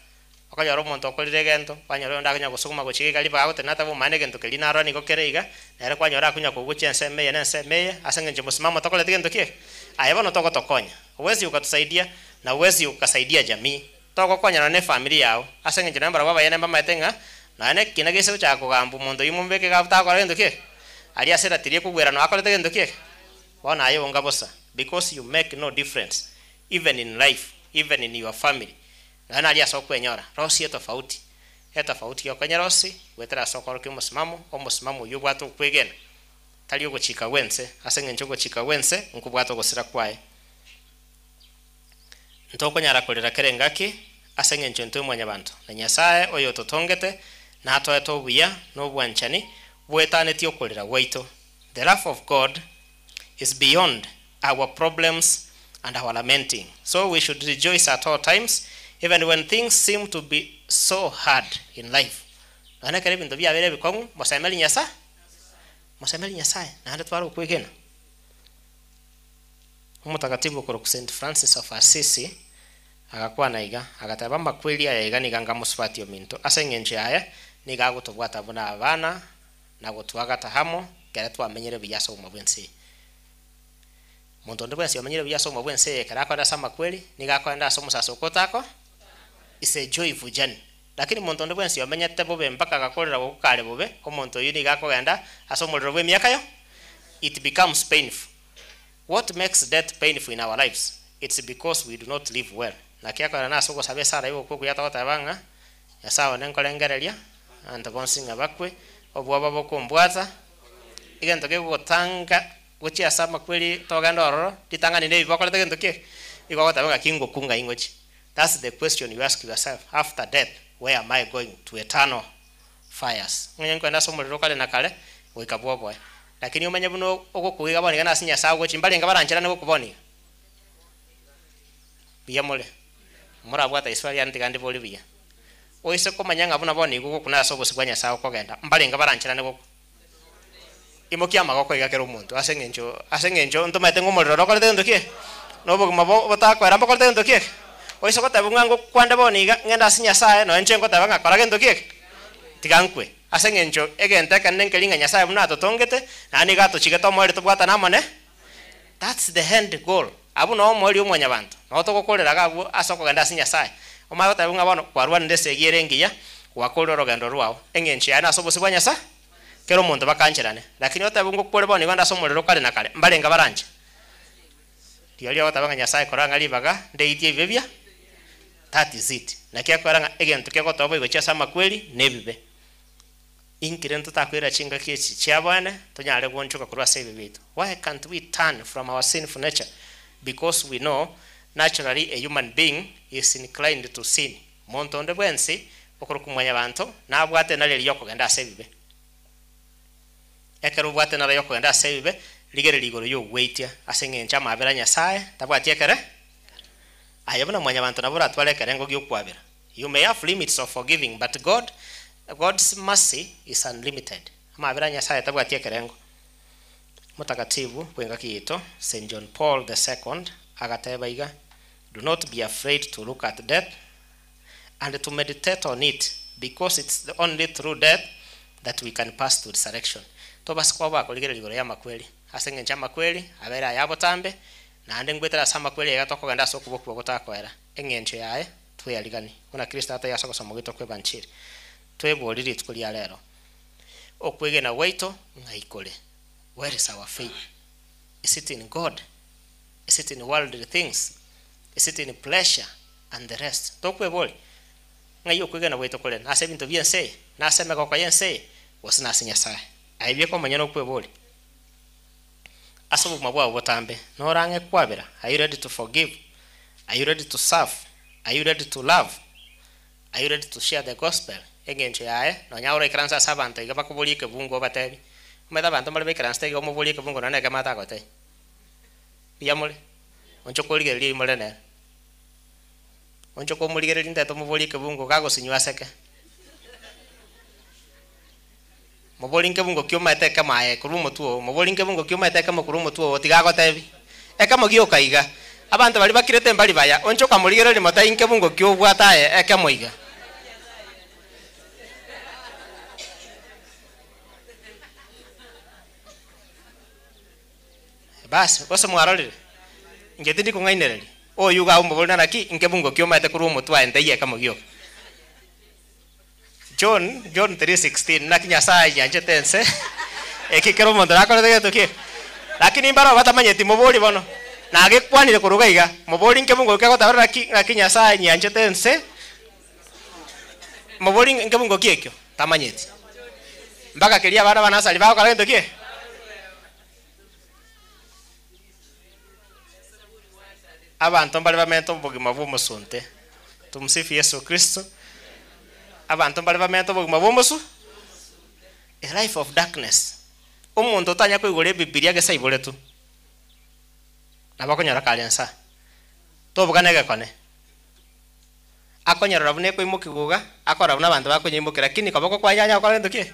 Okonyora omonto okorire egento, kwanyora oyonde akonya gosuguma gochia iga ribaga agoteba natebe omanyene egento keria narora nigo kere iga, nere kwanyora akonya kogochia ensemo eye na ensemo eye ase eng'encho mosimamo tokoreti gento ki eke? Aye bono togotokonya, huwezi ukatusaidia na huwezi ukasaidia jamii. Togokonyana na efamiri yao, ase eng'encho naende barabwo abayene mbamaete ng'a nonya na ekina gese gochaka kogambwa omonto oyio momobeke iga tagokora gento ki eke? Aria ase eratiri ekogwera nonya akorete gento ki eke? Bono aye onga bosa, because you make no difference even in life, even in your family, nonya naria ase okwenyora, rosia etofauti, etofauti yokonyerosia goetera ase okorokia omosimamo, omosimamo oyio obwate okwegena, tari ogochika gwense, ase eng'encho ogochika gwense nkobwate ogosira kwaye. Ntokonyara korera kera engaki, ase eng'encho intwe mwanyabanto, na Nyasae oyototongete natoete obuya na obwanchani bwetanetie okorera gwaito. The love of God is beyond our problems and our lamenting. So we should rejoice at all times, even when things seem to be so hard in life. Nonya ekero ebinto biabeire ebikong'u, mosemerie Nyasae, mosemerie Nyasae, naende tware okwegena. Omotakatifu okorokwa Saint Francis of Assisi agakwana iga, agateba, Amakweri aya iga nigo anga mosubati ominto, ase engencho yaye nigo agotobwata buna abana na gotwagata amo ekero twamenyire buya ase obogima bw'ense eye. Monto onde bwensi omenyire buya ase obogima bw'ense eye ekero akoenda ase amakweri, nigo akoenda ase omosasoko otako is a joyful journey. Lakini monto onde bwensi omenyete bobe mpaka agakorera gokwa kare bobe, omonto oyio nigo akogenda ase omorero bw'emiaka yo it becomes painful. What makes death painful in our lives? It's because we do not live well. Naki akoerana ase ogosaba esara y'ogokwa okuya togoteba ng'a, Nyasae one nkorengereria, abanto bonsi ng'a bakwe, obwoba bokombwata, egento kegogotanga gochia ase amakweri togende ororo, ritang'ani nebibe okorete gento ki? Igo ogoteba ng'a ki ngokwa ng'ai ngochia? That's the question you ask yourself after death, where am I going to eternal fires? Onye nkoenda ase omorero kare na kare, goika bwoboe. Lakini omanye buna ogokwa iga bono iga nase Nyasae ogochia, mbarenge barancherane gokwa bono iga? Mbuya more? Morabwate iswali yane tiga ndiborie buya. Oise komanya ng'a buna bono iga ogokwa nase obosio bwa Nyasae okogenda, mbarenge barancherane gokwa? Imokia amagoko iga kera omonto ase eng'encho ase eng'encho ntomaete ng'a omorero orokorete gento ki? Na obogima bo botakoera mbokorete gento ki eke? Oise goteba ng'a ngokwande bono iga, ng'ende ase Nyasaye, nonya inche ngoteba ng'a kora gento ki eke? Tiga nkwe. Ase eng'encho egento ekenene nkeri ng'a Nyasaye buna atotongete, naende nigo atochigete omoerio tobwatane amo ne. That's the end goal. Abwo noo omoerio o mwanyabanto, noo togokorera iga abwo ase okogenda ase Nyasaye. Omanye goteba ng'a bono kwarwanire esegi ere engiya, gwakorire orogendo rwao. Eng'encho yaye nase obosio bwa Nyasaye, kera omonto bakancherane. Lakini otebe ngokore bono igo nde ase omorero kare na kare, mbarenge baranche? Rirorio ogoteba ng'a Nyasaye kora ng'a ribaga ndeitie ebibe bia, that is it. Naki ekogera ng'a egento kegotoa boigo gochia ase amakweri nebibe. Inki rende totakoira chingaki echi chiaboene tonyare goonchoka korwa ase ebibe biaito? Why can't we turn from our sinful nature? Because we know naturally a human being is inclined to sin. Monto onde bwensi okorokwa mwanyabanto nabwate enara eria yokogenda ase ebibe. Ekero obwate enara yokogenda ase ebibe, rigereria igoro yogweitia ase eng'encho amabera a Nyasae tabwati ekere. Aye buna mwanyabanto nabo oratware ekerengo giokwabera. You may have limits of forgiving but God God's mercy is unlimited. Amabera a Nyasae tabwati ekerengo. Omotakatifu bw'engaki yaito Saint John Paul the Second agateba iga, Do not be afraid to look at death and to meditate on it because it's only through death that we can pass to resurrection. Tobase koba bakorigereria igoro y'amakweri ase eng'encho amakweri abeire aya botambe naende ngwetera ase amakweri aiga tokogenda ase okobokigwa gotakoera. Eng'encho yaye tweyarigani buna Kristo ataiyo ase ogosoma gwaito kw'Ebanchiri. Tweborie rituko ria rero, Okwegena gwaito ng'ai kore? Where is our faith? Is it in God? Is it in worldly things? Is it in pleasure and the rest? Tokweboria, Ng'ai okwegena gwaito kore? Nase ebinto bi'ense eye? Nase emegoko y'ense eye? Gose nase Nyasae? Aye bieka omonyene okweboria. Ase obogima bwao botambe, norang'e kwabera? Are you ready to forgive? Are you ready to serve? Are you ready to love? Are you ready to share the gospel? Engencho yaye, nonya oroikaranse ase abanto iga bakoboria ekebungo obatebie, Omanyete abanto mbare baikaransete iga omoborie ekebungo nonya nekemo atagotebie. Mbuya more? Onchoka origererie oyio more nere. Onchoka omorigererie ntete omoborie ekebungo gagosinywa aseke. Mobori nkebungo ki omaete ekemo aye korwa omotwe oo, mobori nkebungo ki omaete ekemo korwa omotwe oo, tiga agotebi. Ekemo gioka iga. Abanto baria bakirete mbari baya, onchoka morigererie motai nkebungo ki obwate aye ekemo iga. Bas, gose mwarorire? Inche tindi kong'ainereria. Oyio iga omobori naraki, nkebungo ki omaete korwa omotwe aye ntaiyo ekemo gioka. John, John 3:16, Naki Nyasae ainyanchete ense, eki kera omonto nakorete gento ki? Lakini mbarabwo batamanyeti, mobori bono, nagekwanire korwa iga iga, mobori nkebungo ki agoteba naki, naki Nyasae ainyanchete ense, mobori nkebungo ki ekio? Tamanyeti. Mpaka keria abana ba Nasari bagokora gento ki? Abanto mbare bamente obogima bw'omosunte. Tumsifu Yesu Kristo. Abanto mbare bamente obogima bw'omosu, a life of darkness. Omonto otanya koigora ebibilia gese aiboretwe, nabo akonyora kare nsa, tobokana egekone. Akonyorora buna ekoimokigwa iga, akorora buna abanto bakonyeimokia lakini koboko kwaye yanya gokora gento ki?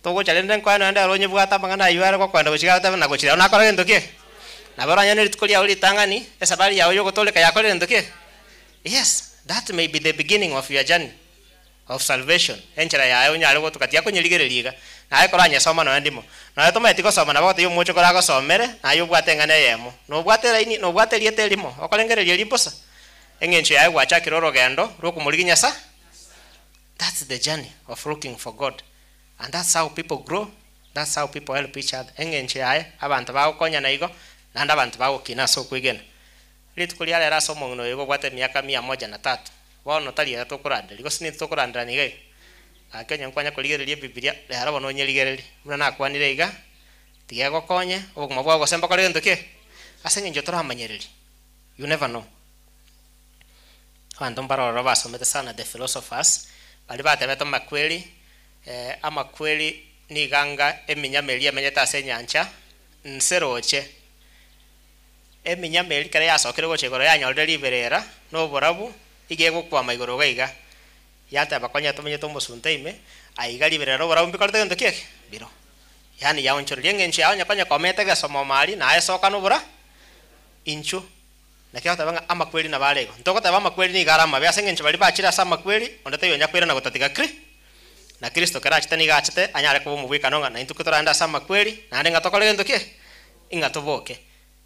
Togocha rende nkoe nonya ndero onyebwate amang'ana ayio are gokoenda gochia iga agoteba nagochia rero nakora gento ki? Nabo oranyore ne rituko riao ritang'ani, esafari yao yogotooreka yakorire gento ki? Yes, that may be the beginning of your journey of salvation, enchera yaye onyare gotoka tiakonyerigereria iga, naye koranyesoma nonya ndimo. Nonya tomaeti gosoma nabo ogotebia omochokoro agosomere, naye obwate eng'ana eyemo. Nobwate elaini, nobwate erieta erimo, okorengereria erio mbosa. Eng'encho yaye gwachakire orogendo rw'okomorigia Nyasae. That's the journey of looking for God and that's how people grow, that's how people help each other. Eng'encho yaye abanto bagokonyana igo naende abanto bagokina ase okwegena. Rituko ria rero ase omong'ina oyo igo obwate emiaka mia moja na tatu, bono tari ere tokoranderia, gose nintwe tokoranderania iga iga? Gaki onye nkwanya korigereria ebibilia, rero bono onyerigererie. Buna nakwanire iga, tiga egokonye, obogima bwao gose mbokore gento ki? Ase eng'encho toramanyererie, you never know. Abanto mbare ororo basomete sana the philosophers, baria batebete amakweri, amakweri nigo anga eminyama eria emenyete ase enyancha, nse roche. Eminyama eria ekero yasokire gocha igoro yanyorire riberera, na oborabu, iga egokwama igoro iga iga. Yateba konya tomenyete omosunte ime, aiga riberera na oborabu mbikorete gento ki eke? Mbiro. Yaani yaonchoreria eng'encho yao onye konya komete egesomo mari, naye soka nobora inchuo. Naki agoteba ng'a amakweri nabo are igo. Ntogoteba amakweri nigo are amabe ase eng'encho baria bachire ase amakweri, onde taiyo onya koirana gotatiga Kri na Kristo kero achete nigo achete anyare koba omobwekano ng'a naintwe toragende ase amakweri, naende ng'a tokore gento ki? Ing'a toboke.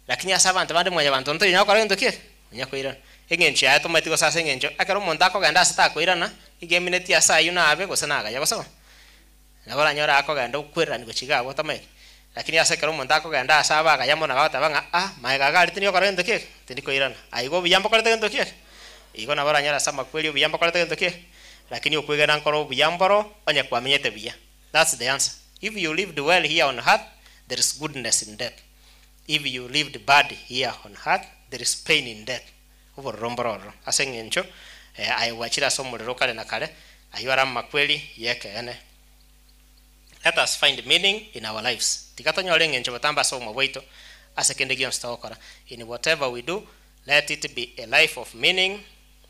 Lakini ase abanto bande mwanyabanto onde taiyo onya gokora gento ki? Onya koirana. Eng'encho yaye tomaeti gose ase eng'encho ekero omonto akogenda ase takoirana, iga emineti ase ayio nabe gose nagaya gose bo. Nabo oranyore akogenda okwererani gochia iga abwo otamanyeti. Lakini ase ekero omonto akogenda ase abe agaya mono nabo agoteba ng'a ah, magega iga aria tindi gokora gento ki eke, tindi koirana. Aiga obuya mbokorete gento ki eke? Igo nabo oranyore ase amakweri obuya mbokorete gento ki eke? Lakini okwegena nkore obuya mboro onye kwamenyete buya. That's the answer. If you lived well here on earth, there is goodness in death. If you lived bad here on earth, there is pain in death. Obororo mboro ororo. Ase eng'encho aye gwachire ase omorero kare na kare, ayio are amakweri y'ekeene. Let us find meaning in our lives. Tiga tonyore eng'encho botambe ase obogima bwaito ase kende gionsi togokora. In whatever we do, let it be a life of meaning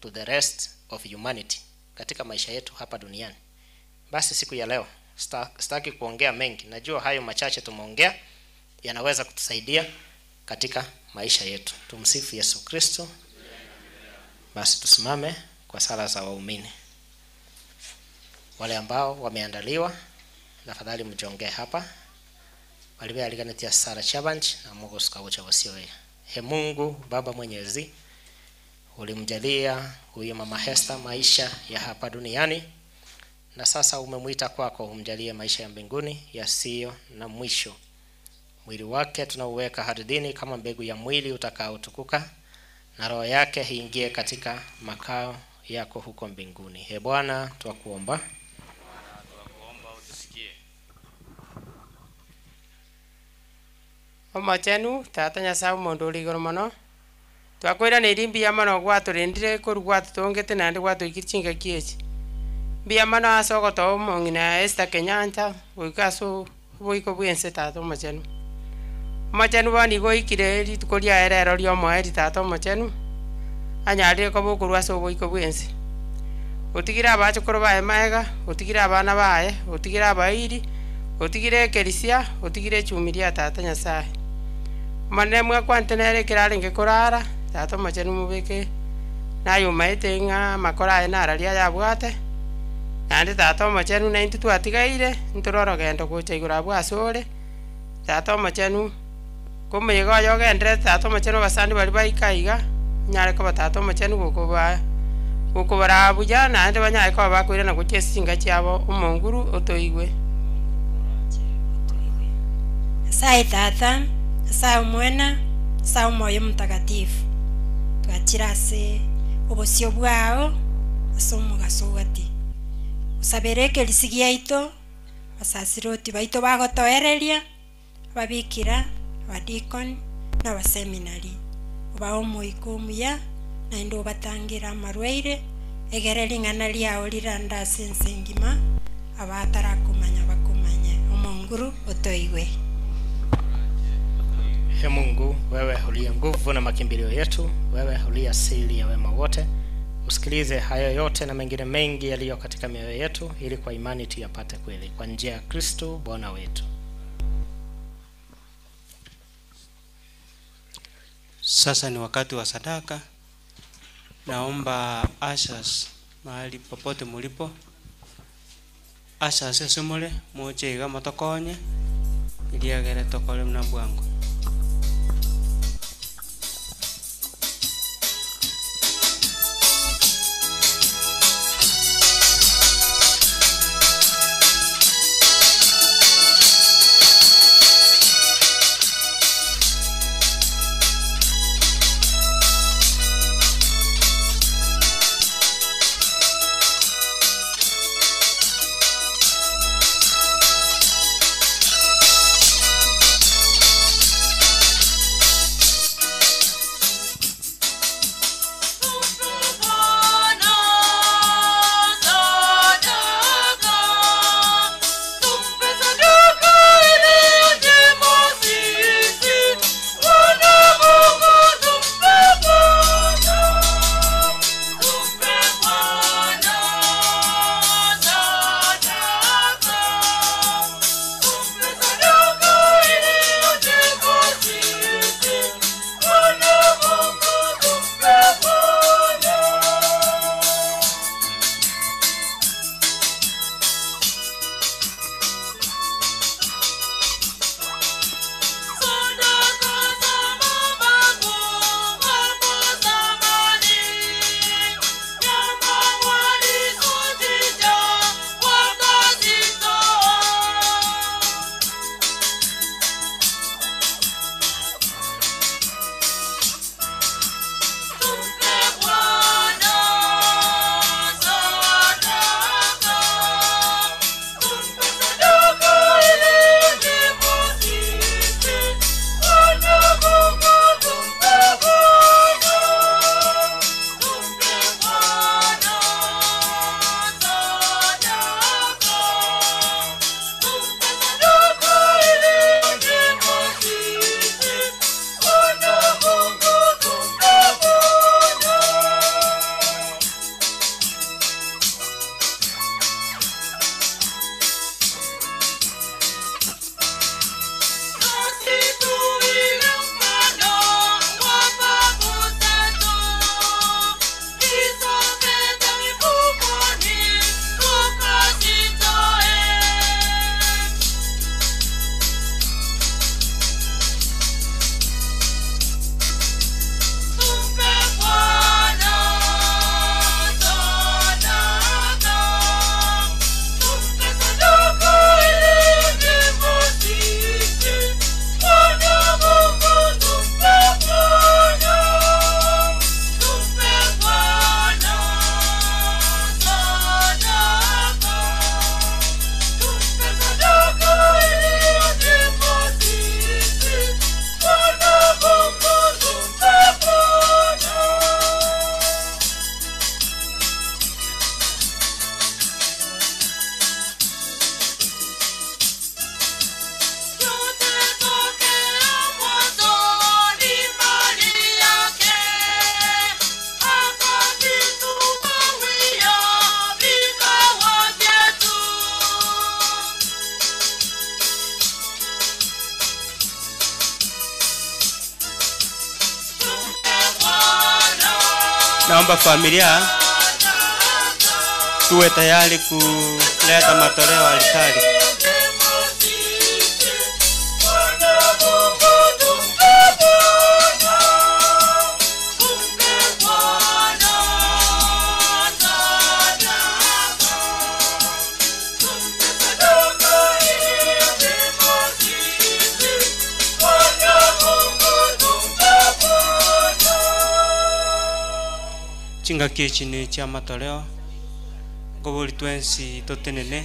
to the rest of humanity katika maisha yetu hapa duniani. Basi siku ya leo sitaki kuongea mengi, najua hayo machache tumeongea yanaweza kutusaidia katika maisha yetu. Tumsifu Yesu Kristo. Basi tusimame kwa sala za waumini. Wale ambao wameandaliwa, tafadhali mjongee hapa. Walibealiganetia sala challenge na Mungu sikagocha wasioe. He Mungu Baba Mwenyezi, ulimjalia huyu Mama Hester maisha ya hapa duniani na sasa umemwita kwako, umjalie maisha ya mbinguni yasiyo na mwisho. Mwili wake tunauweka ardhini kama mbegu ya mwili utakaotukuka, na roho yake iingie katika makao yako huko mbinguni. He Bwana, twakuomba. Tunakuomba utusikie. Omochenu tata Nyasaye omonto ore igoro mono, twakoiraneiri mbuya mono gwatorendire korwa gwatotongete naende gwatoikire chingaki echi. Mbuya mono ase ogotoa omong'ina Esther Kenyancha goika ase oboiko bwa ense tata omochenu. Omochenu bono nigo oikire rituko riaye rero ria omoerio tata omochenu, anyarire koba okorwa ase oboiko bwa ense. Otigire abachokoro baye magega, otigire abana baye, otigire abairi, otigire ekerisia, otigire echumi ria tata Nyasaye. Omonene mwakwanete nere ekero arenge korara, tata omochenu mobeke naye omaete ng'a amakoro aye nararia ayabwate, naende tata omochenu naintwe twatigaire, ntore orogendo gocha igoro abwo asore, tata omochenu, komoyega oyo ogenderete tata omochenu abasani baria baika iga, onyare koba tata omochenu gokobaa gokobaraa buya naende banyare koba bakoirana gochia ase chinka chiabo omonguru otoigwe. Nyasaye Tata, Nyasaye Omwana, Nyasaye Omoyo Omotakatifu, twachire ase obosio bwao ase omogaso gati, gosabera ekerisi giaito, abasasiroti baito bagotoereria, ababikira, abadikoni, na abaseminari, obae omoika omuya, naende obatangere amarwaire, egere ring'ana riao rirande ase ense engima, abatarakomanya bakomanye. Omonguru otoigwe. He Mungu, wewe uliye nguvu na makimbilio yetu, wewe uliye asili ya wema wote, usikilize hayo yote na mengine mengi yaliyo katika mioyo yetu, ili kwa imani tuyapate kweli, kwa njia ya Kristo Bwana wetu. Sasa ni wakati wa sadaka. Naomba ushers mahali popote mulipo, ushers ase more moche iga motokonye iriagere tokore muna bwango. Naomba familia tuwe tayari kuleta matoleo altari. Chingaki echi ne chia matoleo nkobori twensi totenene.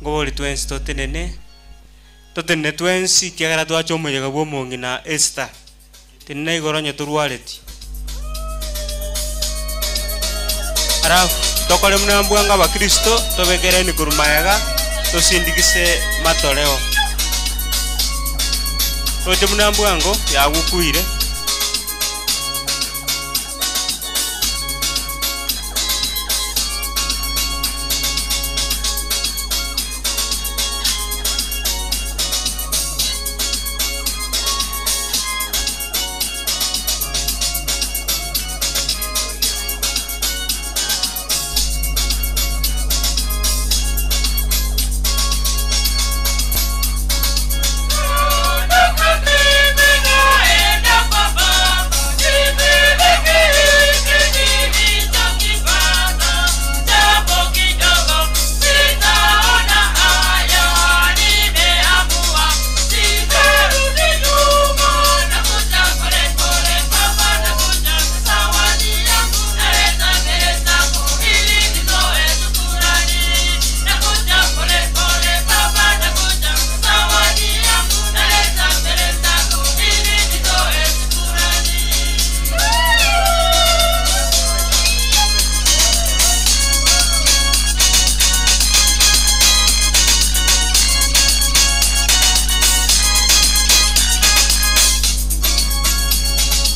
Nkobori twensi totenene totenene twensi kiagera twacha omoyega bwa omong'ina Esther tenena igoro onye torwareti. Alafu tokore muna mbwanga abakristo tobekereni korwa maega tosindikise matoleo. Toche muna mbwango yagukuire.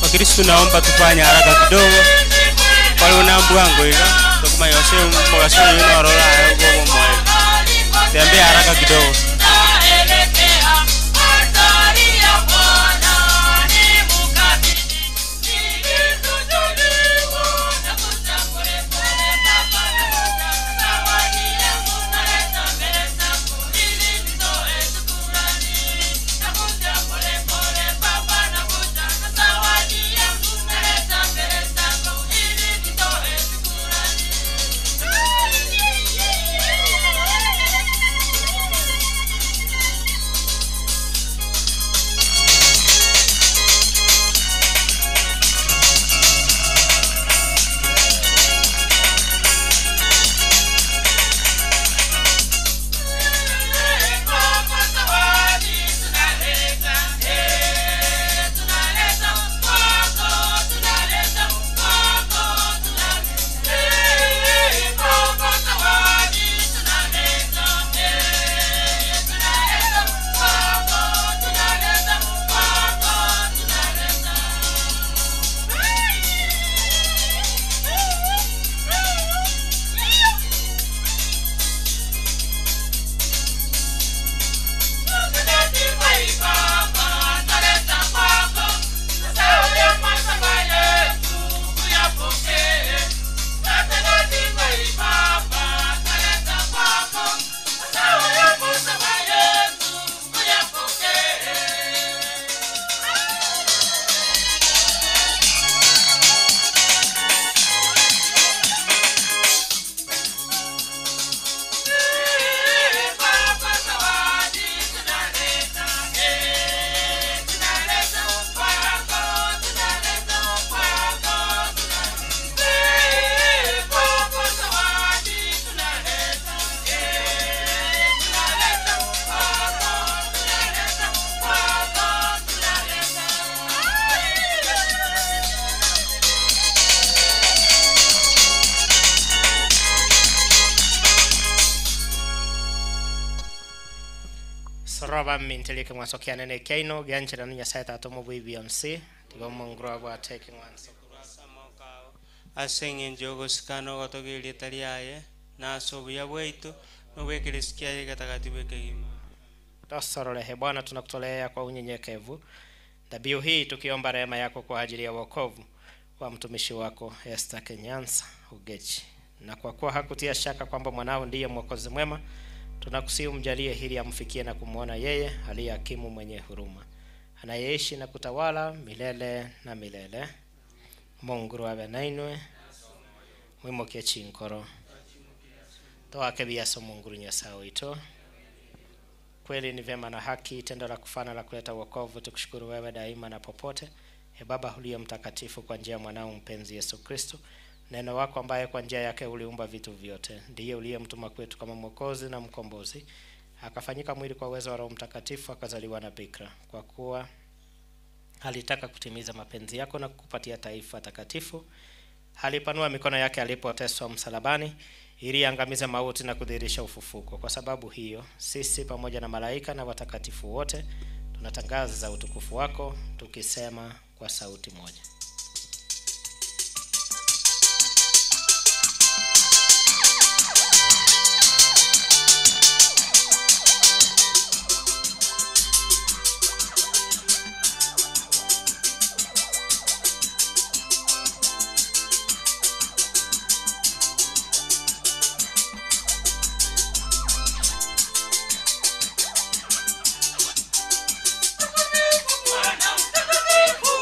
Wakristo naomba tufanye haraka kidogo pale unambwango iga tokuma yose mugaso yuno orora gogo moyo tembea haraka kidogo. Soroba minteleke king'wanso kianene kiaino giancheranu nyasaye tata omobui bionsi tiga omonguru abwate eking'wanso Ase eng'encho yogosikana ogotogeria etari yaye. Na ase obuya bwaito, na obw'ekeresu kiaye egetagatifu ekegima. Tosororehe Bwana, tunakutolea kwa unyenyekevu dhabihu hii tukiomba rehema yako kwa ajili ya wokovu wa mtumishi wako Esther Kenyansa Ugechi, na kwa kuwa hakutia shaka kwamba mwanao ndiye mwokozi mwema, tunakusihi umjalie hili amfikie na kumwona yeye aliye hakimu mwenye huruma, anayeishi na kutawala milele na milele. Mungu abe nainwe mwimokie chinkoro toake biaso Mungu Nyasaye wito. Kweli ni vyema na haki, tendo la kufana la kuleta wokovu, tukushukuru wewe daima na popote, e Baba uliye mtakatifu, kwa njia ya mwanao mpenzi Yesu Kristo, neno wako ambaye kwa njia yake uliumba vitu vyote, ndiye uliyemtuma kwetu kama mwokozi na mkombozi, akafanyika mwili kwa uwezo wa Roho Mtakatifu, akazaliwa na bikira, kwa kuwa alitaka kutimiza mapenzi yako na kukupatia taifa takatifu. Alipanua mikono yake alipoteswa msalabani, ili angamize mauti na kudhihirisha ufufuko. Kwa sababu hiyo, sisi pamoja na malaika na watakatifu wote tunatangaza utukufu wako tukisema kwa sauti moja. Bwana mtakatifu,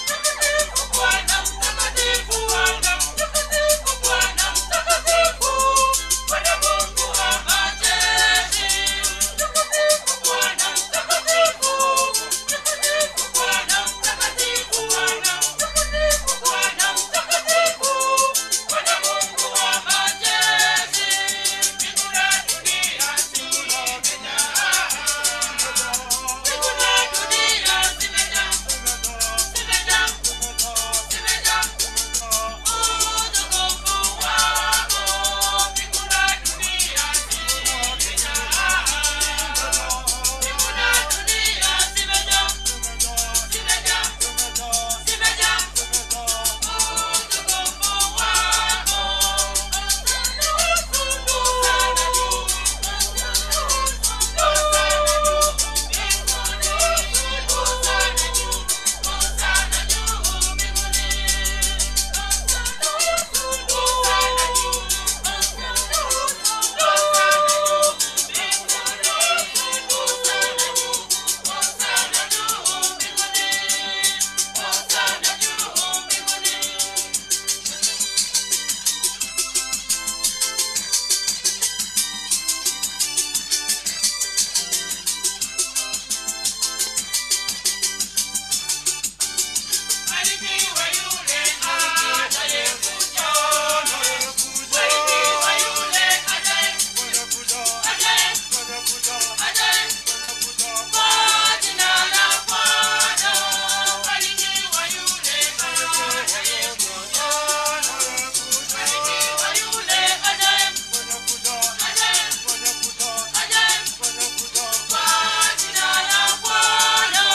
mtakatifu Bwana mtakatifu Bwana mtakatifu Bwana mtakatifu Bwana Mungu wa majeshi. Mtakatifu Bwana mtakatifu, mtakatifu Bwana mtakatifu Bwana mtakatifu Bwana mtakatifu Bwana Mungu wa majeshi. Mbingu na dunia zimejaa. Mbingu na dunia zimejaa, zimejaa, zimejaa utukufu wako. Mbingu na dunia zimejaa, mbingu na dunia zimejaa, zimejaa, zimejaa utukufu wako. Sana juu, sana juu. Barikiwa yule anayekuja, barikiwa yule ajaye, ajaye, ajaye kwa jina la Bwana. Barikiwa yule anayekuja, barikiwa yule ajaye, ajaye, ajaye kwa jina la Bwana.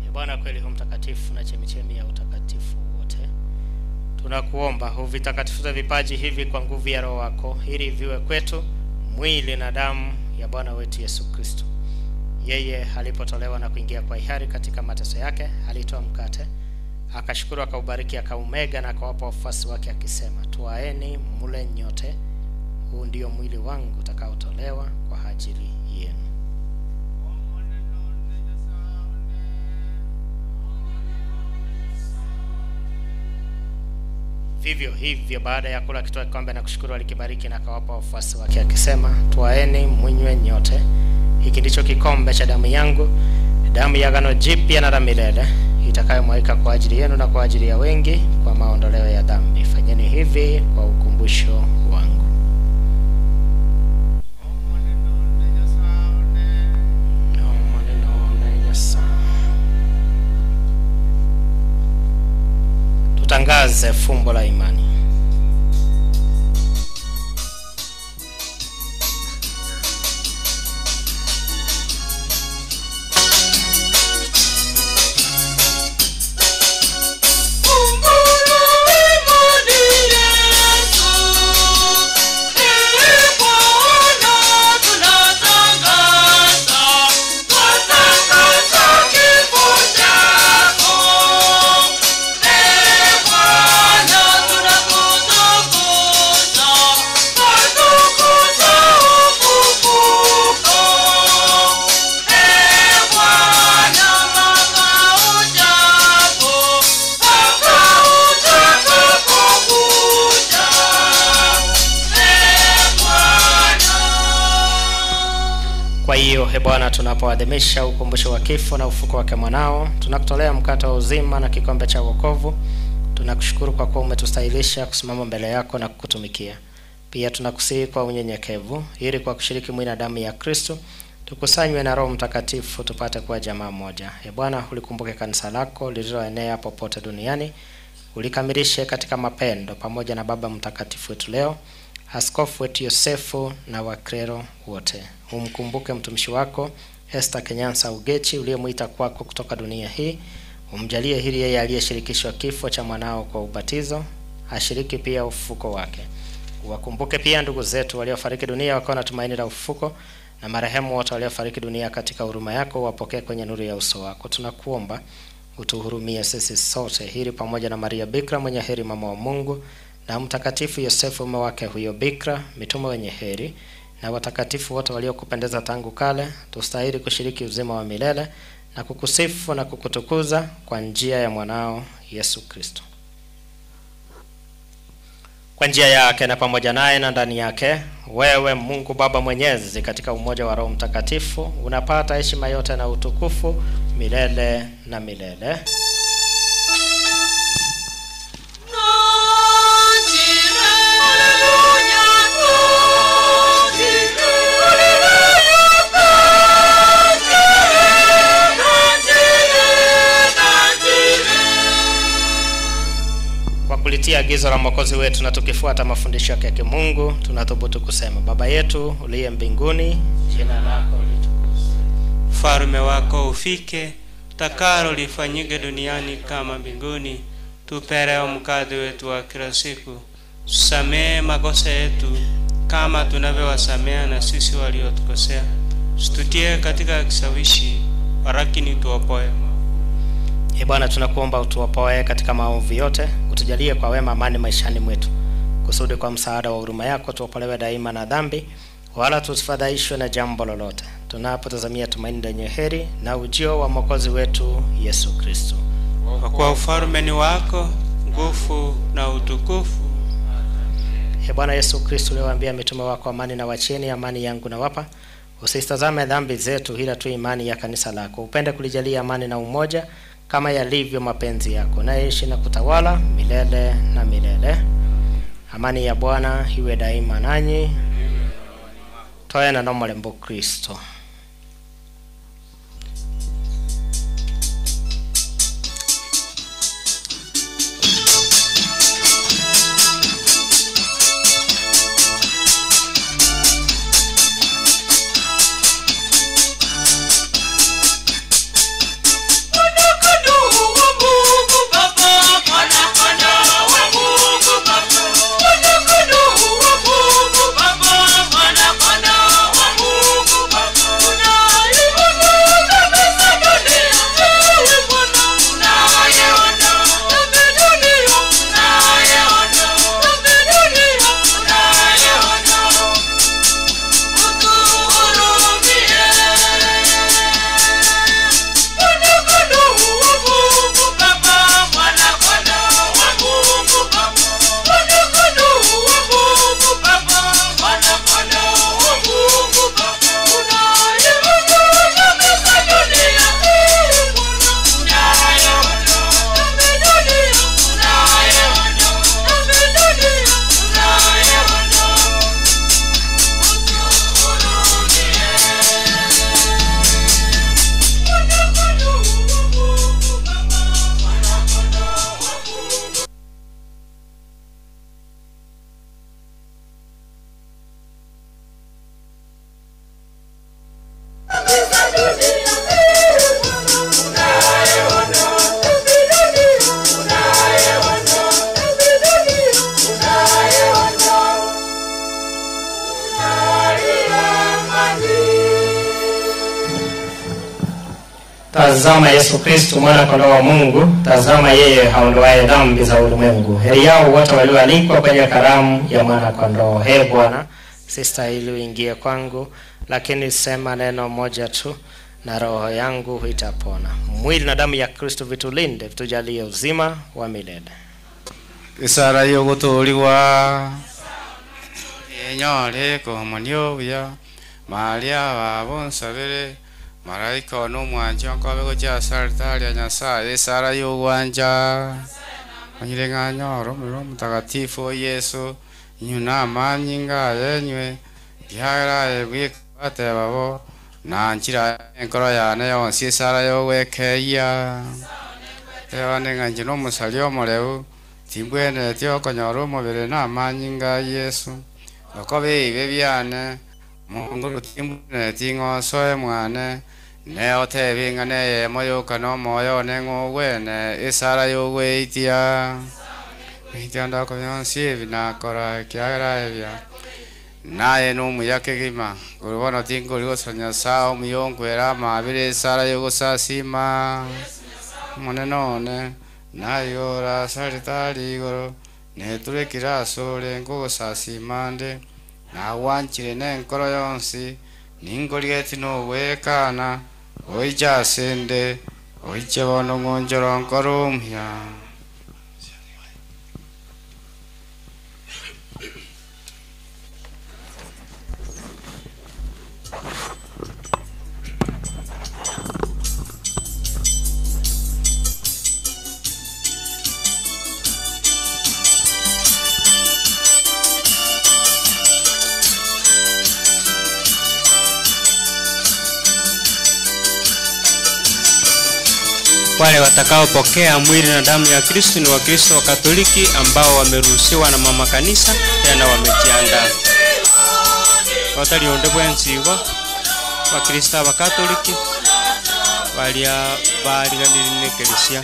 E Bwana, kweli hu mtakatifu na chemichemi ya utakatifu wote, tunakuomba uvitakatifuze vipaji hivi kwa nguvu ya Roho wako, ili viwe kwetu mwili na damu ya Bwana wetu Yesu Kristo. Yeye alipotolewa na kuingia kwa hiari katika mateso yake, alitoa mkate, akashukuru, akaubariki, akaumega na akawapa wafuasi wake akisema, twaeni mle nyote, huu ndio mwili wangu utakaotolewa kwa ajili yenu. Vivyo hivyo baada ya kula akitwaa kikombe na kushukuru, alikibariki na akawapa wafuasi wake akisema, twaeni mwinywe nyote, hiki ndicho kikombe cha damu yangu, damu ya agano jipya na la milele, itakayomwagika kwa ajili yenu na kwa ajili ya wengi kwa maondoleo ya dhambi. Fanyeni hivi kwa ukumbusho wangu. Tutangaze fumbo la imani. Kwa hiyo he Bwana, tunapoadhimisha ukumbusho wa kifo na ufuko wake mwanao, tunakutolea mkate wa uzima na kikombe cha wokovu. Tunakushukuru kwa kuwa umetustahilisha kusimama mbele yako na kukutumikia. Pia tunakusihi kwa unyenyekevu, ili kwa kushiriki mwili na damu ya Kristo tukusanywe na Roho Mtakatifu tupate kuwa jamaa moja. E Bwana, ulikumbuke kanisa lako lililoenea popote duniani, ulikamilishe katika mapendo, pamoja na Baba Mtakatifu wetu leo, askofu wetu Yosefu na wakrero wote. Umkumbuke mtumishi wako Esther Kenyansa Ugechi uliyemwita kwako kutoka dunia hii. Umjalie hili yeye aliyeshirikishwa kifo cha mwanao kwa ubatizo, ashiriki pia ufufuko wake. Uwakumbuke pia ndugu zetu waliofariki dunia wakiwa na tumaini la ufufuko, na marehemu wote waliofariki dunia katika huruma yako wapokee kwenye nuru ya uso wako. Tunakuomba utuhurumie sisi sote, hili pamoja na Maria Bikira mwenye heri, mama wa Mungu, na Mtakatifu Yosefu mume wake huyo Bikira, mitume wenye heri na watakatifu wote waliokupendeza tangu kale, tustahili kushiriki uzima wa milele na kukusifu na kukutukuza kwa njia ya mwanao Yesu Kristo. Kwa njia yake na pamoja naye na ndani yake, wewe Mungu Baba Mwenyezi, katika umoja wa Roho Mtakatifu, unapata heshima yote na utukufu milele na milele. Kwa kulitia agizo la Mwokozi wetu na tukifuata mafundisho yake ya kimungu, tunathubutu kusema: Baba yetu uliye mbinguni, jina lako litukuzwe, Ufalme wako ufike, utakalo lifanyike duniani kama mbinguni. Tupe leo mkate wetu wa kila siku, tusamehe makosa yetu kama tunavyowasamea na sisi waliotukosea, usitutie katika kishawishi, walakini tuopoe. Ee Bwana, tunakuomba utuopoe katika maovu yote, utujalie kwa wema amani maishani mwetu, kusudi kwa msaada wa huruma yako tuopolewe daima na dhambi, wala tusifadhaishwe na jambo lolote, tunapotazamia tumaini lenye heri na ujio wa Mwokozi wetu Yesu Kristo. Kwa kuwa ufalme ni wako, nguvu na utukufu. Ee Bwana Yesu Kristo, uliwaambia mitume wako, amani na wacheni, amani yangu nawapa, usitazame dhambi zetu, ila tu imani ya kanisa lako. Upende kulijalia amani na umoja kama yalivyo mapenzi yako, nayeishi na kutawala milele na milele. Amani ya Bwana iwe daima nanyi. Toe na nomolembo Kristo. Baba, Mwana, Mwana wa Mungu Baba. Tazama Yesu Kristu mwana kondoo wa Mungu, tazama yeye haondoaye dhambi za ulimwengu. Heri yao wote walioalikwa kwenye karamu ya mwana kondoo. He Bwana, sistahili uingie kwangu, lakini sema neno moja tu na roho yangu itapona. Mwili na damu ya Kristo vitulinde, vitujalie uzima wa milele. Isara yogotorigwa enyore komonio buya maria babo nsabere maraika ono omwancha nkobe gochia ase ya nyasaye esara yogwancha manyire ng'anyora omorero omotakatifu o yesu inyu na amanyi ngayenywe ndiagera bweka bateba bo nanchira enkoro yane yonsi esara yogwekeia tebane ng'anche na omosari omoreu timbwenereti okonyora omobere na amanyi nga yesu okobe ibe biane monguru timbwenereti ng'osoe mwane ne otebi ng'a neyemo yoka na omoyo one ng'ogwene esara yogweitia itia ndakomyonsi ebi nakora ekiagera ebia naye nomuya kegima kori bono tingori gosa nyasaye omuya onkwera amabire esara yogosasima omonene one nayora asare igoro neturekire asore nkogosasima nde nawanchire nenkoro yonsi ningorigeti nogwekana oiche ase nde oiche bono ng'onchoro nkoro omuya. Wale watakaopokea mwili na damu ya Kristo ni Wakristo wa Katoliki ambao wameruhusiwa na mama kanisa, tena wamejiandaa. Watalionde bwensigo Wakristo Abakatoliki baria bariganire na ekeresia.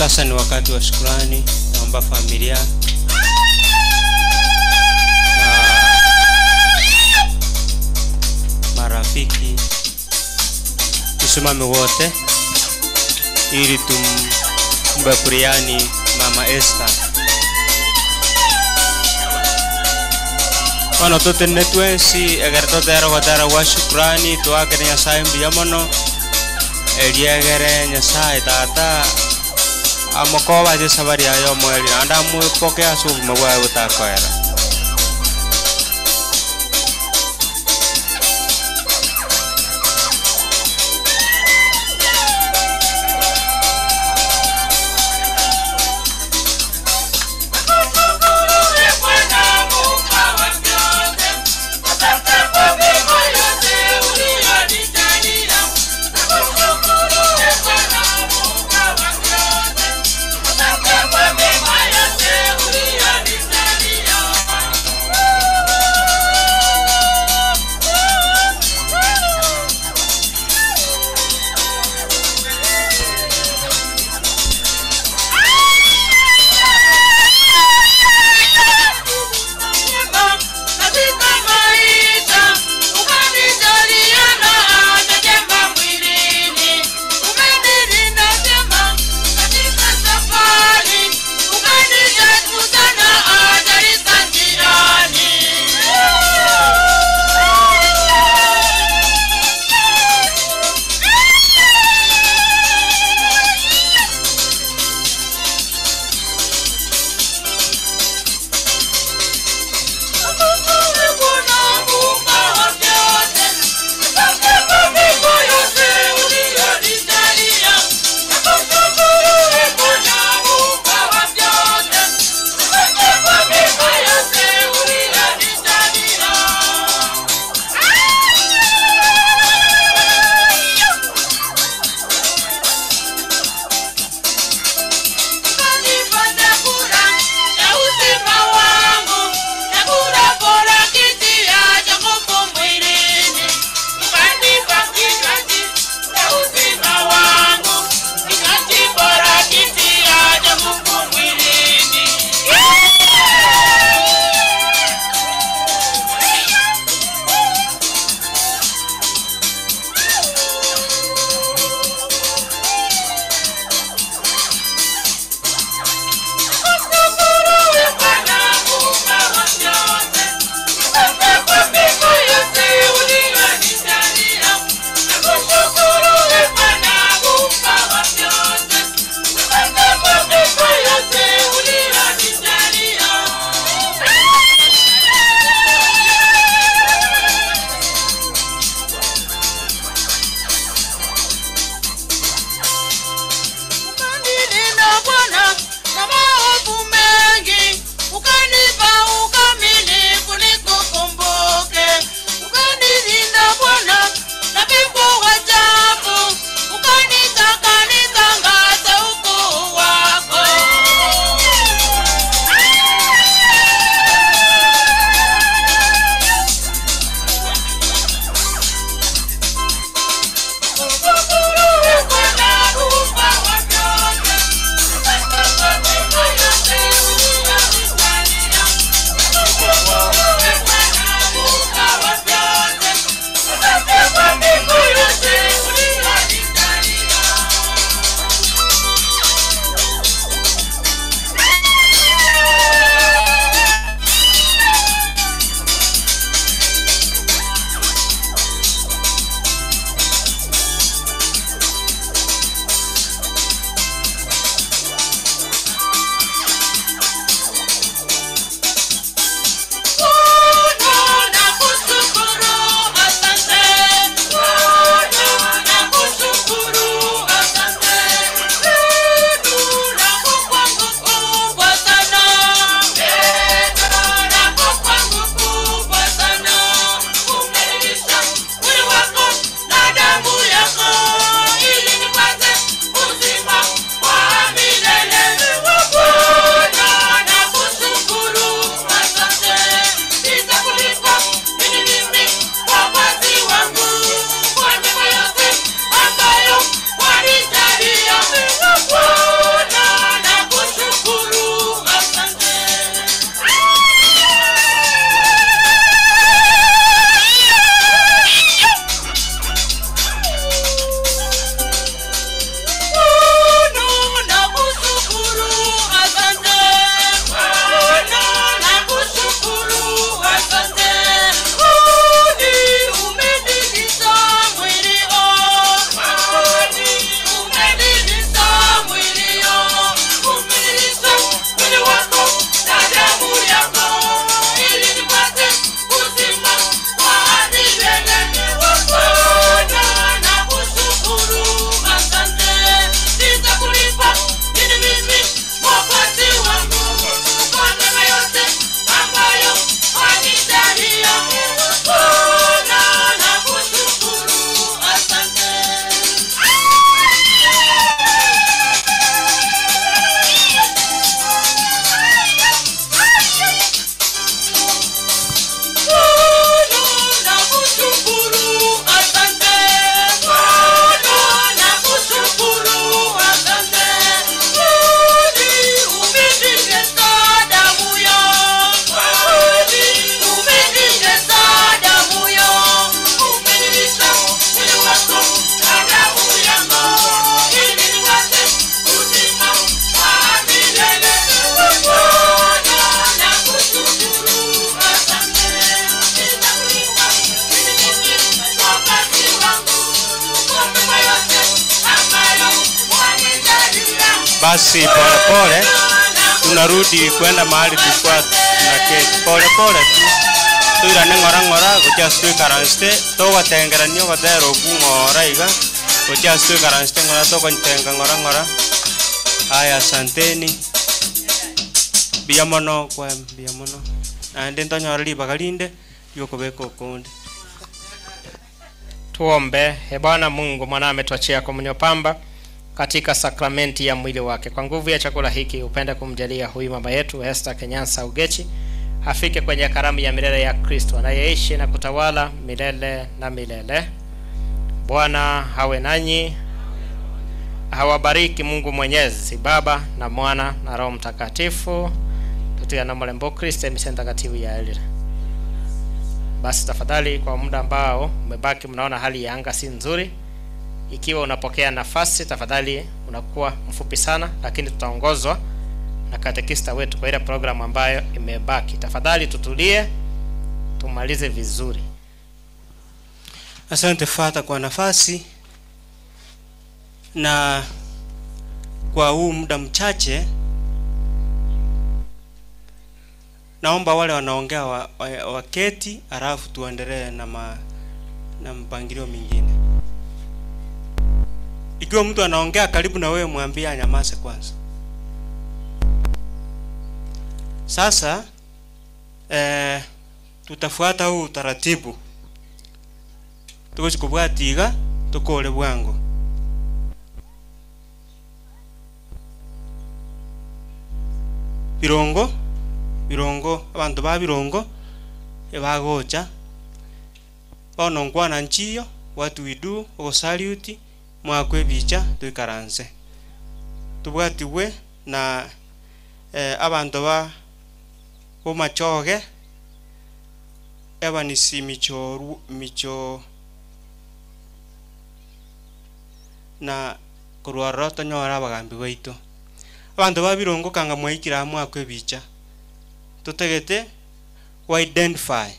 Sasa ni wakati wa shukrani. Naomba familia na marafiki tusimame wote ili tumpe buriani Mama Esther. Bono totene twensi egere totere gotera gwa shukrani twakere Nyasaye mbuya mono eriegere Nyasaye tata amokoba ase esabari yaye omoerio naende amwepoke ase obogima bwaye botakoera. Asante kwa mema yote uliyonijalia. Basi pole pole tunarudi kwenda mahali tulikuwa tunaketi pole pole tu tuirane ng'ora ng'ora gochia ase toikaranste togotengerania ogotera okwo ng'ora iga gochia ase toikaranste ng'ora togotenga ng'ora ng'ora aya asanteni mbuya mono kwa mbuya mono naende ntonyore ribaga rinde riokobeka okonde. Tuombe. E Bwana Mungu, mwana ametuachia komunyo pamba katika sakramenti ya mwili wake. Kwa nguvu ya chakula hiki upende kumjalia huyu mama yetu Esther Kenyansa Ugechi afike kwenye karamu ya milele ya Kristo anayeishi na kutawala milele na milele. Bwana hawe nanyi, hawabariki Mungu Mwenyezi, Baba na Mwana na Roho Mtakatifu. Tutia na mlembo Kristo misa takatifu ya elira. Basi tafadhali, kwa muda ambao umebaki, mnaona hali ya anga si nzuri. Ikiwa unapokea nafasi, tafadhali unakuwa mfupi sana, lakini tutaongozwa na katekista wetu kwa ile programu ambayo imebaki. Tafadhali tutulie, tumalize vizuri. Asante Fata kwa nafasi na kwa huu muda mchache, naomba wale wanaongea waketi, halafu tuendelee na, na mpangilio mingine. Ikiwa mtu anaongea karibu na wewe, mwambie anyamaze kwanza. Sasa tutafuata huu utaratibu tugochikobwatiga tukore bwango. Birongo birongo abanto ba birongo ebagocha bono nkwana nchiyo what we do ogosaluti mwakwe ebicha toikaranse tobwatiwe na abanto ba bomachoge ebanisi michoru micho na korwarora tonyora abagambi baito abanto ba birongo kanga mwaikira mwakwe ebicha totegete ku identify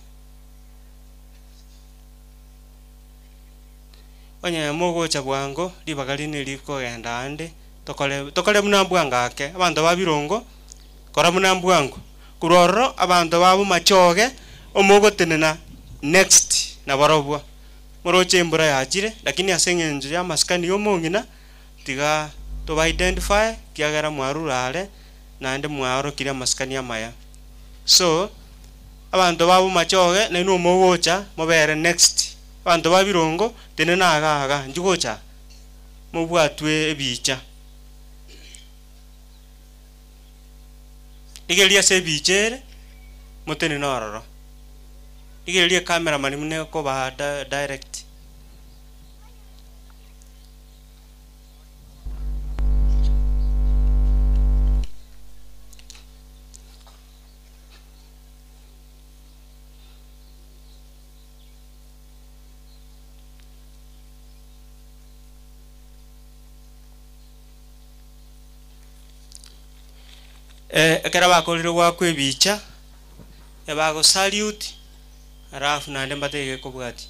onye mogocha bwango ribaga rine rikogenda ande tokore tokore buna bwanga ake abanto ba birongo kora buna bwango kurororo abanto babo machoge omogotenena next nabarobwa moroche embura yachire lakini ase eng'encho ya masikani yomong'ina tiga toba identify kiagera mwarurare naende mwarokire amasikani amaya so abanto babo machoge nainwe omogocha mobere next abanto ba birongo tenena aga aga nchigocha mobwatwe ebicha rigereria ase ebicha ere motenene ororo rigereria cameraman mune koba direct. Ekero bakorire gwakwa ebicha ebagosalute alafu naende mbatege kobwati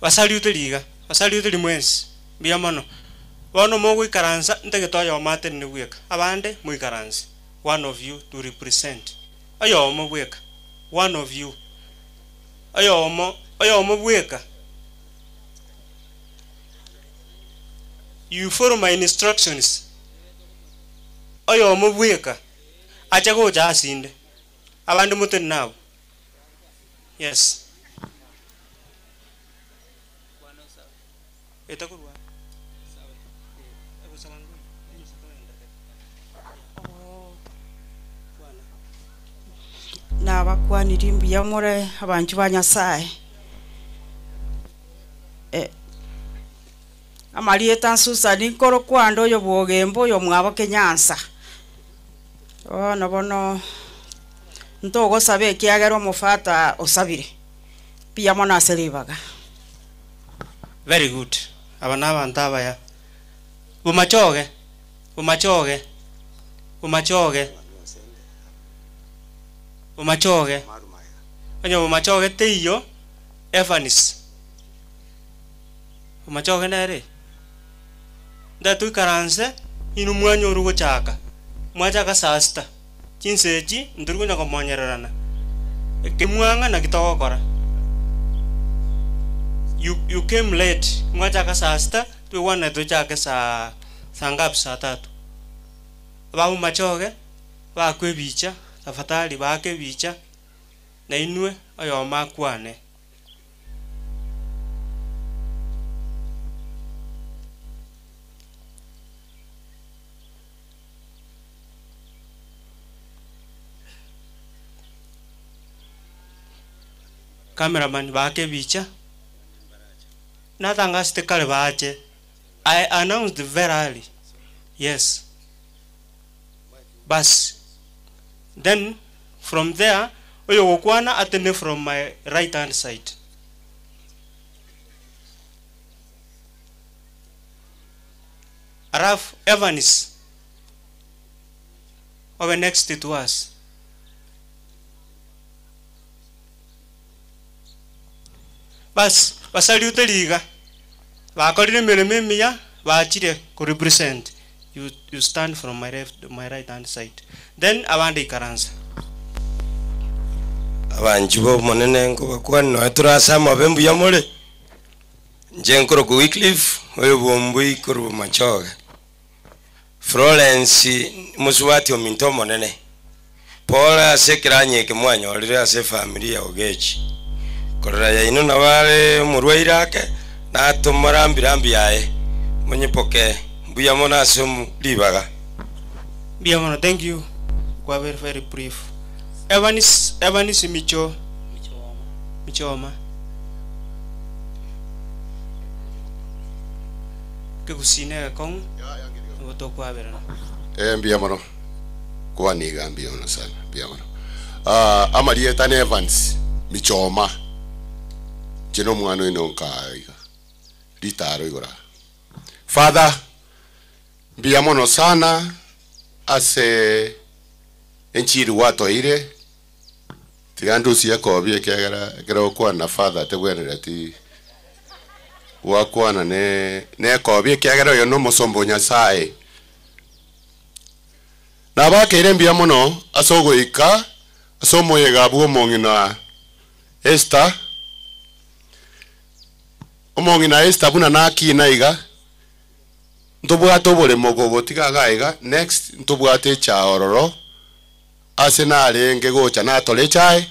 basalute riga basalute rimwensi mbuya mono bono mogoikaransa ntagete oyomo atenene bweka abande moikaranse one of you to represent oyomo bweka one of you oyomo oyomo bweka. You follow my instructions. Oyomo bweka acha gocha asinde abande motene nabo. Yes. Etakurwa. Nabakwaniri mbuya more abanchu ba Nyasaye. Amarieta Susan nkoro kwando oyo bwogembo oyo mwabo Kenyansa. Bono bono ntogosabe ekiagera omofata osabire. Mbuya mono ase ribaga. Very good. Aba na abanto abaya. Bomachoge. Bomachoge. Bomachoge. Bomachoge. Onye bomachoge teiyo Evans. Bomachoge nere. Ntatoikaranse inwe mwanyorwa gochaka, mwachaka saa sita, chinsa echi ntori konya komonyererana, eke mwang'a naki togokora. You you came late, mwachaka saa sita, twigwanane tochake saa saa ngapi saa tatu. Ababomachoge, baakwe ebicha, tafadhali baake ebicha, na inwe oyomo akwane. Cameraman baake ebicha, natangasete kare bache, I announced very early, yes. Bas, then from there, oyogokwana atene from my right hand side. Alafu Evans obe next to us. Bas, basaliute liga. Bakorire emeremo emiya, bachire ko represent. You, you stand from my left, my right hand side. Then abande ikaransa. Abanchi ba omonene nkobakwana noe tore ase amabe mbuya more, inche nkorokwa Wycliffe, oyo bwombui korwa Bomachoge. Florence mosubati ominto omonene, pole ase ekeranya eke mwanyorire ase efamiri ya Ogechi. Korora yaino nabo are omorwaire ake, natomora mbirambi yaye, monyepoke mbuya mono ase omo ribaga. Mbuya mono, thank you. Kwa very very brief. Evans, Evans Micho, Michoma. Kegusii egekong'u, nigo tokwaberana. Eh, mbuya mono kwaniga mbuya mono sana mbuya mono Ah, amarieta ne Evans Michoma inche na omwana oino nkaa iga ritaro igoro aa Father mbuya mono sana ase enchiri gwatoeire tiga ndusie ekobi ekiagera ekero gokwana Father tebwenereti gwakwana ne nekobi ekiagera oyo na omosomba o Nyasaye. Nabakeire mbuya mono ase ogoika ase omoyega bw'omong'ina Esther. Omong'ina Esther buna nakina iga, ntobwate oboremo gogotiga iga iga, next ntobwate echae ororo, ase narenge gocha natore echae,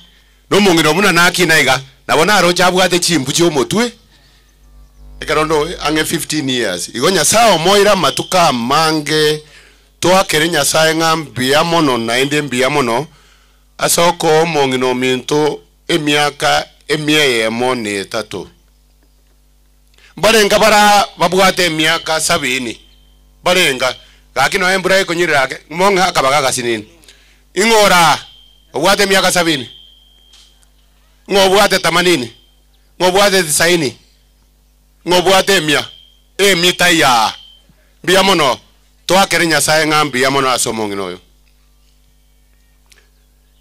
na omong'ina buna nakina iga, nabo naroche abwate chimbu chi'omotwe, ekero ndo ang'e 15 years. Igo Nyasaye omoire amatuko amange, toakere Nyasaye ng'a mbuya mono naende mbuya mono, ase okoa omong'ina ominto emiaka emia eyemo na etato. Mbarenga bara babwate emiaka sabini? Mbarenga? Gaki nonya embura ekonyirera ake, mong'e akabaga agasinini. Ing'o ora obwate emiaka sabini? Ng'o obwate tamanini? Ng'o obwate tisaini? Ng'o obwate emia? Emia taiyo aa. Mbuya mono, toakere Nyasaye ng'a mbuya mono ase omong'ina oyo.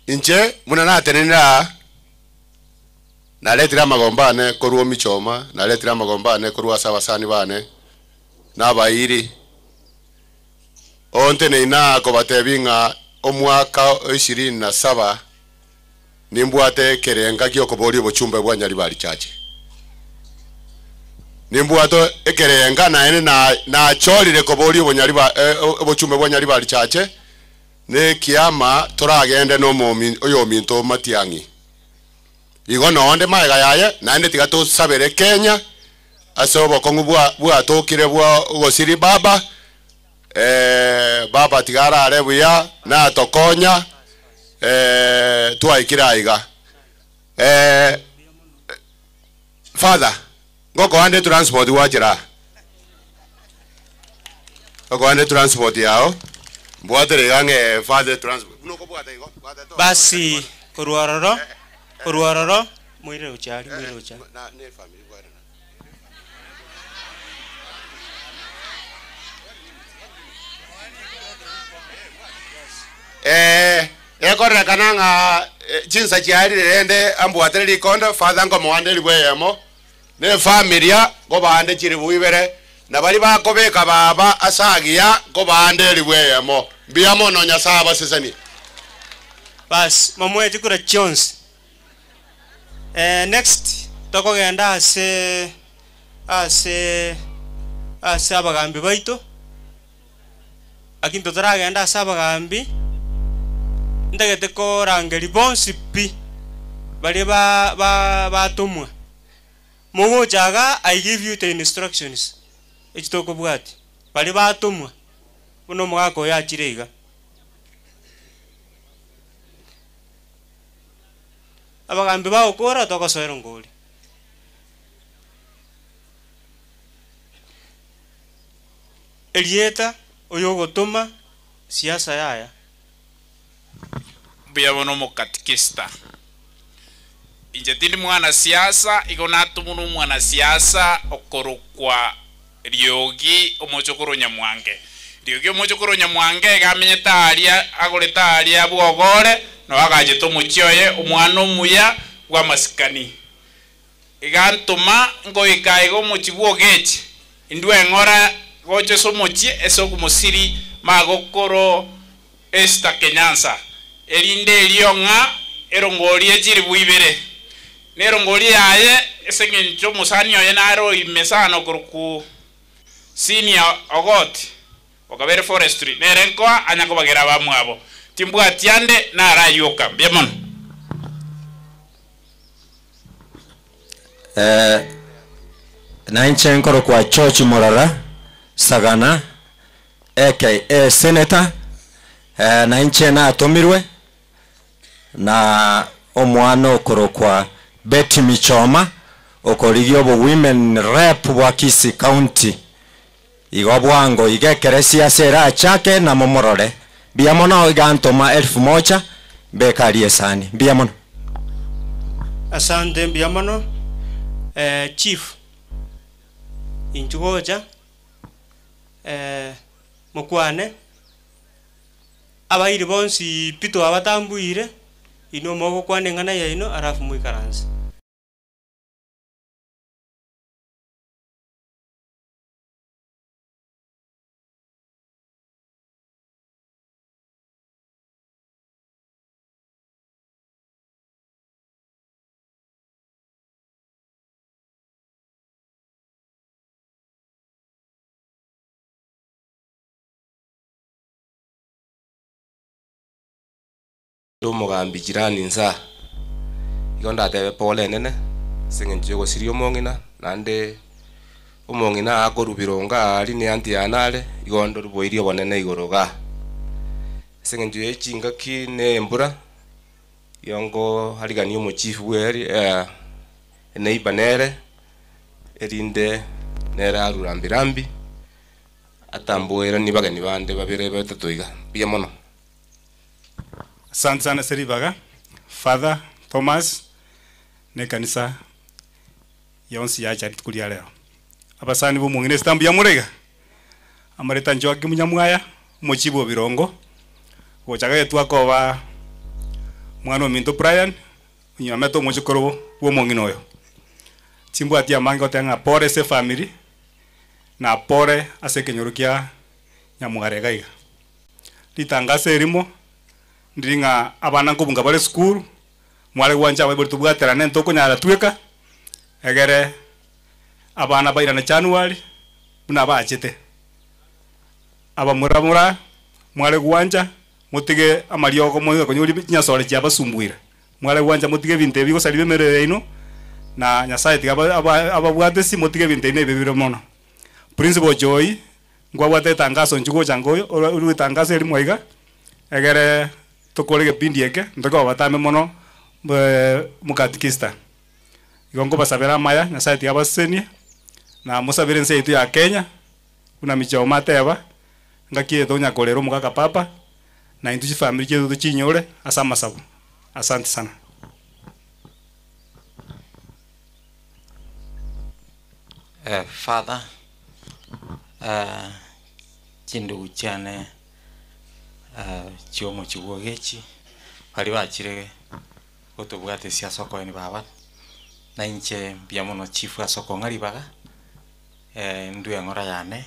Inche buna natenenire aa, naretire amagombo ane korwa omichoma, naretire amagombo ane korwa ase abasani bane, na abairi. Onteneine aa kobatebia ng'a omwaka o ishirini na saba nimbwate ekerenga gi'okoboria obochumbe bwa Nyaribari Church. Nimbwate ekerenga naende na nachorire koboria obonyariba obochumbe bwa Nyaribari Church, Nekiama toragende nomomi oyominto Matiang'i. Igo nonde magega yaye, naende tiga tosabere Kenya ase obokong'u bwa bwatokire bwa ogosiri baba, eh, baba tiga arare buya, natokonya eh, twaikire aiga. Eh, father, ngokoa transport gwachera aa. Okoa transport yao, mbwatere iga ng'e father transport. Buna okobwata igo, bwata to. Basi korwa ororo, korwa ororo, moire gochia aria, moire gochia aria. Eh, ekororekana ng'a chinsa chiarire rende ambwatere rikondo, father nkomoa ande elifu eyemo, na efamilia nkobaa ande chilifu ibere, Na baria bakobeka baba ase agiya nkobande elifu eyemo. Mbuya mono, Nyasae abasesenie. Bas, momoe chikura chionsi. Eh, next tokogenda ase ase ase abagambi baito, lakini totaragenda ase abagambi, ntagete korangeria bonsi pi, baria ba ba batomwa. Mogocha igaa I give you the instructions echi tokobwatia, baria batomwa, buna omogaka oyo achire iga. Abagambi bagokora togosoera ngori. Erieta oyogotoma siasa yaya. Mbuya bono omokatikista. Inche tindi mwanasiasa, igo natomwa nomwanasiasa okorokwa Riogi omochokoro Nyamwange. Riogi omochokoro Nyamwange iga amenyete aria, agorete aria bwogore, nao agachete omochie oye, omwana omuya bw'amasikani. Iga ntoma ngoika iga omochie bw'Ogechi, indwe eng'ora gocha ase omochie ase okomosiri magokoro Esther Kenyansa, erinde erio ng'a erongori echilifu ibere, na erongori yaye ase engencho omosani oye nare oime sana okorokwa Senior Ogoti okabere forestry, nere nkoa anya kobagera abamwabo. Timbwati ande narayioka. Mbuya mono. Eh, nainche nkorokwa George Morara Sagana aka Senator, eh, nainche natomirwe na omwana okorokwa Betty Michoma okorigia obo women rep bwa Kisii County. Igo bwango iga ekero esiasa erachake namomorore. Mbuya mono iga ntoma elfu moja mbeke aria esani. Mbuya mono. Asante mbuya mono eh, chief inchu gocha eh, mokwane abairi bonsi pi twabatambuire inwe mogokwana eng'ana yaino alafu moikaranse. Ere omogambi jirani inse aa, igo ndatebe pole enene ase eng'encho ya ogosiria omong'ina, naende omong'ina akorwa birongo aaria ne aunty yane are, igo ndorwa boiria obonene igoro igaa. Ase eng'encho ya chingaki na embura, igo nkoarigania omochief bwa area eneighbour nere, erinde nere arwe rambi rambi, atamboeranie bageni bande babere batato iga, mbuya mono. Asante sana ase ribaga, Father Thomas na ekanisa yonsi yacha rituko ria rero. Abasani b'omong'ina Esther mbuya more iga? Amareta Joakim Nyamwaya, omochibu o Birongo, gocha gaetwa koba mwana ominto Brian, onyomete omochokoro bw'omong'ina oyo. Chimbwati amange goteba ng'a pore ase efamiri, na pore ase ekenyoro kia Nyamware iga iga. Ritangaso erimo, ndiri ng'a abana nkobunga bare esukuru, mware gwancha abaibori tobwaterane ntokonyara tweka, egere abana bairane January buna bachete. Abamura mura mware gwancha motige amariogo moige konyora chinyasore chiabasumbuire, mware gwancha motige ebinto ebi gosaria emerero yaino, na Nyasaye tiga aba- aba- ababwate ase motige ebinto ebi na ebibe bire mono. Principal Joy, nkwabwate etangaso inche gocha nkoyo ora orue etangaso erimo iga, egere tokore egepindi eke, ntoke obatambe mono mokatikista. Igo nkobasabera amaya, Nyasaye tiga abasesenie, na mosabere ense yaito ya Kenya, buna Michoma ateba, ngaki eye tonya korera omogaka papa, na intwe chifamiri chiaito tochinyore ase amasabo. Asante sana. Eh, Father, eh, chindugu chiane eh, chiomochie bwa Ogechi, baria bachire gotobwatesia ase okoeni baba, na inche mbuya mono chief ase okong'a ribaga, Ndue eng'ora yane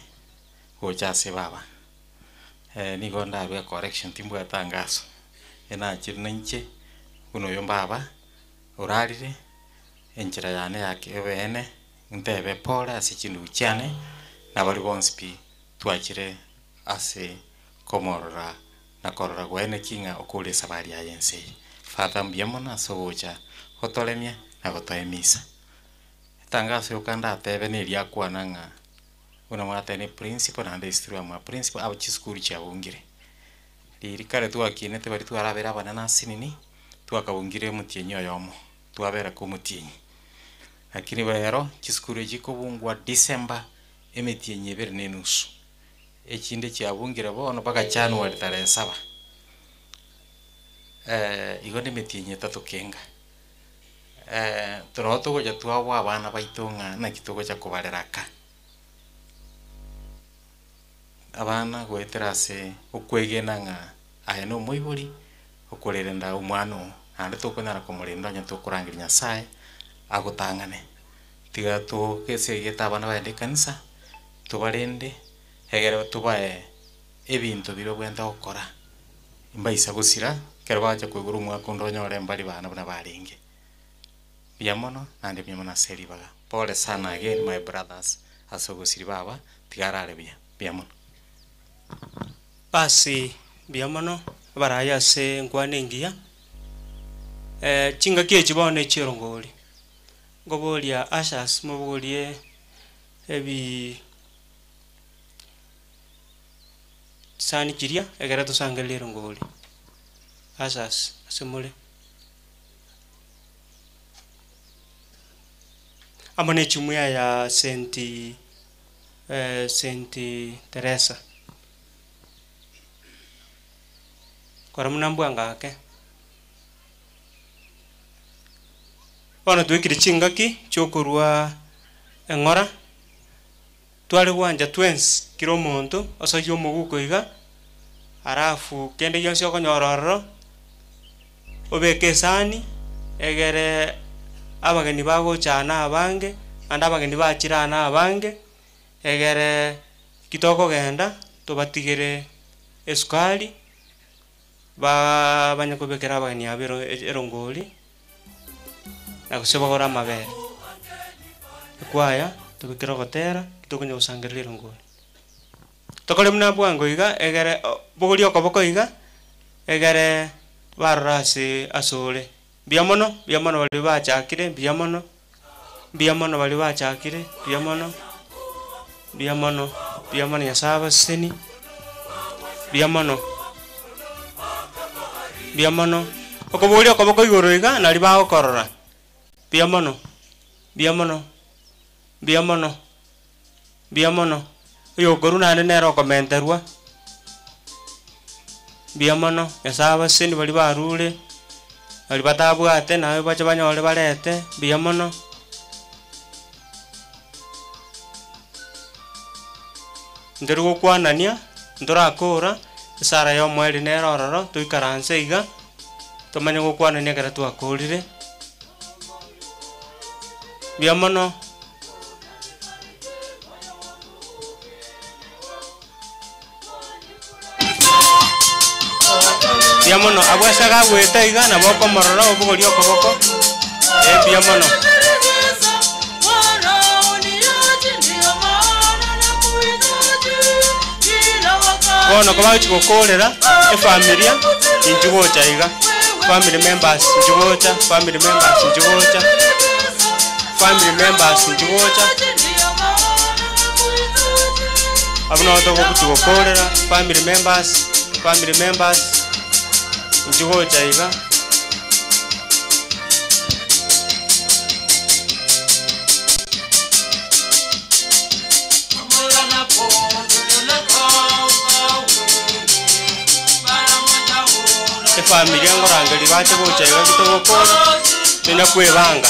gocha ase baba. Nigo ndarue ecorrection timbwate angaso, enachire nainche buna oyo mbaba orarire, enchera yane ya ekeene ntebe pole ase chindugu chiane, na baria bonsi pi twachire ase komorora na korora gwaene ki ng'a okore esabari yaye ense eye. Father mbuya mono ase ogocha gotoremia na gotoa emisa. Etangaso yoka ndatebe na eria akwana ng'a buna mwateba na eprinciple naende history ya mwa principal aba chisukuru chiabungire. Riria kare twakinete baria twarabere abanene ase nini, twakabungire omotienyi oyomo, twabera ka omotienyi. Lakini rero chisukuru echi chikobungwa December emetienyi ebere na enusu, echinde chiabungire bono mpaka January tarehe saba. Igo na emetienyi etato kenga. Nabo togocha twaboa abana baito ng'a naki togocha kobarera aka. Abana goetera ase okwegena ng'a aye na omoibori, okorerenda omwana oo, naende tokonyara komorenda onye tokorangeria Nyasaye agotang'ane. Tiga togesegete abana bagende ekanisa, tobarende, egere tobae ebinto biria obwenerete gokora, mbaisa gosira, ekero bagocha koigora omwaka onde onyore mbari bana buna barenge. Mbuya mono, naende mbuya mono ase ribaga. Pole sana again my brothers ase ogosiri baba, tiga arare buya. Mbuya mono. Basi mbuya mono abarayi ase enkwana engiya, chingaki echi bono echi'erongori, nkoboria ushers mobogorie ebi chisani chiria ekere tosangererie erongori, ushers ase more. Amo na echumuiya ya St St Teresa. Kora buna mbwango ake. Bono twaikire chingaki chiokorwa eng'ora, tware gwancha twensi kera omonto osoyie omoguko iga, alafu kende gionsi okonyora ororo, obeke esani, egere abageni bagocha aa na abange, naende abageni bachire aa na abange, egere ki tokogenda tobatigere esukari, baa banye kobekera abageni aba ero erongori, na gose bagore amabere. Ekwaya, tobekere ogotera, tokonya gosangereria erongori. Tokore buna bwango iga, egere o bogoria okoboko iga, egere barore ase asore. Mbuya mono, mbuya mono baria bachakire, mbuya mono, mbuya mono baria bachakire, mbuya mono, mbuya mono, mbuya mono Nyasaye abasesenie, mbuya mono, mbuya mono. Okoboria okoboko igoro iga, naria bagokorora, mbuya mono, mbuya mono, mbuya mono, mbuya mono. Oyokorwa naende nere okomenterwa, mbuya mono, Nyasaye abasesenie baria barure, baria batabwate naye bache banyore barete, mbuya mono. Ntori gokwanania, ntorakora, esara ya omoerio nere ororo, toikaranse iga, tomanye gokwanania ekero twakorire. Mbuya mono. Mbuya mono, abwo ase agagoeta iga nabo okomorora obogorie okoboko, eh mbuya mono. Bono kobagochi gokorera efamilia, inchu gocha iga, family members inchu gocha, family members inchu gocha, family members inchu gocha. Abwo nabo togochi gokorera, family members, family members, inchu gocha iga. Efamilia ngorangeria bache gocha iga togokora, tonya kwebanga.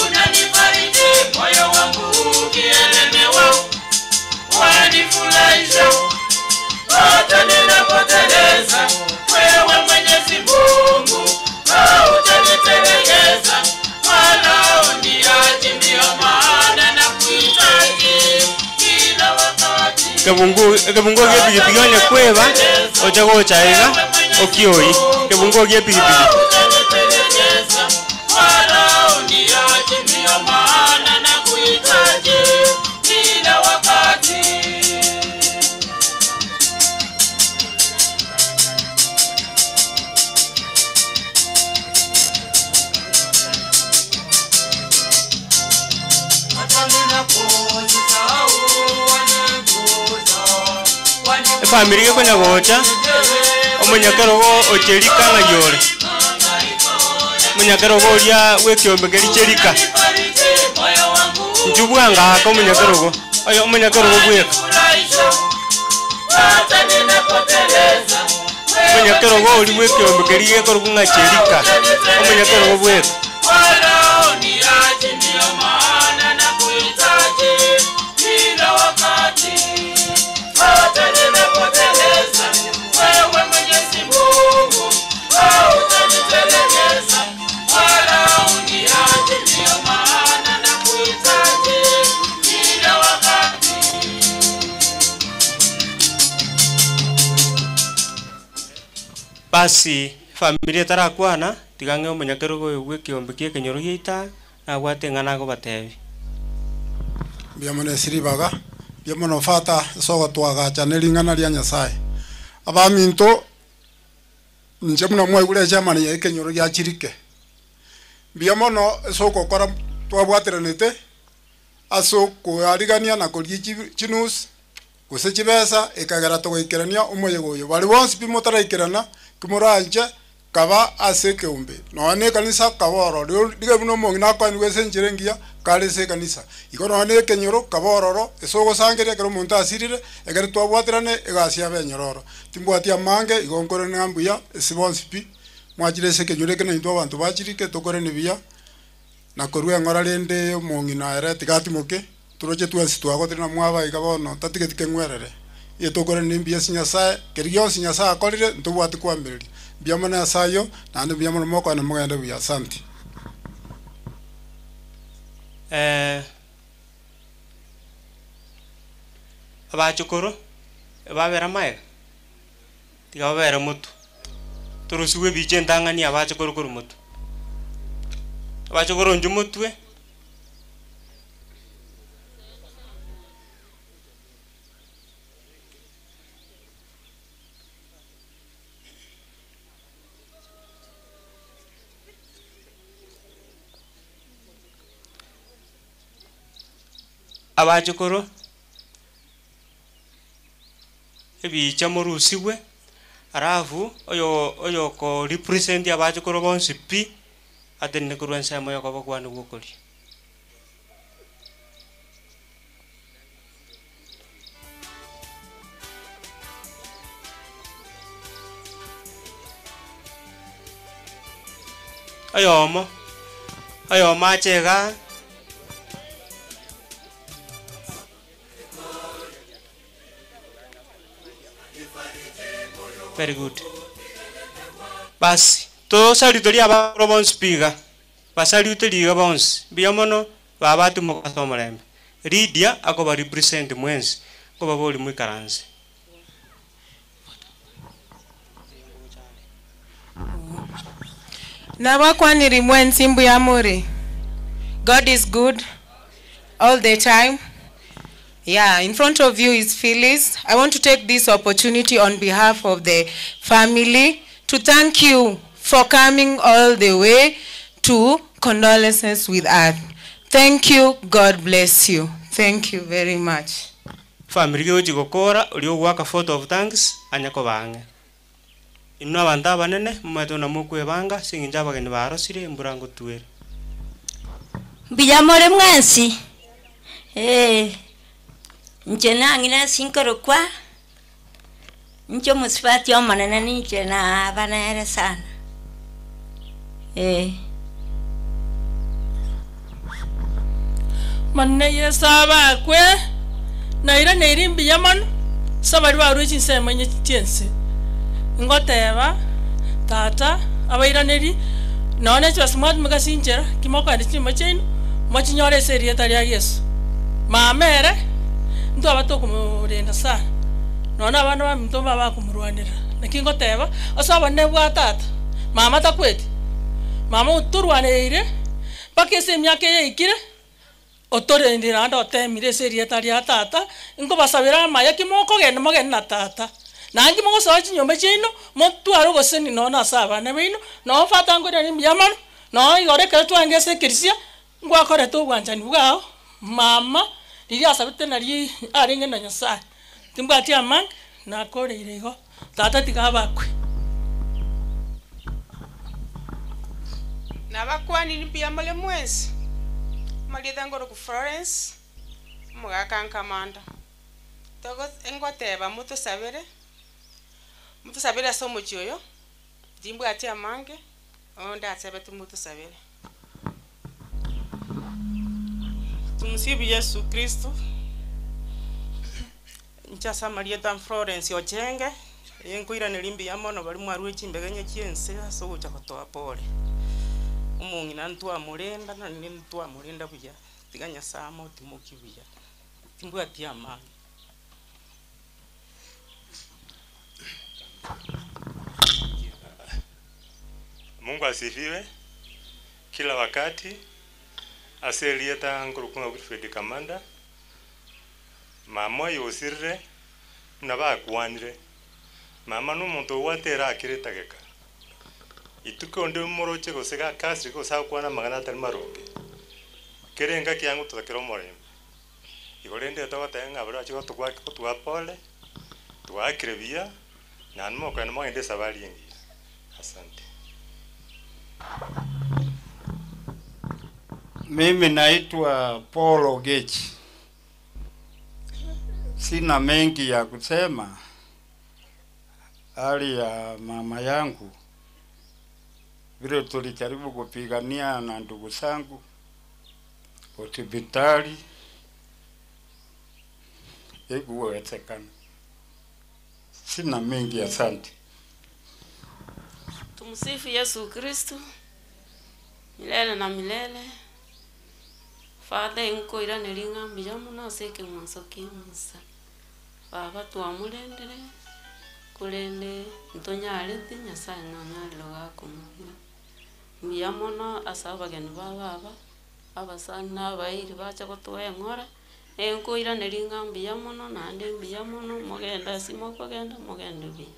Unanifariji moyo wangu ukielemewa, wanifurahisha hata ninapoteleza. Wewe Mwenyezi Mungu haujanitelekeza, wala huniachi, ndiyo maana Kebungu ekebunguo gia epigipigi onye kweba oche gocha iga okioyi kebunguo gia epigipigi. Wala uniache, ndiyo maana nakuhitaji kila wakati. Hata ninapojisahau waniguza, Efamiri gekonya gocha omonyakerogo ocherika ng'ai ore omonyakerogo oria bwa ekiombe keri cherika moyo wangu inchu bwangaka omonyakerogo oyo omonyakerogo bweka furahisha, hata ninapoteleza omonyakerogo oria bwa ekiombe keri gekorwa ng'a cherika omonyakerogo bweka wala uniache, ndiyo maana nakuhitaji kila wakati. Hata ninapoteleza, wewe Mwenyezi Mungu hautanitelekeza, wala uniache, ndiyo maana nakuhitaji kila wakati. Basi efamiri etarakwana tiga ng'e omonyakerogo oyo bwa ekiombe kia ekenyoro giaita nabwate ng'a nagobatebi. Mbuya mono esiribaga mbuya mono fata ase ogotwagacha ring'ana ria nyasaye abaminto inche muna mwaigure echairman ya ekenyoro giachirike mbuya mono ase ogokora twabwateranete ase okoarigania na koria chinusu gose chibesa ekagera togaikerania omoyega oyo bari bonsi pi motaraikerana kimoranche kaba ase ekeombe nonya na ekanisa kaba ororo riga buna omong'ina akoenigwa ase enchera engiya kare ase ekanisa igo nonya na ekenyoro kaba ororo ase ogosangeria ekero omonto asirire ekero twabwaterane egasi yabe enyororo timbwati amange igo nkorene ng'a mbuya ase bonsi pi mwachire ase ekenyoro eke naintwe abanto bachirike tokorene buya na korwa eng'ora rende omong'ina ere tigatimoke turoche twensi twagotire na mwaba iga bono tatigeti keng'werere iye tokorene mbuya ase nyasaye keri gionsi nyasaye akorire ntobwate kwamireria mbuya mono ase aywo naende mbuya mono mokoenda mogende buya asante. Eh, abachokoro babera maega tiga babere motu torusiwe ebicha entang'ani abachokoro korwa motu abachokoro inchu motwe abachokoro ebicha morusiwe alafu oyo oyoko represent abachokoro bonsi pi atenene korwa ensemo yokoba kwane gwokoria. Oyomo oyomo ache igaa very good basi tosalute ria abakoro bonsi pi iga basalute riga bonsi mbuya mono babati mokasa omorembe Lydia akoba represent mwensi nkoba bori mwikaranse. Nabakwaniri mwensi mbuya muri. God is good all the time. Yeah, in front of you is Phyllis. I want to take this opportunity on behalf of the family to thank you for coming all the way to condolences with us. Thank you. God bless you. Thank you very much. Family gochi gokora ori ogwaka vote of thanks anya kobang'e inwe abanto abanene momaete buna mokwebanga ase eng'encho abageni barosire embura ngotwere. Mbuya more mwensi eh, inche nang'ina ase nkorokwa, inche omosubati omonene ninche naaba nere sana eh. Monene Yeso abakwe, nairaneiri mbuya mono, ase abaria barwa chinsemo inye chiense. Ngoteba, tata, abairaneri, nonye chibesa mwatumeka ase enchera, ki mokoenda chinyomba chiaino, mochinyore ase erieta ria Yeso. Mama ere, Ntwaba tokomorenda sana, nonya na abana baminto mbabe bakomorwanerera. Naki ngoteba, ase obonene bwa tata, mama takweti, mama otorwanereire, mpaka ase emiaka eye yaikire, otorendire naende otemire ase erieta ria tata, nkobasabera amaya ki mokogenda mogende na tata. Naende mogosoa chinyomba chiaino, motware obosemi nonya na ase abana baino, nonye father nkoiraneria mbuya mono, nonye igoro ekero twarenge ase ekerisia, Ngwakorete obwanchani bwao, mama, riria asabete nario arenge na Nyasae. Timbwati amange, nakoreire igo. Tata tiga abakwe. Nabakwaniri mbuya more mwensi, amarieta ngoroku Florence, omogaka nkamanda. Togo ngoteba motosabere, motosabere ase omochie oyo, timbwati amange, onde asabete motosabere. Tumsifu Yesu Kristo. Inche ase amarieta Florence Ochenge, eye nkoiraneria mbuya mono baria mwarure chimbegenye chia ense ase ogocha gotoa pole. Omong'ina ntwamorenda na ninde ntwamorenda buya, tiga Nyasaye amotimokie buya, timbwati amani. Mungu asifiwe kila wakati. Ase erieta nkorokwa ng'a Wilfred Kamanda, mama oyo osirire buna bakwanire, mama na omonto obwate erakire etageka. Ituko onde moroche gose gakasirire gose agokwana amang'ana atari maronge, kere engaki yango totakera omorembe. Igo rende togoteba ng'a baria bache gotogwaki gotwa pole, twakire buya, naende mokogenda mogende esabari engiya. Asante. Mimi naitwa Paul Ogechi. Sina mengi ya kusema. Hali ya mama yangu vile tulijaribu kupigania na ndugu zangu hospitali, ikuwezekana. Sina mengi, asante. Tumsifu Yesu Kristo milele na milele. Father nkoiraneria ng'a mbuya mono ase ekeng'wanso kia emusa. Baba twamorendire, korende ntonyareti Nyasaye nonyarire goakomoira. Mbuya mono ase abageni ba baba, abasani na abairi bacha gotoa eng'ora, nkoiraneria ng'a mbuya mono naende mbuya mono, mogende ase mokogenda mogende buya.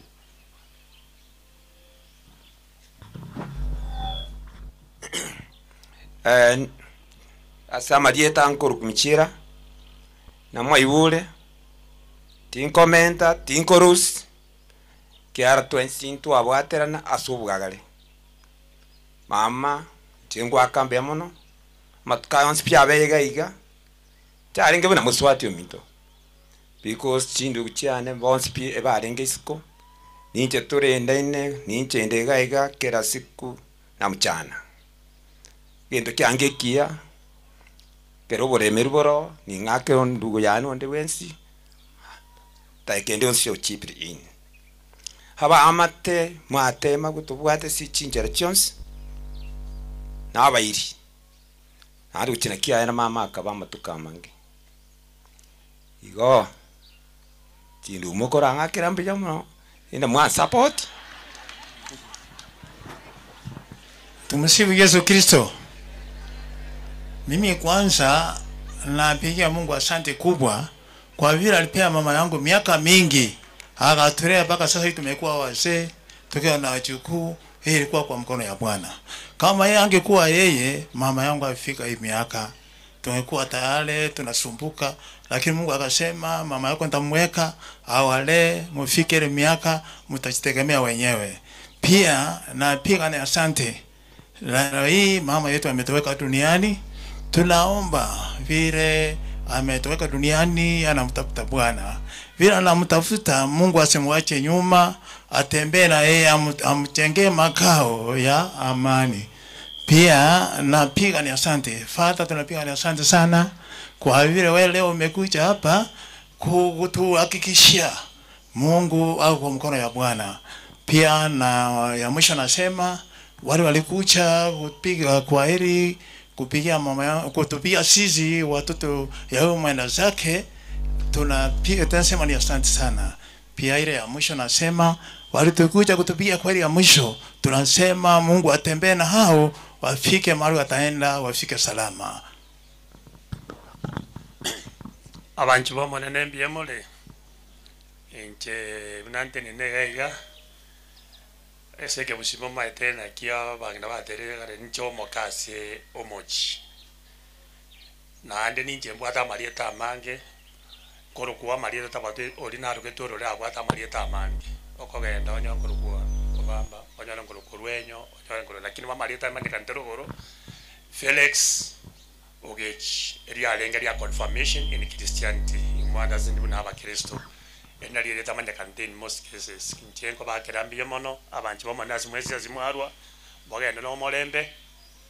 Eh, ase amarieta nkorokwa Michira, namwaigure, tinkomenta, tinkorusia, kiara twensi ntwabwaterana ase obwagare. Mama, inche ngoaka mbuya mono, amatuko aya onsi pi abeire iga iga, ntarenge buna mosubati ominto, because chindugu chiane bonsi pi ebarenge isiko, ninche torendaine, ninche inde iga iga kera siku na mchana. Egento kiange ekiya, ekero oboremeru boro, ning'ake ndugu yane onde bwensi, like ende yonsi ochipire in. Abaamate mwatema gotobwate ase chinchera chionsi, na abairi, naende gochia naki aye na mama akaba amatuko amange. Igo, chindugu mokorang'akera mbuya mono, rende mwansupport. Tumsifu Yesu Kristo. Mimi kwanza napigia Mungu asante kubwa kwa vile alipea mama yangu miaka mingi akatulea mpaka sasa hivi tumekuwa wazee tukiwa na wajukuu. Hii ilikuwa kwa mkono ya Bwana. Kama yeye angekuwa yeye, mama yangu afika hii miaka tungekuwa tayari tunasumbuka, lakini Mungu akasema mama yako nitamweka awalee, mufike ile miaka mtajitegemea wenyewe. Pia napiga ni asante leo hii mama yetu ametoweka duniani. Tunaomba vile ametoweka duniani, anamtafuta Bwana vile anamtafuta Mungu asimwache nyuma, atembee na yeye, amjengee makao ya amani. Pia napiga ni asante Father, tunapiga ni asante sana kwa vile wewe leo umekuja hapa kutuhakikishia Mungu au kwa mkono ya Bwana. Pia na ya mwisho nasema wale walikuja kupiga kwaheri, kupigia mama ya, kutupigia sisi watoto ya huyo mwenda zake, Tunapiga tunasema ni asante sana. Pia ile ya mwisho nasema walitukuja kutupiga kweli ya mwisho, tunasema Mungu atembee na hao wafike mahali wataenda, wafike salama. Abanchu bomonene mbuya more inche buna ntenene iga iga ase ekebusima omaete naki abang'ina baterire kare ninche omoka ase omochi. Naende ninche mbwate amarieta amange, nkorokwa amarieta tabwati oria narogete orore abwate amarieta amange. Okogenda onye nkorokwa obamba, onyore nkorokwa rwenyo, onyore nkorokwa lakini amarieta amanyekanete rogoro, Felix Ogechi, eriarenge ria confirmation in Christianity, imwanda ase buna abakristo, eri nario ritamanyekanete in most cases. Inche nkobakera mbuya mono, abanche bomonene ase mwesi ase mwarwa, mogende na omorembe,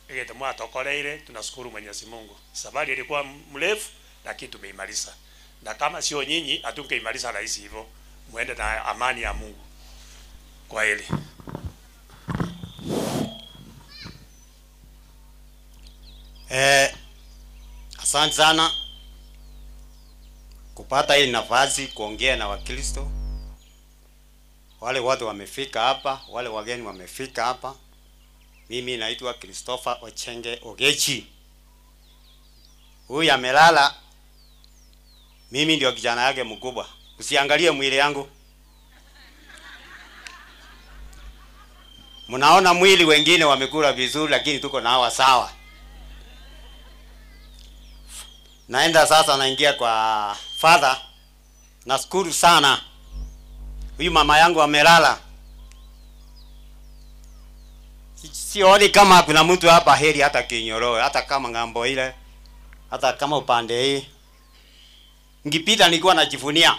egento mwatokoreire, tunashukuru Mwenyezi Mungu. Safari ilikuwa mrefu, lakini tumeimaliza. Na kama sio nyinyi, hatungeimaliza rahisi hivyo. Muende na amani ya Mungu. Kwa heri. Asante sana kupata hii nafasi kuongea na Wakristo wale watu wamefika hapa, wale wageni wamefika hapa. Mimi naitwa Christopher Ochenge Ogechi. Huyu amelala, mimi ndio kijana yake mkubwa. Usiangalie mwili yangu, mnaona mwili wengine wamekula vizuri, lakini tuko na hawa sawa. Naenda sasa, naingia kwa father. Nashukuru sana, huyu mama yangu amelala. Sioni kama kuna mtu hapa heri hata kinyoro, hata kama ng'ambo ile, hata kama upande hii. Ngipita nilikuwa najivunia.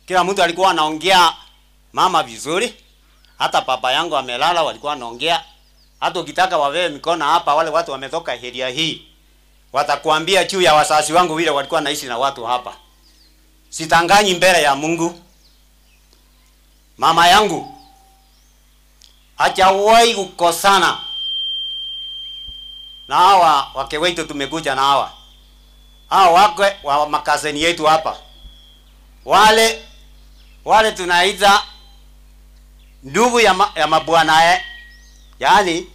Kila mtu alikuwa anaongea mama vizuri, hata baba yangu amelala walikuwa wanaongea. Hata ukitaka wawewe mikono hapa, wale watu wametoka heria hii watakuambia juu ya wazazi wangu vile walikuwa naishi na watu hapa. Sitanganyi mbele ya Mungu. Mama yangu hajawahi kukosana na hawa wake wetu, tumekuja na hawa hawa wakwe wa makazeni yetu hapa, wale wale tunaita ndugu ya, ya mabwana yaani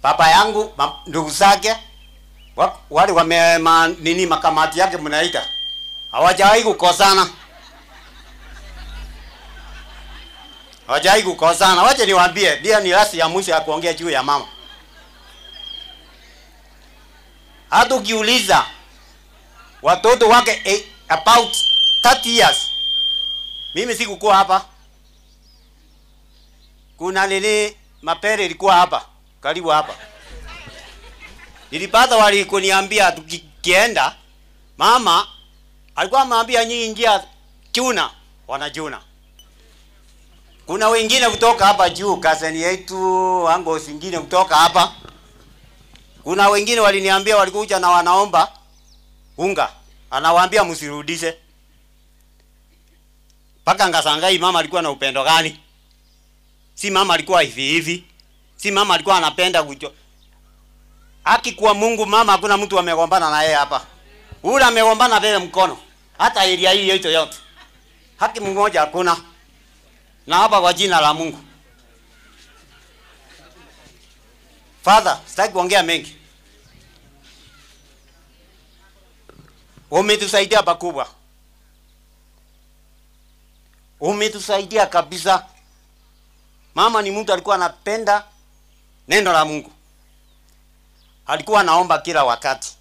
baba yangu ndugu zake wale wame ma, nini makamati yake mnaita, hawajawahi kukosana, hawajawahi kukosana. Wacha niwaambie, ndio ni rasi ya mwisho ya kuongea juu ya mama. Hata ukiuliza watoto wake about 30 years, mimi sikukuwa hapa. Kuna nini mapere ilikuwa hapa karibu hapa, nilipata walikuniambia tukienda, mama alikuwa ameambia nyinyi ingia chuna, wanachuna. Kuna wengine kutoka hapa juu kazeni yetu ango zingine kutoka hapa. Kuna wengine waliniambia walikuja na wanaomba unga, anawaambia msirudishe. Paka ngasangai mama alikuwa na upendo gani? Si mama alikuwa hivi hivi. Si mama alikuwa anapenda kujo. Haki kwa Mungu mama, hakuna mtu amegombana na yeye hapa. Ule amegombana vile mkono. Hata area hii yote yote. Haki mmoja hakuna. Na hapa kwa jina la Mungu. Father, sitaki kuongea mengi. Umetusaidia pakubwa. Umetusaidia kabisa. Mama ni mtu alikuwa anapenda neno la Mungu. Alikuwa anaomba kila wakati.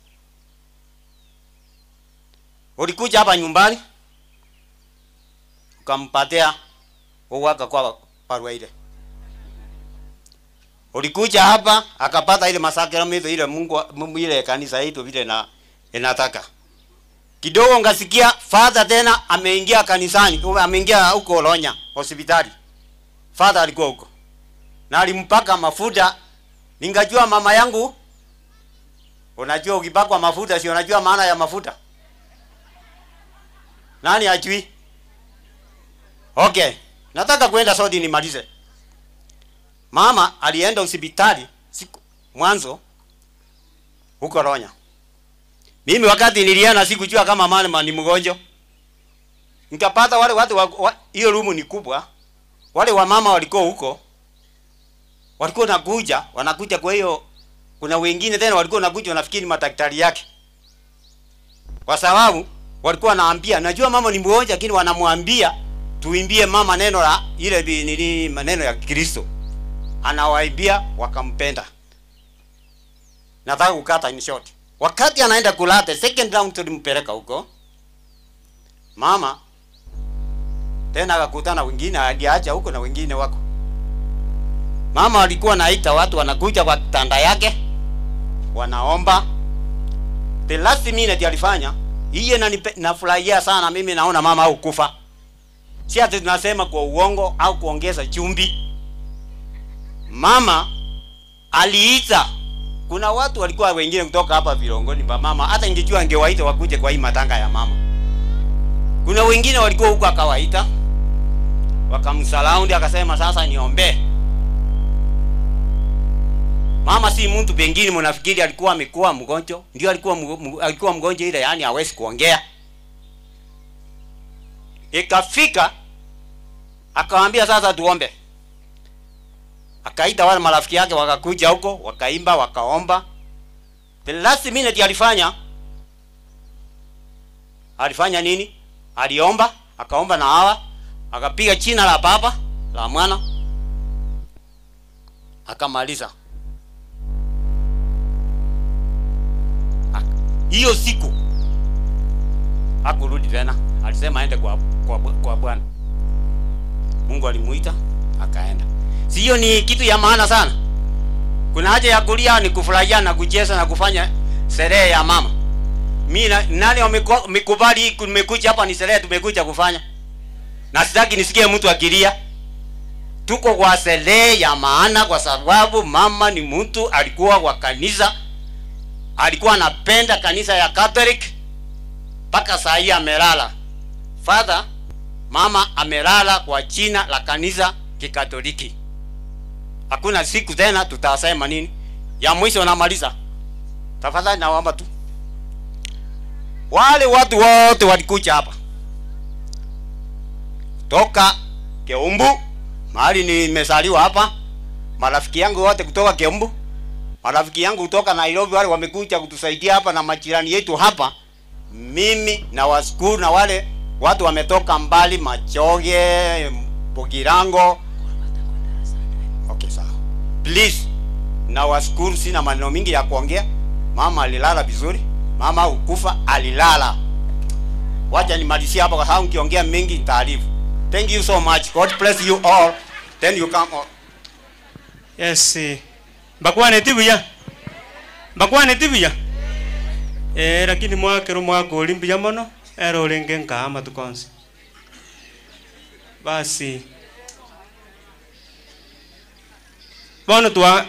Ulikuja hapa nyumbani ukampatia uwaka kwa barua ile. Ulikuja hapa akapata ile masakramento ile Mungu ile kanisa yetu vile na inataka. Kidogo ngasikia father tena ameingia kanisani, ameingia huko Ronya hospitali. Father alikuwa huko. Na alimpaka mafuta. Ningajua mama yangu, unajua ukipakwa mafuta, si unajua maana ya mafuta? Nani ajui? Okay, nataka kwenda sodi nimalize. Mama alienda hospitali siku mwanzo huko Ronya. Mimi wakati niliana sikujua kama mama ni mgonjwa. Nikapata wale watu wa hiyo rumu ni kubwa. Wale wamama walikuwa huko. Walikuwa nakuja, wanakuja kwa hiyo kuna wengine tena walikuwa nakuja wanafikiri madaktari yake. Kwa sababu walikuwa wanaambia, najua mama ni mgonjwa lakini wanamwambia tuimbie mama neno la ile nini maneno ya Kristo. Anawaimbia wakampenda. Nataka kukata in short. Wakati anaenda kulate second round tulimpeleka huko. Mama tena akakutana wengine aliacha huko na wengine wako. Mama alikuwa naita watu wanakuja kwa kitanda yake wanaomba. The last minute alifanya hiyo, na nafurahia sana mimi, naona mama au kufa. Si ati tunasema kwa uongo au kuongeza chumvi. Mama aliita, kuna watu walikuwa wengine kutoka hapa vilongoni pa mama, hata ingejua angewaita wakuje kwa hii matanga ya mama. Kuna wengine walikuwa huko akawaita, wakamsurround, akasema sasa niombe. Mama si mtu pengine mnafikiri alikuwa amekuwa mgonjwa, ndio alikuwa alikuwa mgonjwa ile, yani hawezi kuongea. Ikafika akawaambia sasa tuombe. Akaita wale marafiki yake wakakuja huko, wakaimba, wakaomba. The last minute alifanya nini? Aliomba, akaomba na hawa, akapiga jina la Baba, la Mwana, akamaliza. Hiyo siku hakurudi tena, alisema aende kwa Bwana. Mungu alimuita akaenda. Sio ni kitu ya maana sana. Kuna haja ya kulia ni kufurahia na kucheza na kufanya sherehe ya mama. Mimi nani wamekubali kumekuja hapa ni sherehe tumekuja kufanya. Na sitaki nisikie mtu akilia. Tuko kwa sherehe ya maana kwa sababu mama ni mtu alikuwa wa kanisa. Alikuwa anapenda kanisa ya Catholic mpaka saa hii amelala. Father, mama amelala kwa jina la kanisa Kikatoliki. Hakuna siku tena tutasema nini. Ya mwisho namaliza. Tafadhali naomba tu. Wale watu wote walikuja hapa. Toka Keumbu, mahali nimezaliwa hapa. Marafiki yangu wote kutoka Keumbu, marafiki yangu kutoka Nairobi wale wamekuja kutusaidia hapa na majirani yetu hapa. Mimi na washukuru na wale watu wametoka mbali, Machoge, Bogirango. Okay, sawa. Please, na washukuru, sina maneno mingi ya kuongea. Mama alilala vizuri. Mama hukufa, alilala. Wacha nimalizie hapa kwa sababu nikiongea mingi nitaarifu. Thank you so much. God bless you all. Then you come on. Yes. Bakwane tibuya. Bakwane tibuya. Lakini mwakero mwakoli mbuya mono ero orenge nkaa matuko onsi. Basi bono twa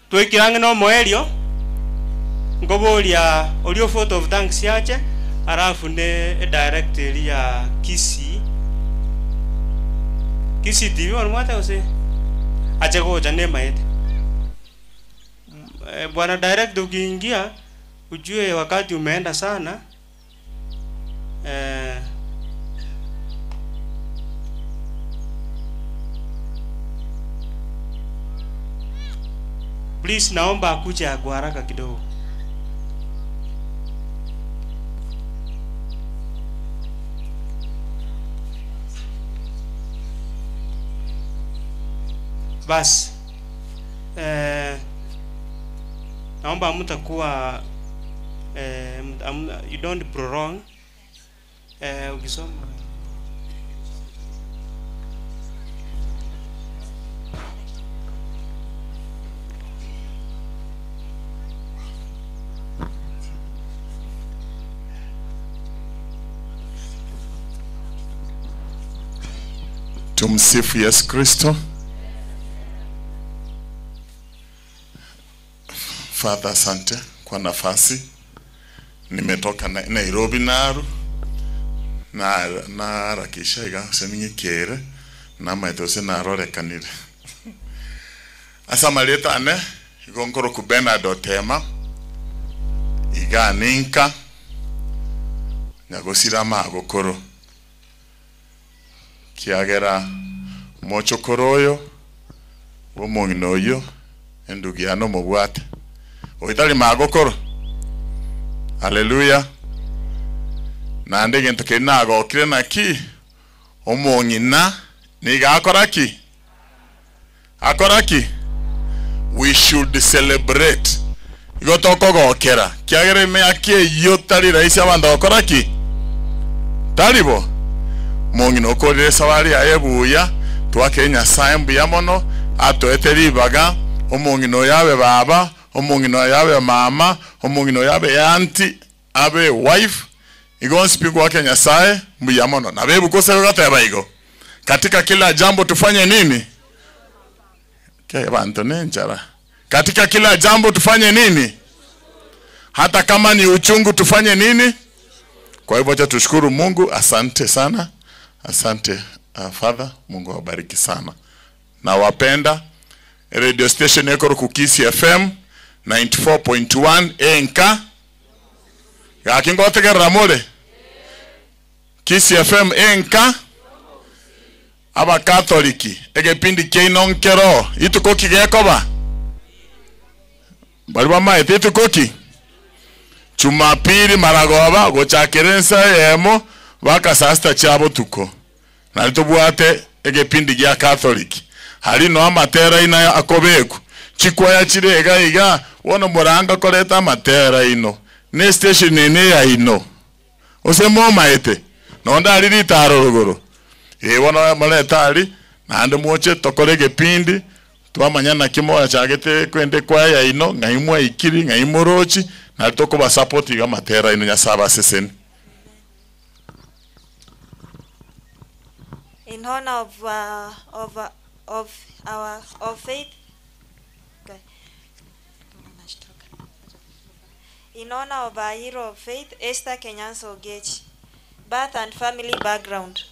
twikirange no moerio nkoboria orio vote of thanks yache alafu ne direct ya Kisii Kisii TV wanu mwate ose ache gocha ne maete. Bwana direct ukiingia ujue wakati umeenda sana. Please naomba akuje kwa haraka kidogo. Bas. Naomba mtakuwa you don't prolong. Ukisoma Tumsifu Yesu Kristo. Father, asante kwa nafasi. Nimetoka Nairobi naru na naharakisha iga seming'ikere namaete ase narorekanire ase amareta ane igo nkoroku Bernard Otema Iga ninka nyagosira amagokoro kiagera mochokoro oyo bw'omong'ina oyo endugu yane omobwate oitari magokoro haleluya naende egento keri nagokire naki omong'ina niga akora ki akora ki we should celebrate igo tokogokera kiagera emiaka eyio tari rahisi abanto gokora ki taribo mong'ina okorire esabari yaye buya twakire nyasaye mbuya mono atoete ribaga omong'ina oyo abe baba omong'ina oyo abe mama omong'ina oyo abe auntie abe wife igo nsipi gwake nyasaye mbuya mono na bebuka ose goteba igo katika kila jambo tufanye nini ke bantu ne njara katika kila jambo tufanye nini hata kama ni uchungu tufanye nini kwa hivyo acha tushukuru mungu asante sana asante uh, father mungu awabariki sana nawapenda radio station ekoro kukisi fm 94.1 enka gakingotegerera mure kisi fm enka abakatholiki egepindi kiaino nkero ituko kigekoba bari bamaete ituko ki chumapili maragoba gochakera ensa eyemo baka saa sita chia botuko nari tobwate egepindi gia catholic hari no amatera ina akobeku chikwaya chire iga iga wono muranga koreta amatera ino ne station ene ya ino ose momaete nonda ari ritaro ruguru ĩ wono mareta ari naende mwoche tokore egepindi twamanya naki moyachagete kwende kwaya ino ng'ai mwaikiri ng'ai morochi nari tokobasupport iga amatera ino nyasaye abaseseni in honor of of of our of faith. Okay. In honor of our hero of faith, Esther Kenyanso Ogechi. Birth and family background.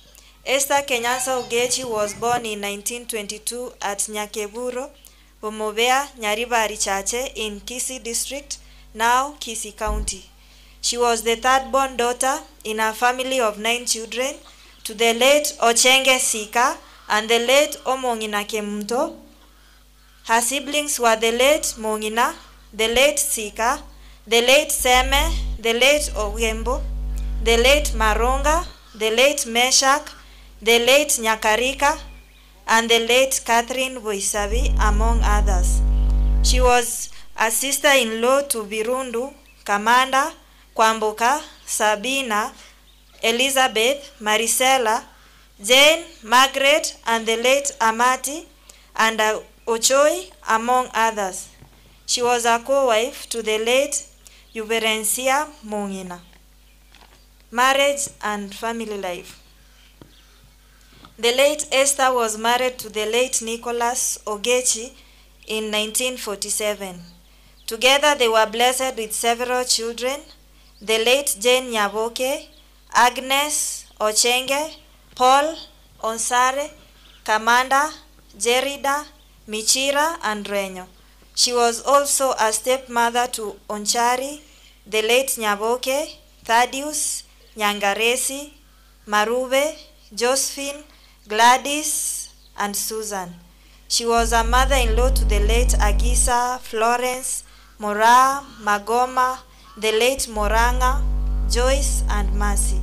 Esther Kenyanso Ogechi was born in 1922 at Nyakeburo, Bomobea, Nyaribari Chache in Kisii District, now Kisii County. She was the third born daughter in a family of nine children to the late Ochenge Sika and the late Omongina Kemunto. Her siblings were the late Mongina, the late Sika, the late Seme, the late Ogembo, the late Maronga, the late Meshak, the late Nyakarika, and the late Catherine Boisabi, among others. She was a sister-in-law to Birundu, Kamanda, Kwamboka, Sabina, Elizabeth, Marisela, Jane, Margaret, and the late Amati, and Ochoi, among others. She was a co-wife to the late Uberencia Mongina. Marriage and family life. The late Esther was married to the late Nicholas Ogechi in 1947. Together they were blessed with several children, the late Jane Nyaboke, Agnes Ochenge, Paul Onsare, Kamanda, Jerida, Michira, and Renyo. She was also a stepmother to Onchari, the late Nyaboke, Thaddeus, Nyangaresi, Marube, Josephine, Gladys, and Susan. She was a mother-in-law to the late Agisa, Florence, Mora, Magoma, the late Moranga, Joyce, and Mercy.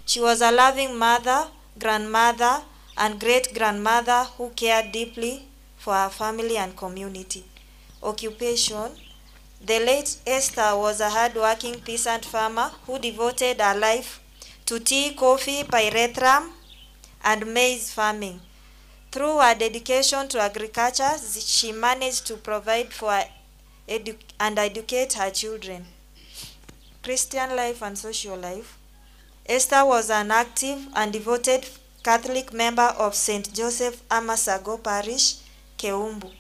She was a loving mother, grandmother, and great-grandmother who cared deeply for her family and community. Occupation. The late Esther was a hard-working peasant farmer who devoted her life to tea, coffee, pyrethrum, and maize farming. Through her dedication to agriculture, she managed to provide for her edu- and educate her children. Christian life and social life. Esther was an active and devoted Catholic member of St. Joseph Amasago Parish, Keumbu.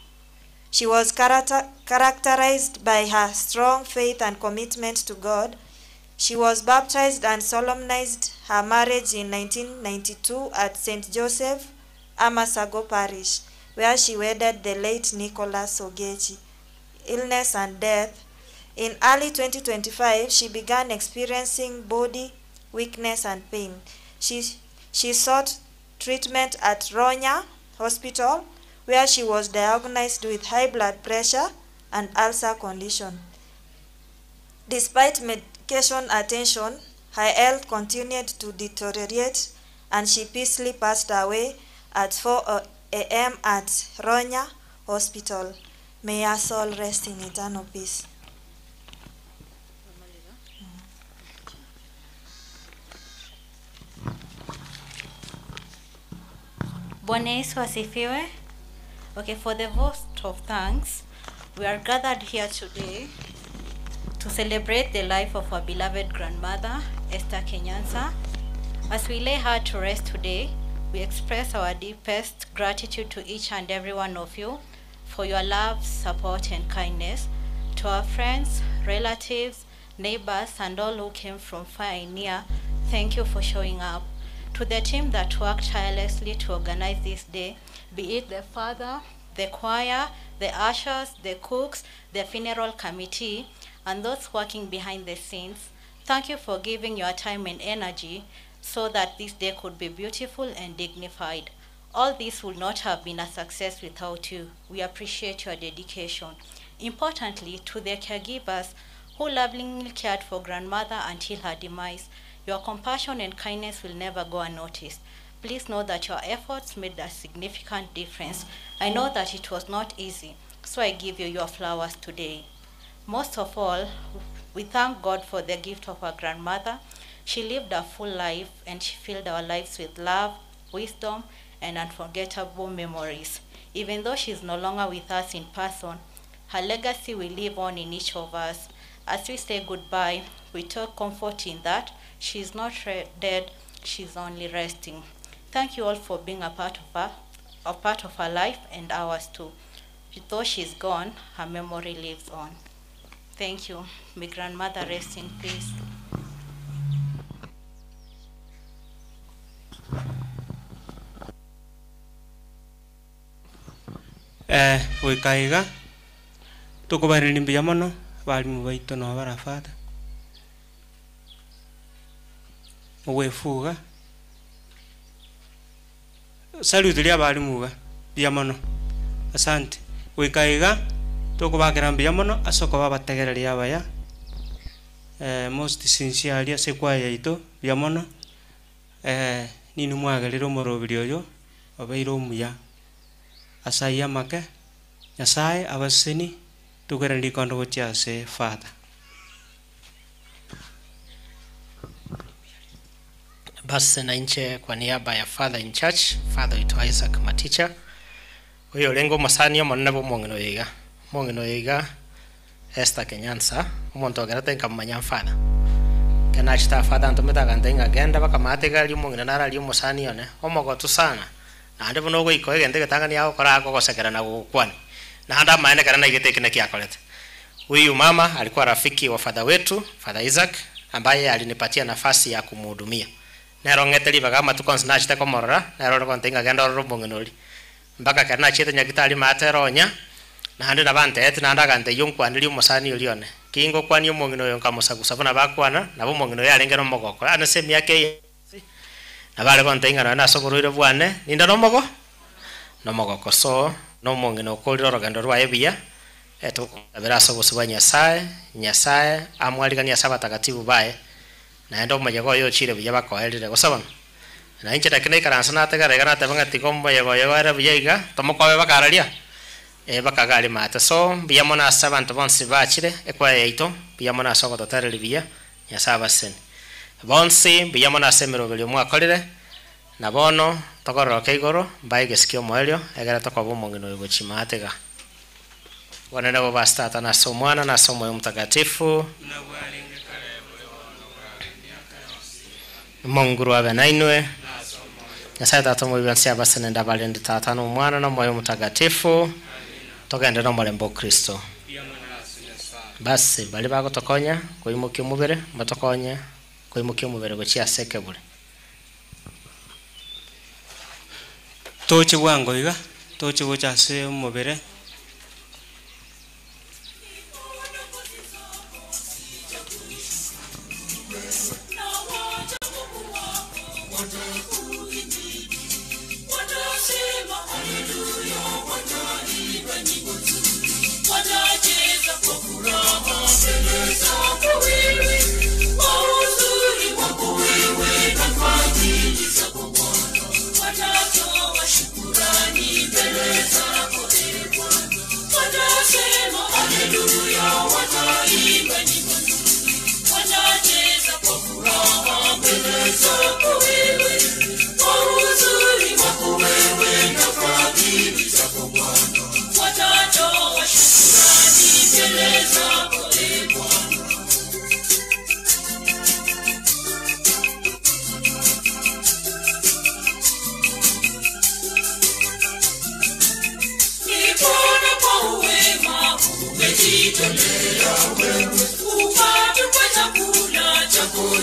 She was characterized by her strong faith and commitment to God. She was baptized and solemnized her marriage in 1992 at St. Joseph Amasago Parish, where she wedded the late Nicholas Ogechi. Illness and death. In early 2025, she began experiencing body weakness and pain. She, she sought treatment at Ronya Hospital, where she was diagnosed with high blood pressure and ulcer condition. Despite medication attention, her health continued to deteriorate and she peacefully passed away at 4 a.m. at Ronya Hospital. May her soul rest in eternal peace. Bwana Yesu asifiwe. Okay, for the vote of thanks, we are gathered here today to celebrate the life of our beloved grandmother, Esther Kenyansa. As we lay her to rest today, we express our deepest gratitude to each and every one of you for your love, support, and kindness, to our friends, relatives, neighbors, and all who came from far and near. Thank you for showing up. To the team that worked tirelessly to organize this day, be it the father, the choir, the ushers, the cooks, the funeral committee, and those working behind the scenes, thank you for giving your time and energy so that this day could be beautiful and dignified. All this would not have been a success without you. We appreciate your dedication. Importantly, to the caregivers who lovingly cared for grandmother until her demise, your compassion and kindness will never go unnoticed. Please know that your efforts made a significant difference. I know that it was not easy, so I give you your flowers today. Most of all, we thank God for the gift of our grandmother. She lived a full life and she filled our lives with love, wisdom, and unforgettable memories. Even though she is no longer with us in person, her legacy will live on in each of us. As we say goodbye, we take comfort in that she is not dead, she is only resting. Thank you all for being a part of her, a part of her life and ours too. Though she's gone, her memory lives on. Thank you. May grandmother rest in peace. Eh, goika iga tokobareri mbuya mono barimu baito nabo barafata ogwefuga salute ria abarimu iga mbuya mono asante goika iga tokobakera mbuya mono ase okoba abategereri abaya eh, most sincerely ase ekwaya yaito mbuya mono eh, nini mwagerire omoroberi oyo obeire omuya ase aywo amake, Nyasaye abaseseni, tokerane rikondo gochia ase Father. Basi na inche kwa niaba ya Father in Church, Father oito Isaac Maticha, oyo orenge omosani omonene bwa omong'ina oyo iga. Omong'ina oyo iga Esther Kenyansa, omonto ogerete nkamomanya Father. Ekero nachete aa Father antomete agantebia ng'a genda bakamate iga aria omong'ina naro aria omosani one, omogotu sana, naende buna ogoika egento egetang'ani agokora akogosekera na gogokwania. Naende amaene ekero naigete eki naki akorete. Huyu mama alikuwa rafiki wa father wetu, Father Isaac, ambaye alinipatia nafasi ya kumhudumia. Nere ong'ete ribaga amatuko onsi nachete komorora, nere ore gontebia ng'a genda orore omong'ina oria. Mpaka ekero nachiete nyagitari maate ere onya, naende nabo antebetie naende agantebia onkwanerie omosani oria one. Ki ngokwania omong'ina oyo nkamosagusa buna bakwana, nabo omong'ina oyo arenge nomogoko. Ane ase emiaka eye yonsi, nabo are gontebia ng'a nonya nase oborwaire bwane, ninde nomogo? Nomogoko. So, nomong'ina okorire orogendo rwaye buya, tokomosabera ase obosio bwa Nyasae, Nyasae amwariganie ase abatagatifu baye, naende omoyega oye ochire buya bakoerire. Gose bono? Na inche naki naikaransa nategerera iga nateba ng'a tiga omoyega oye oere buya iga, tomokobe bakararia? Ee, bakagaria maate. So, mbuya mono ase abanto bonsi bachire ekwaya yaito, mbuya mono ase ogototereria buya, Nyasae abasesenie. Bonsi, mbuya mono ase emeroberio mwakorire, na bono togororoke igoro, mbae egesio ki'omoerio, egere tokoba omong'ina oyo gochia maate iga. Obonene bobe ase Tata, na ase Omwana, na ase Omoyo Omotakatifu. Omonguru abe nainwe. Nyasae Tata omobibi onsi abase nende abarende Tata na Omwana na Omoyo Omotakatifu. Togende nomorembe o Kristo. Basi baria bagotokonya koimokia omobere mbatokonye koimokia omobere gochia ase ekebure. Toche bwango iga, toche gocha ase omobere.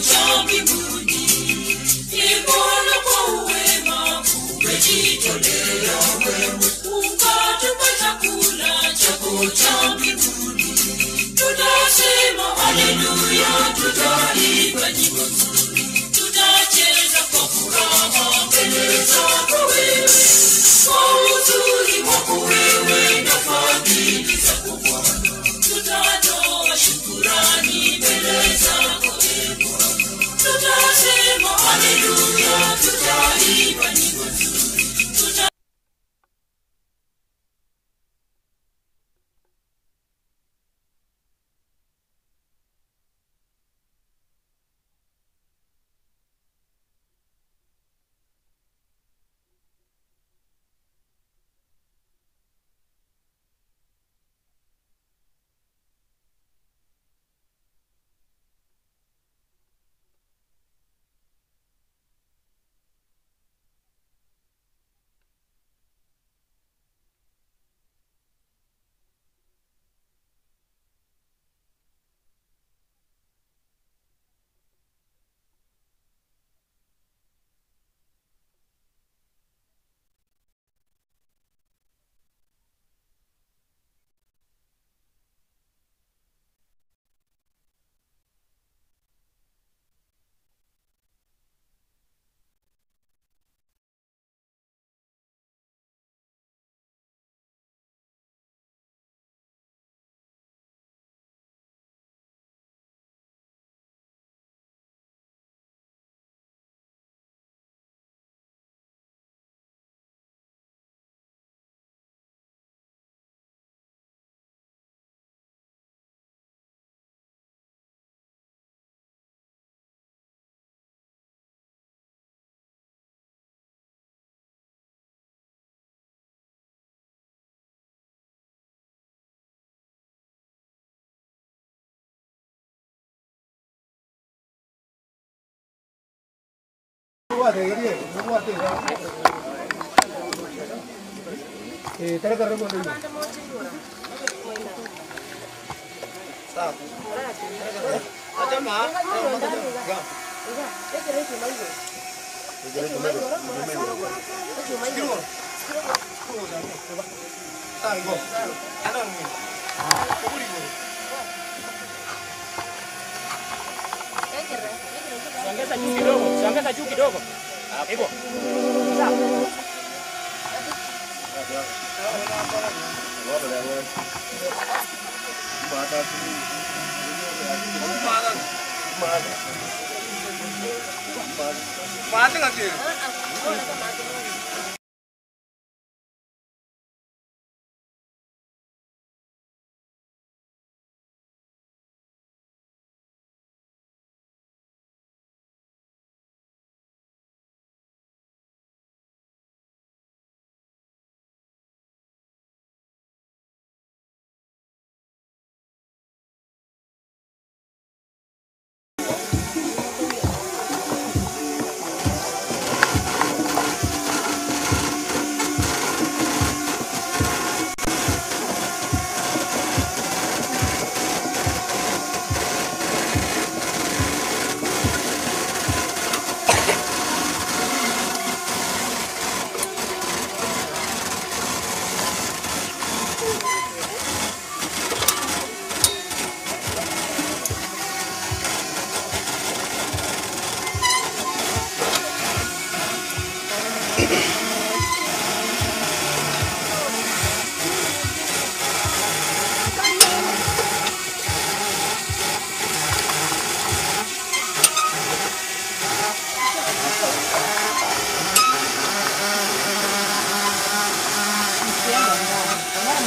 cha mbinguni. Ee Bwana, kwa uwema umejitolea wewe, ukatupa chakula chako cha mbinguni. Tunasema haleluya, tutaimba nyimbo nzuri, tutacheza kwa furaha mbele zako wewe, kwa uzuri wako wewe na fadhili zako Bwana, tutatoa shukurani mbele zako ee Bwana, tutasema haleluya, tutaimba nyimbo nzuri, tuta Songeza juu kidogo, songeza juu kidogo. Hivyo. Sawa.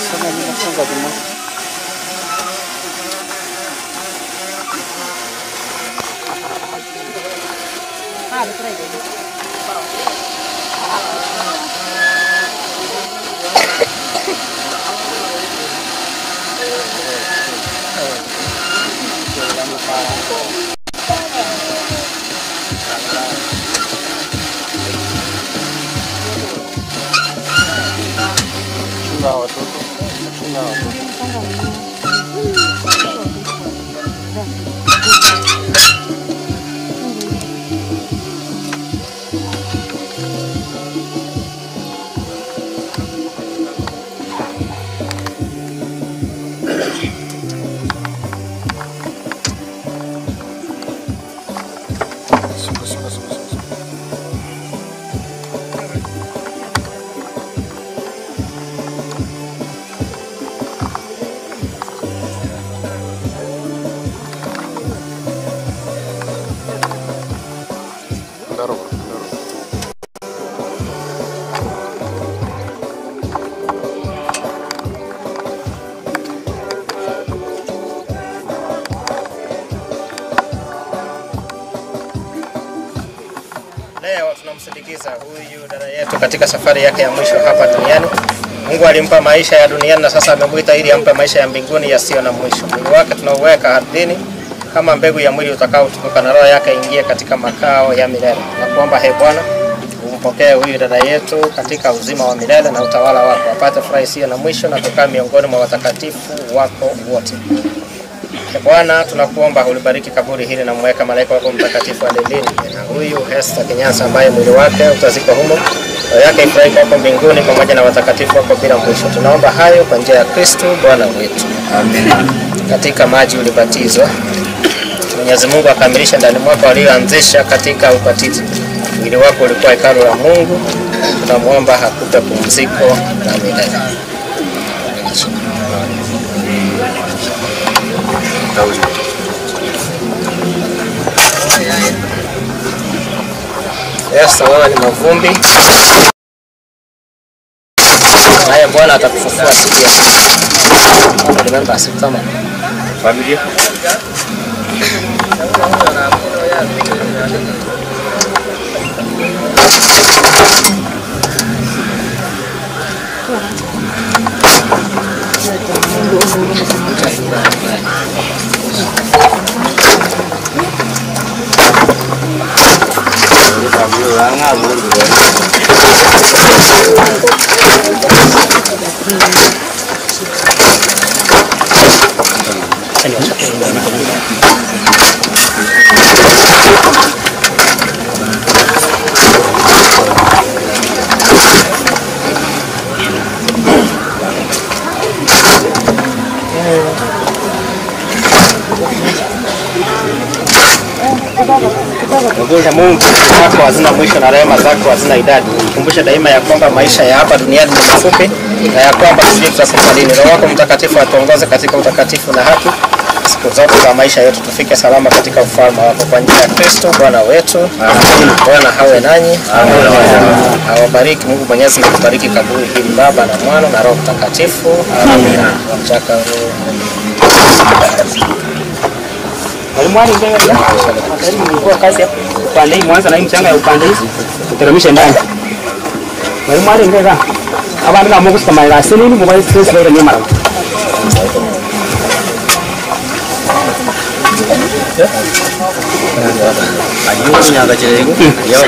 Songa nyuma. Chunga watoto, chunga watoto. Kumsindikiza huyu dada yetu katika safari yake ya mwisho hapa duniani. Mungu alimpa maisha ya duniani na sasa amemwita ili ampe maisha ya mbinguni yasiyo na mwisho. Mwili wake tunauweka ardhini kama mbegu ya mwili utakaotukuka na roho yake ingie katika makao ya milele. Na kuomba he Bwana umpokee huyu dada yetu katika uzima wa milele na utawala wako, apate furaha isiyo na mwisho na kukaa miongoni mwa watakatifu wako wote. Ee Bwana, tunakuomba ulibariki kaburi hili na mweka malaika wako mtakatifu alilinde na huyu Hesta Kenyansa ambaye mwili wake utazikwa humo, roho yake ifurahi kwako mbinguni pamoja na watakatifu wako bila mwisho. Tunaomba hayo kwa njia ya Kristo Bwana wetu. Amen. Katika maji ulibatizwa, Mwenyezi Mungu akamilisha ndani mwako aliyoanzisha katika ubatizo. Mwili wako ulikuwa hekalu la Mungu. Tunamwomba hakupe pumziko la milele. Esta, wewe ni mavumbi, naye Bwana atakufufua siku ya mwisho. Remember, siku kama Familia. Mguze Mungu zako hazina mwisho na rehema zako hazina idadi. Kumbusha daima ya kwamba maisha ya hapa duniani ni mafupi na ya kwamba sisi tutakufa lini. Roho wako Mtakatifu atuongoze katika utakatifu na haki siku zote za maisha yetu, tufike salama katika ufalme wako kwa njia ya Kristo Bwana wetu. Amen. Bwana hawe nanyi. Awabariki Mungu Mwenyezi na kubariki kaburi hili, Baba na Mwana na Roho Mtakatifu. Amina. Mchaka Mwalimu wali mbele ya kwa kazi hapo upande hii mwanza na hii mchanga ya upande hii uteremshe ndani. Mwalimu wali mbele abantu na mungu sikamalira asinini mubayi stress baira ni mara. Ajibu nyanga chirego. Ya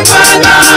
Bwana.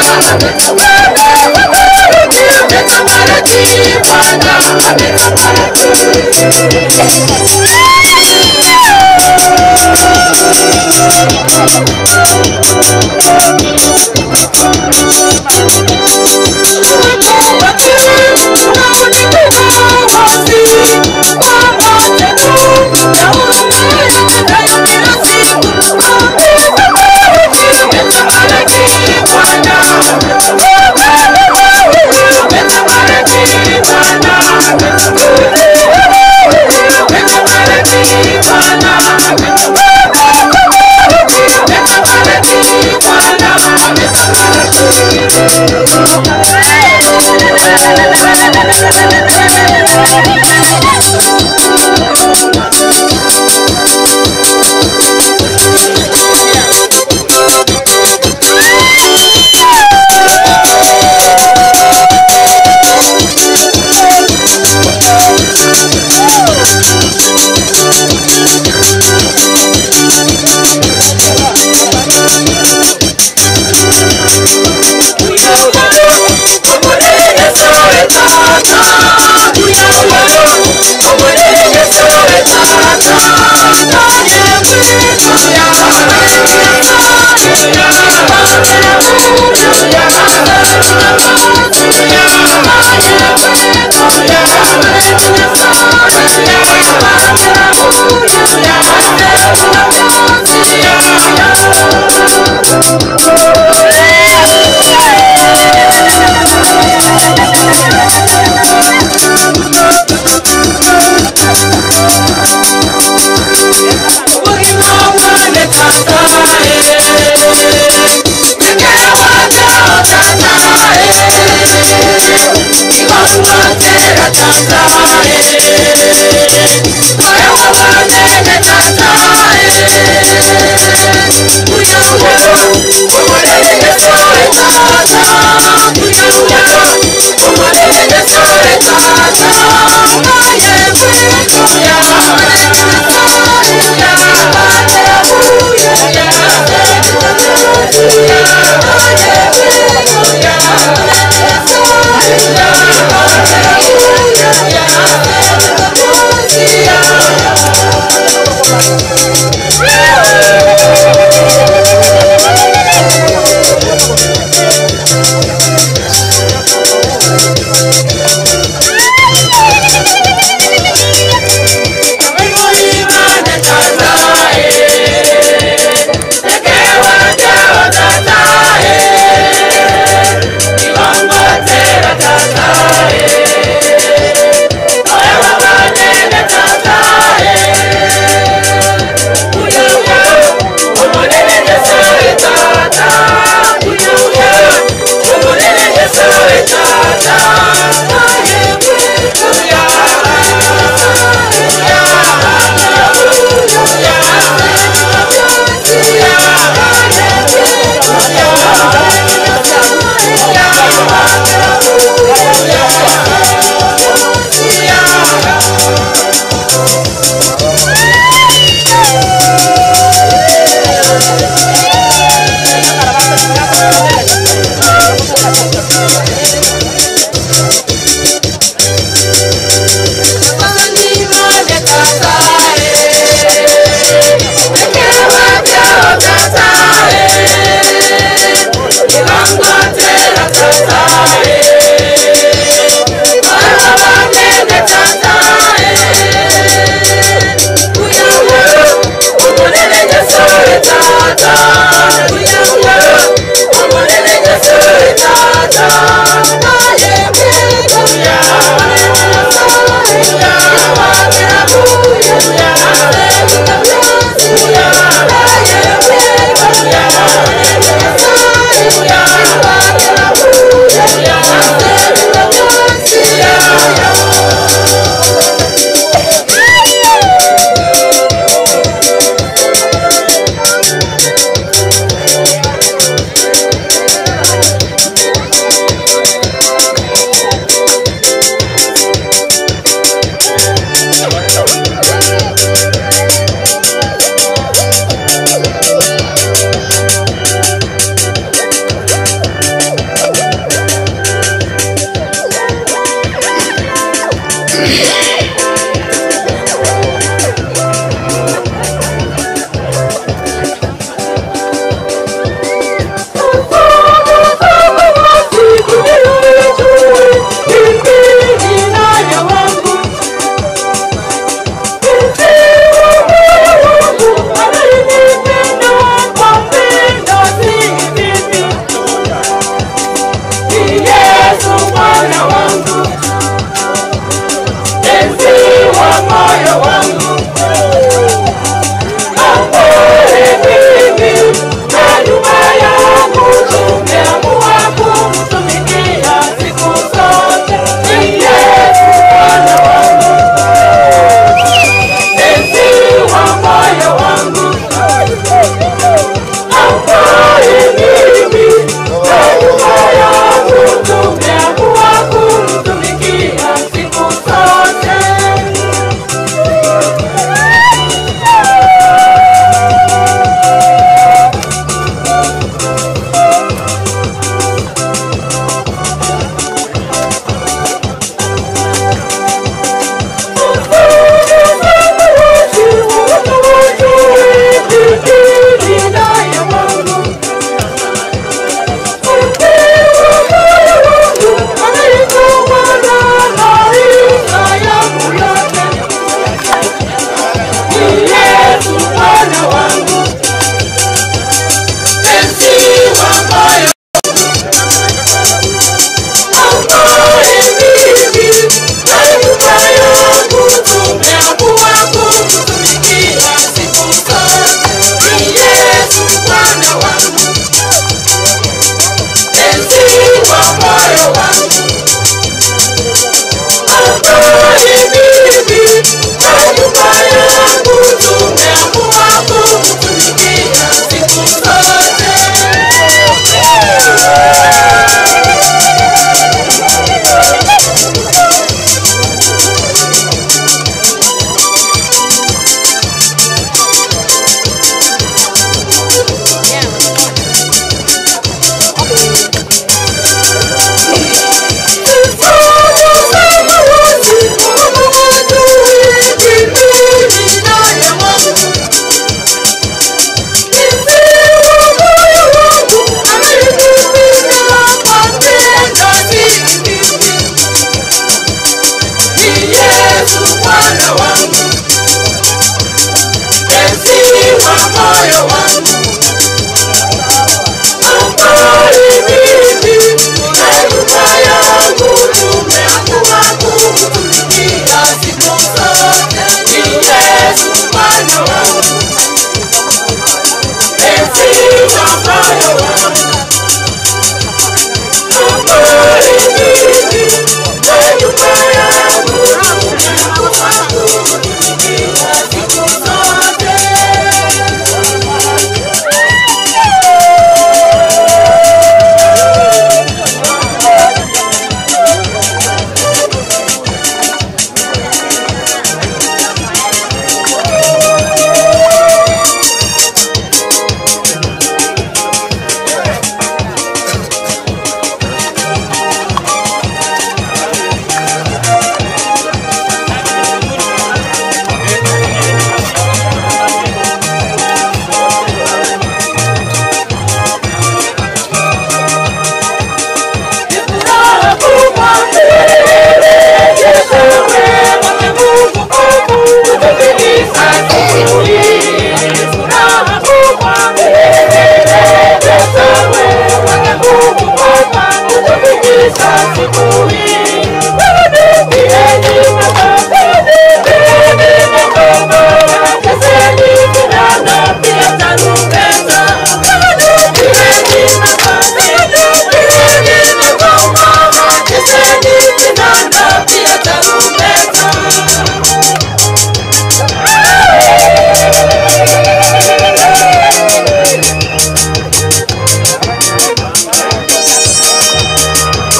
Yeah.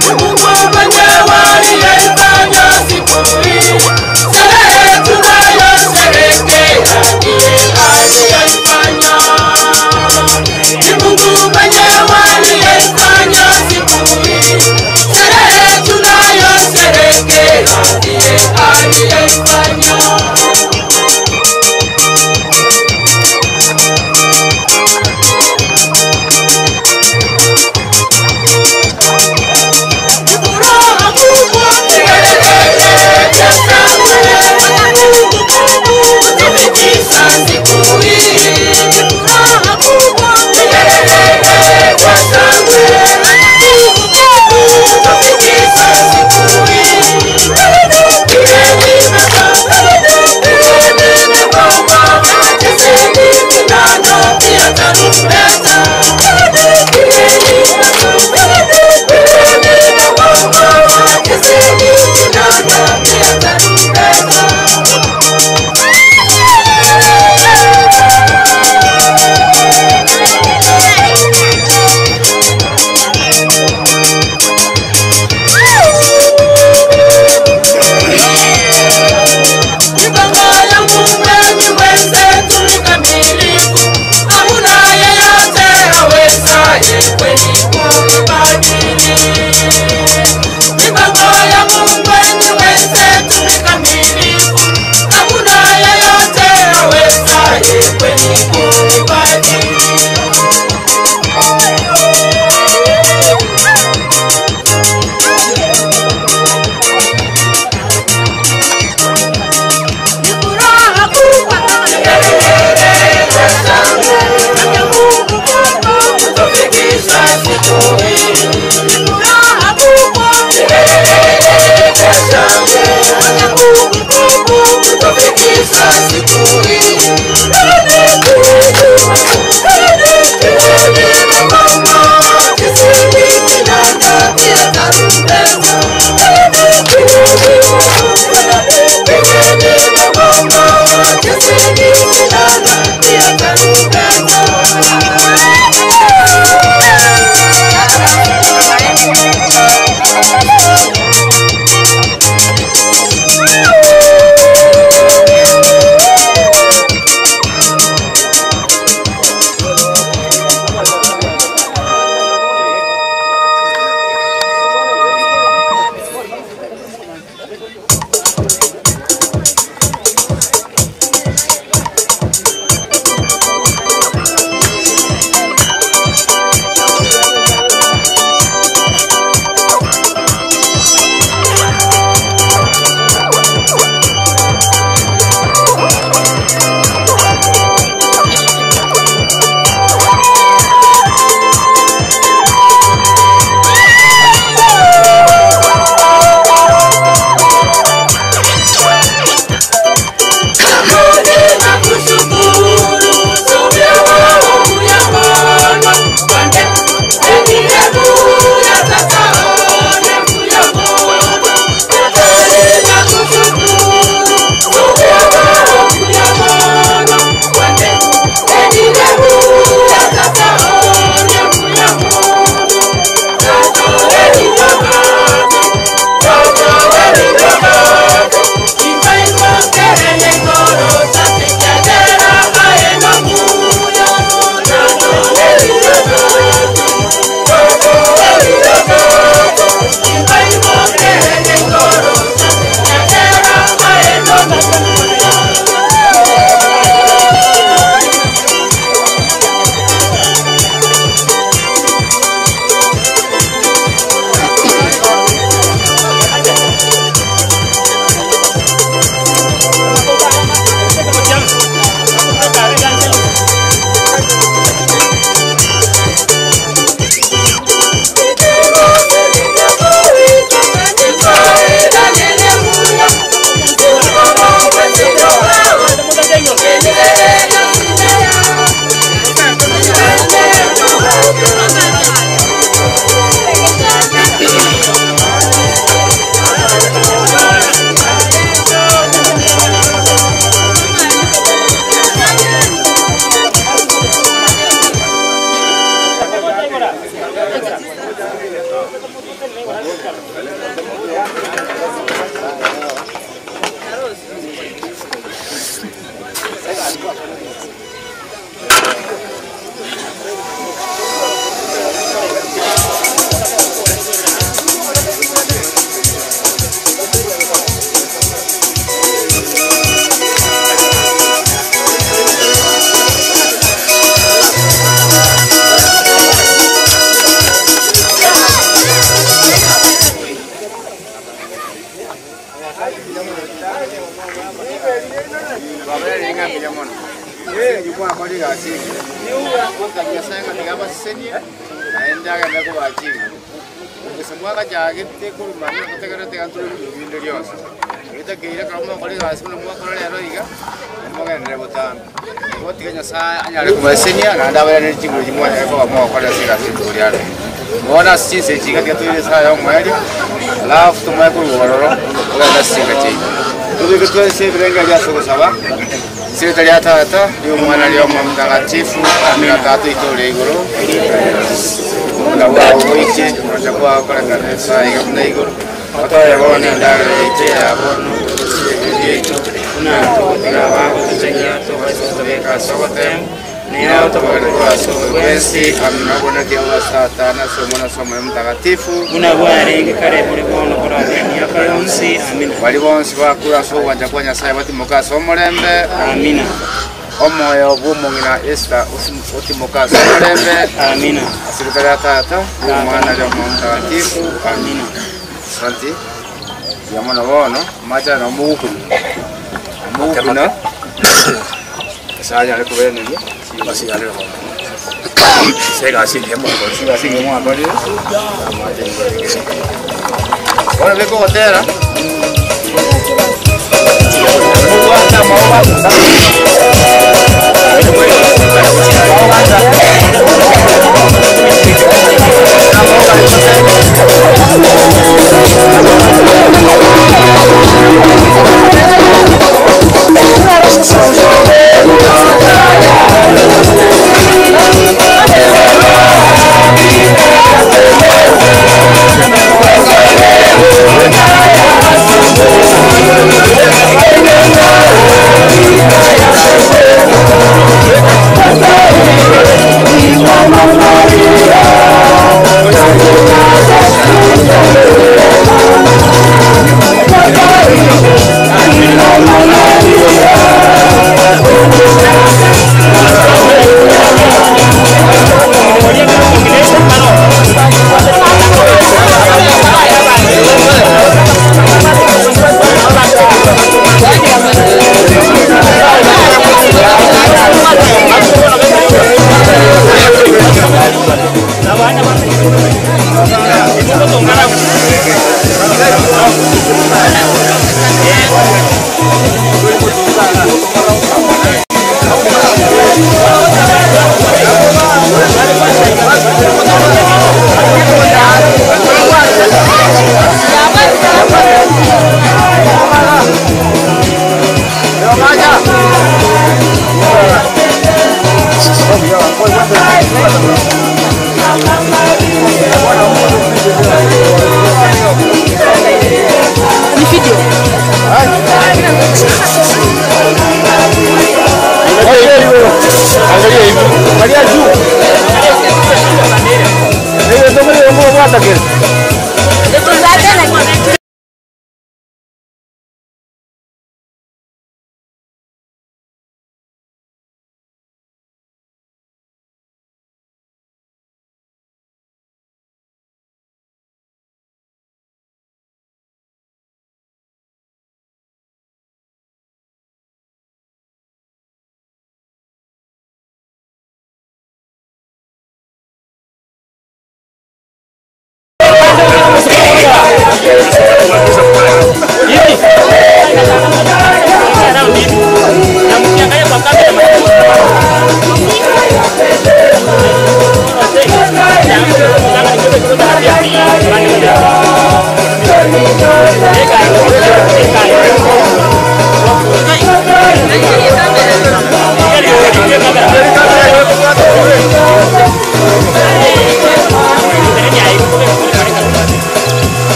Mungu mwakora egasi engiya. Goika Nyasaye ng'a tiga abasesenie, naende agende kobaa chinguru. Gose mwagachagete korwa mambia gotegerera tiga ntore ebinto binde rionsi. Ritakeire ekero mwakora egasi buna mwakora rero iga, mogenderere botambe. Igo tiga Nyasaye anyare kobasesenia naende abairanerie chinguru echio mwanyare koba mogokora ase egasi rituko ria rero. Bono ase chinsa echi iga tiga toire esaa ya omoerio, alafu tomaye korwa ororo togende ase chinka chiaito. Tobeke twensi ebirengererio ase ogosaba, ase erieta ria Tata, ria Omwana, ria Omoyo Omotagatifu, Amina. Tata oito ore igoro, Obonda bwao boiche, ogocha kwao korekane esaa iga buna igoro. Otoe bono endagera yaito ya bono, ototigie ebibe biaito, buna togotiga abagotochenia, tobaise gotobeka ase ogoteemwa, naye otobogere korwa ase obobe bwensi. Amina. Oboneke ase Tata, na ase Omwana, na ase Omoyo Omotagatifu. Buna bwarenge kare, bore bono, borabe emiaka yonsi. Amina. Baria bonsi bakure ase ogwancha kwa Nyasae batimoke ase omorembe. Amina. Omoyo bw'omong'ina Esther otimoke ase omorembe. Amina. Ase erieta ria Tata, ri'Omwana, ri'Omoyo Omotagatifu. Amina. Asante. Mbuya mono bono, amache aya nabo mogokuna. Mogokuna, Nyasaye anyare kobeneria. Ase egasi engiya mwakorire. Ase egasi engiya mwakorire, amache nigo arenge. Bono beka ogotera. Mobwate amaoba. Ni video. Angalia hivi. Angalia juu. Ndio ndio ndio mwata kile.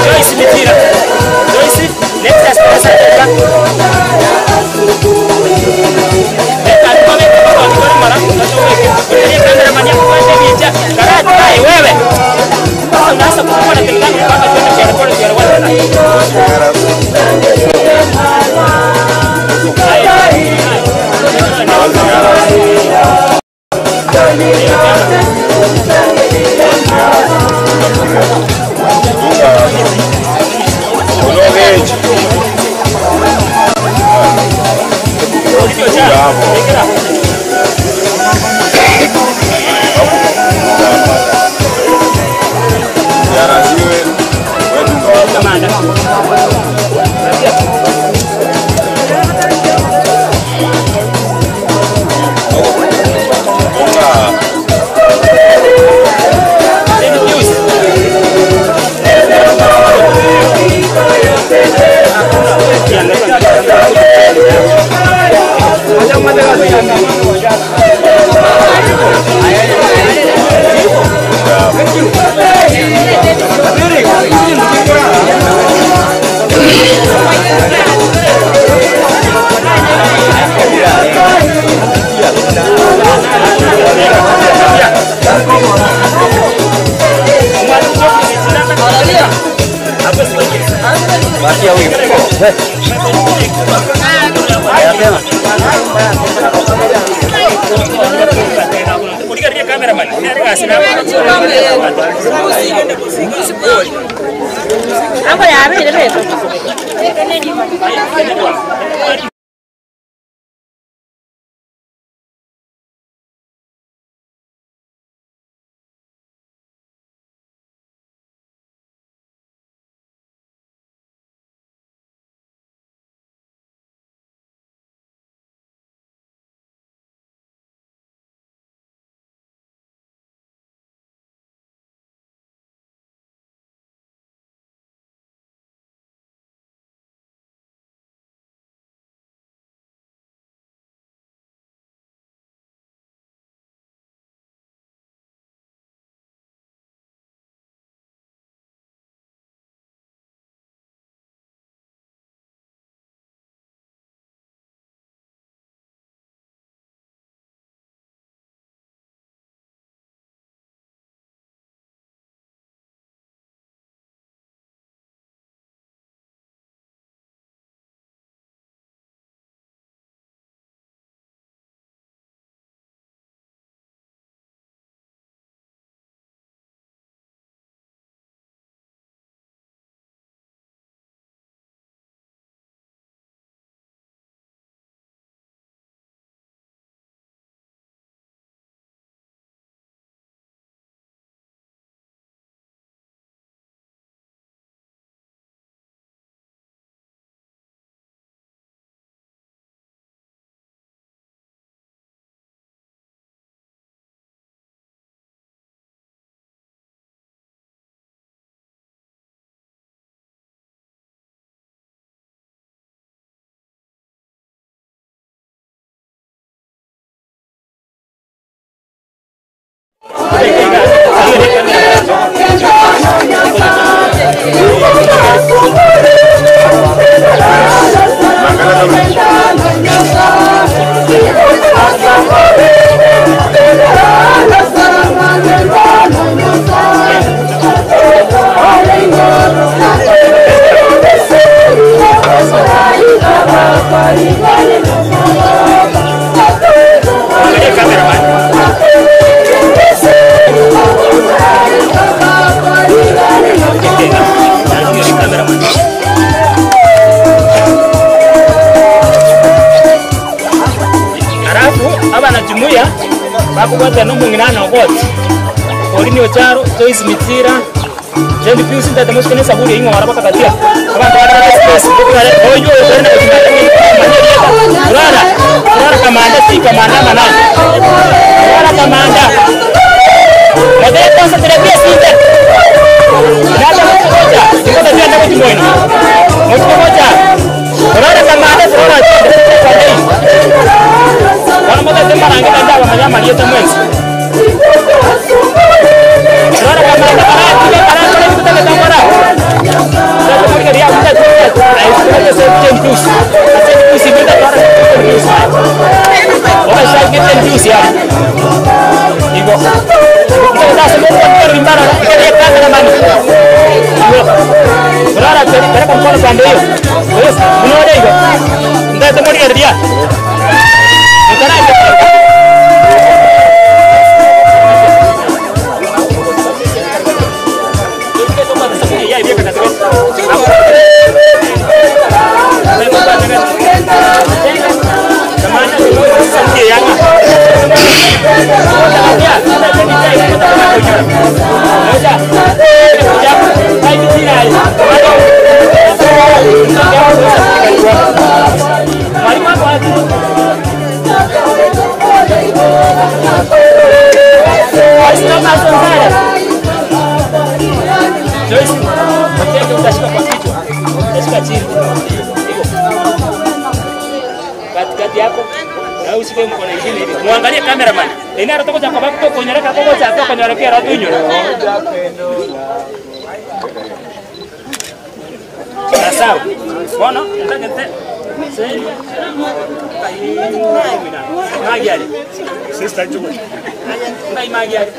Joyce Mitira. Joyce, next Ako yabire beto. Alafu abanajumuiya bakubwatana n'omung'inano goti ori ni ocharo Joyce Mitira Jendi Pius ndate mushikane saburi ing'ora bakakatia abantu bara space bukare oyo oyo Rara rara kamanda si kamanda manani rara kamanda Modele kwanza terapia sita Nata moja ngoja pia ndako timoino moja moja rara kamanda rara kwa dei Wana moja tema rangi kanda wa manyama aliyeta mwenzi Rara kamanda para tiga para para kita kata para Sasa muri ria muta tuya ai sasa ten plus Sasa plus ibenda para ten plus Ora sai ke ten plus ya Igo Kita semua kan rimbana kita lihat kameraman Igo Rara peleka mkono pande hiyo Wewe unaona hiyo Ndio tumori ria Joyce, mateke utashika kwa kichwa, utashika chini. Hivyo. Katikati yako na usike mkono ingine hivi. Muangalie cameraman. Ina rotoko cha kwa babu konyereka koko cha kwa konyereka rotu nyo. Sawa. Bona, nataka nte. Magi ali. Sister chukua. Ngai magi ali.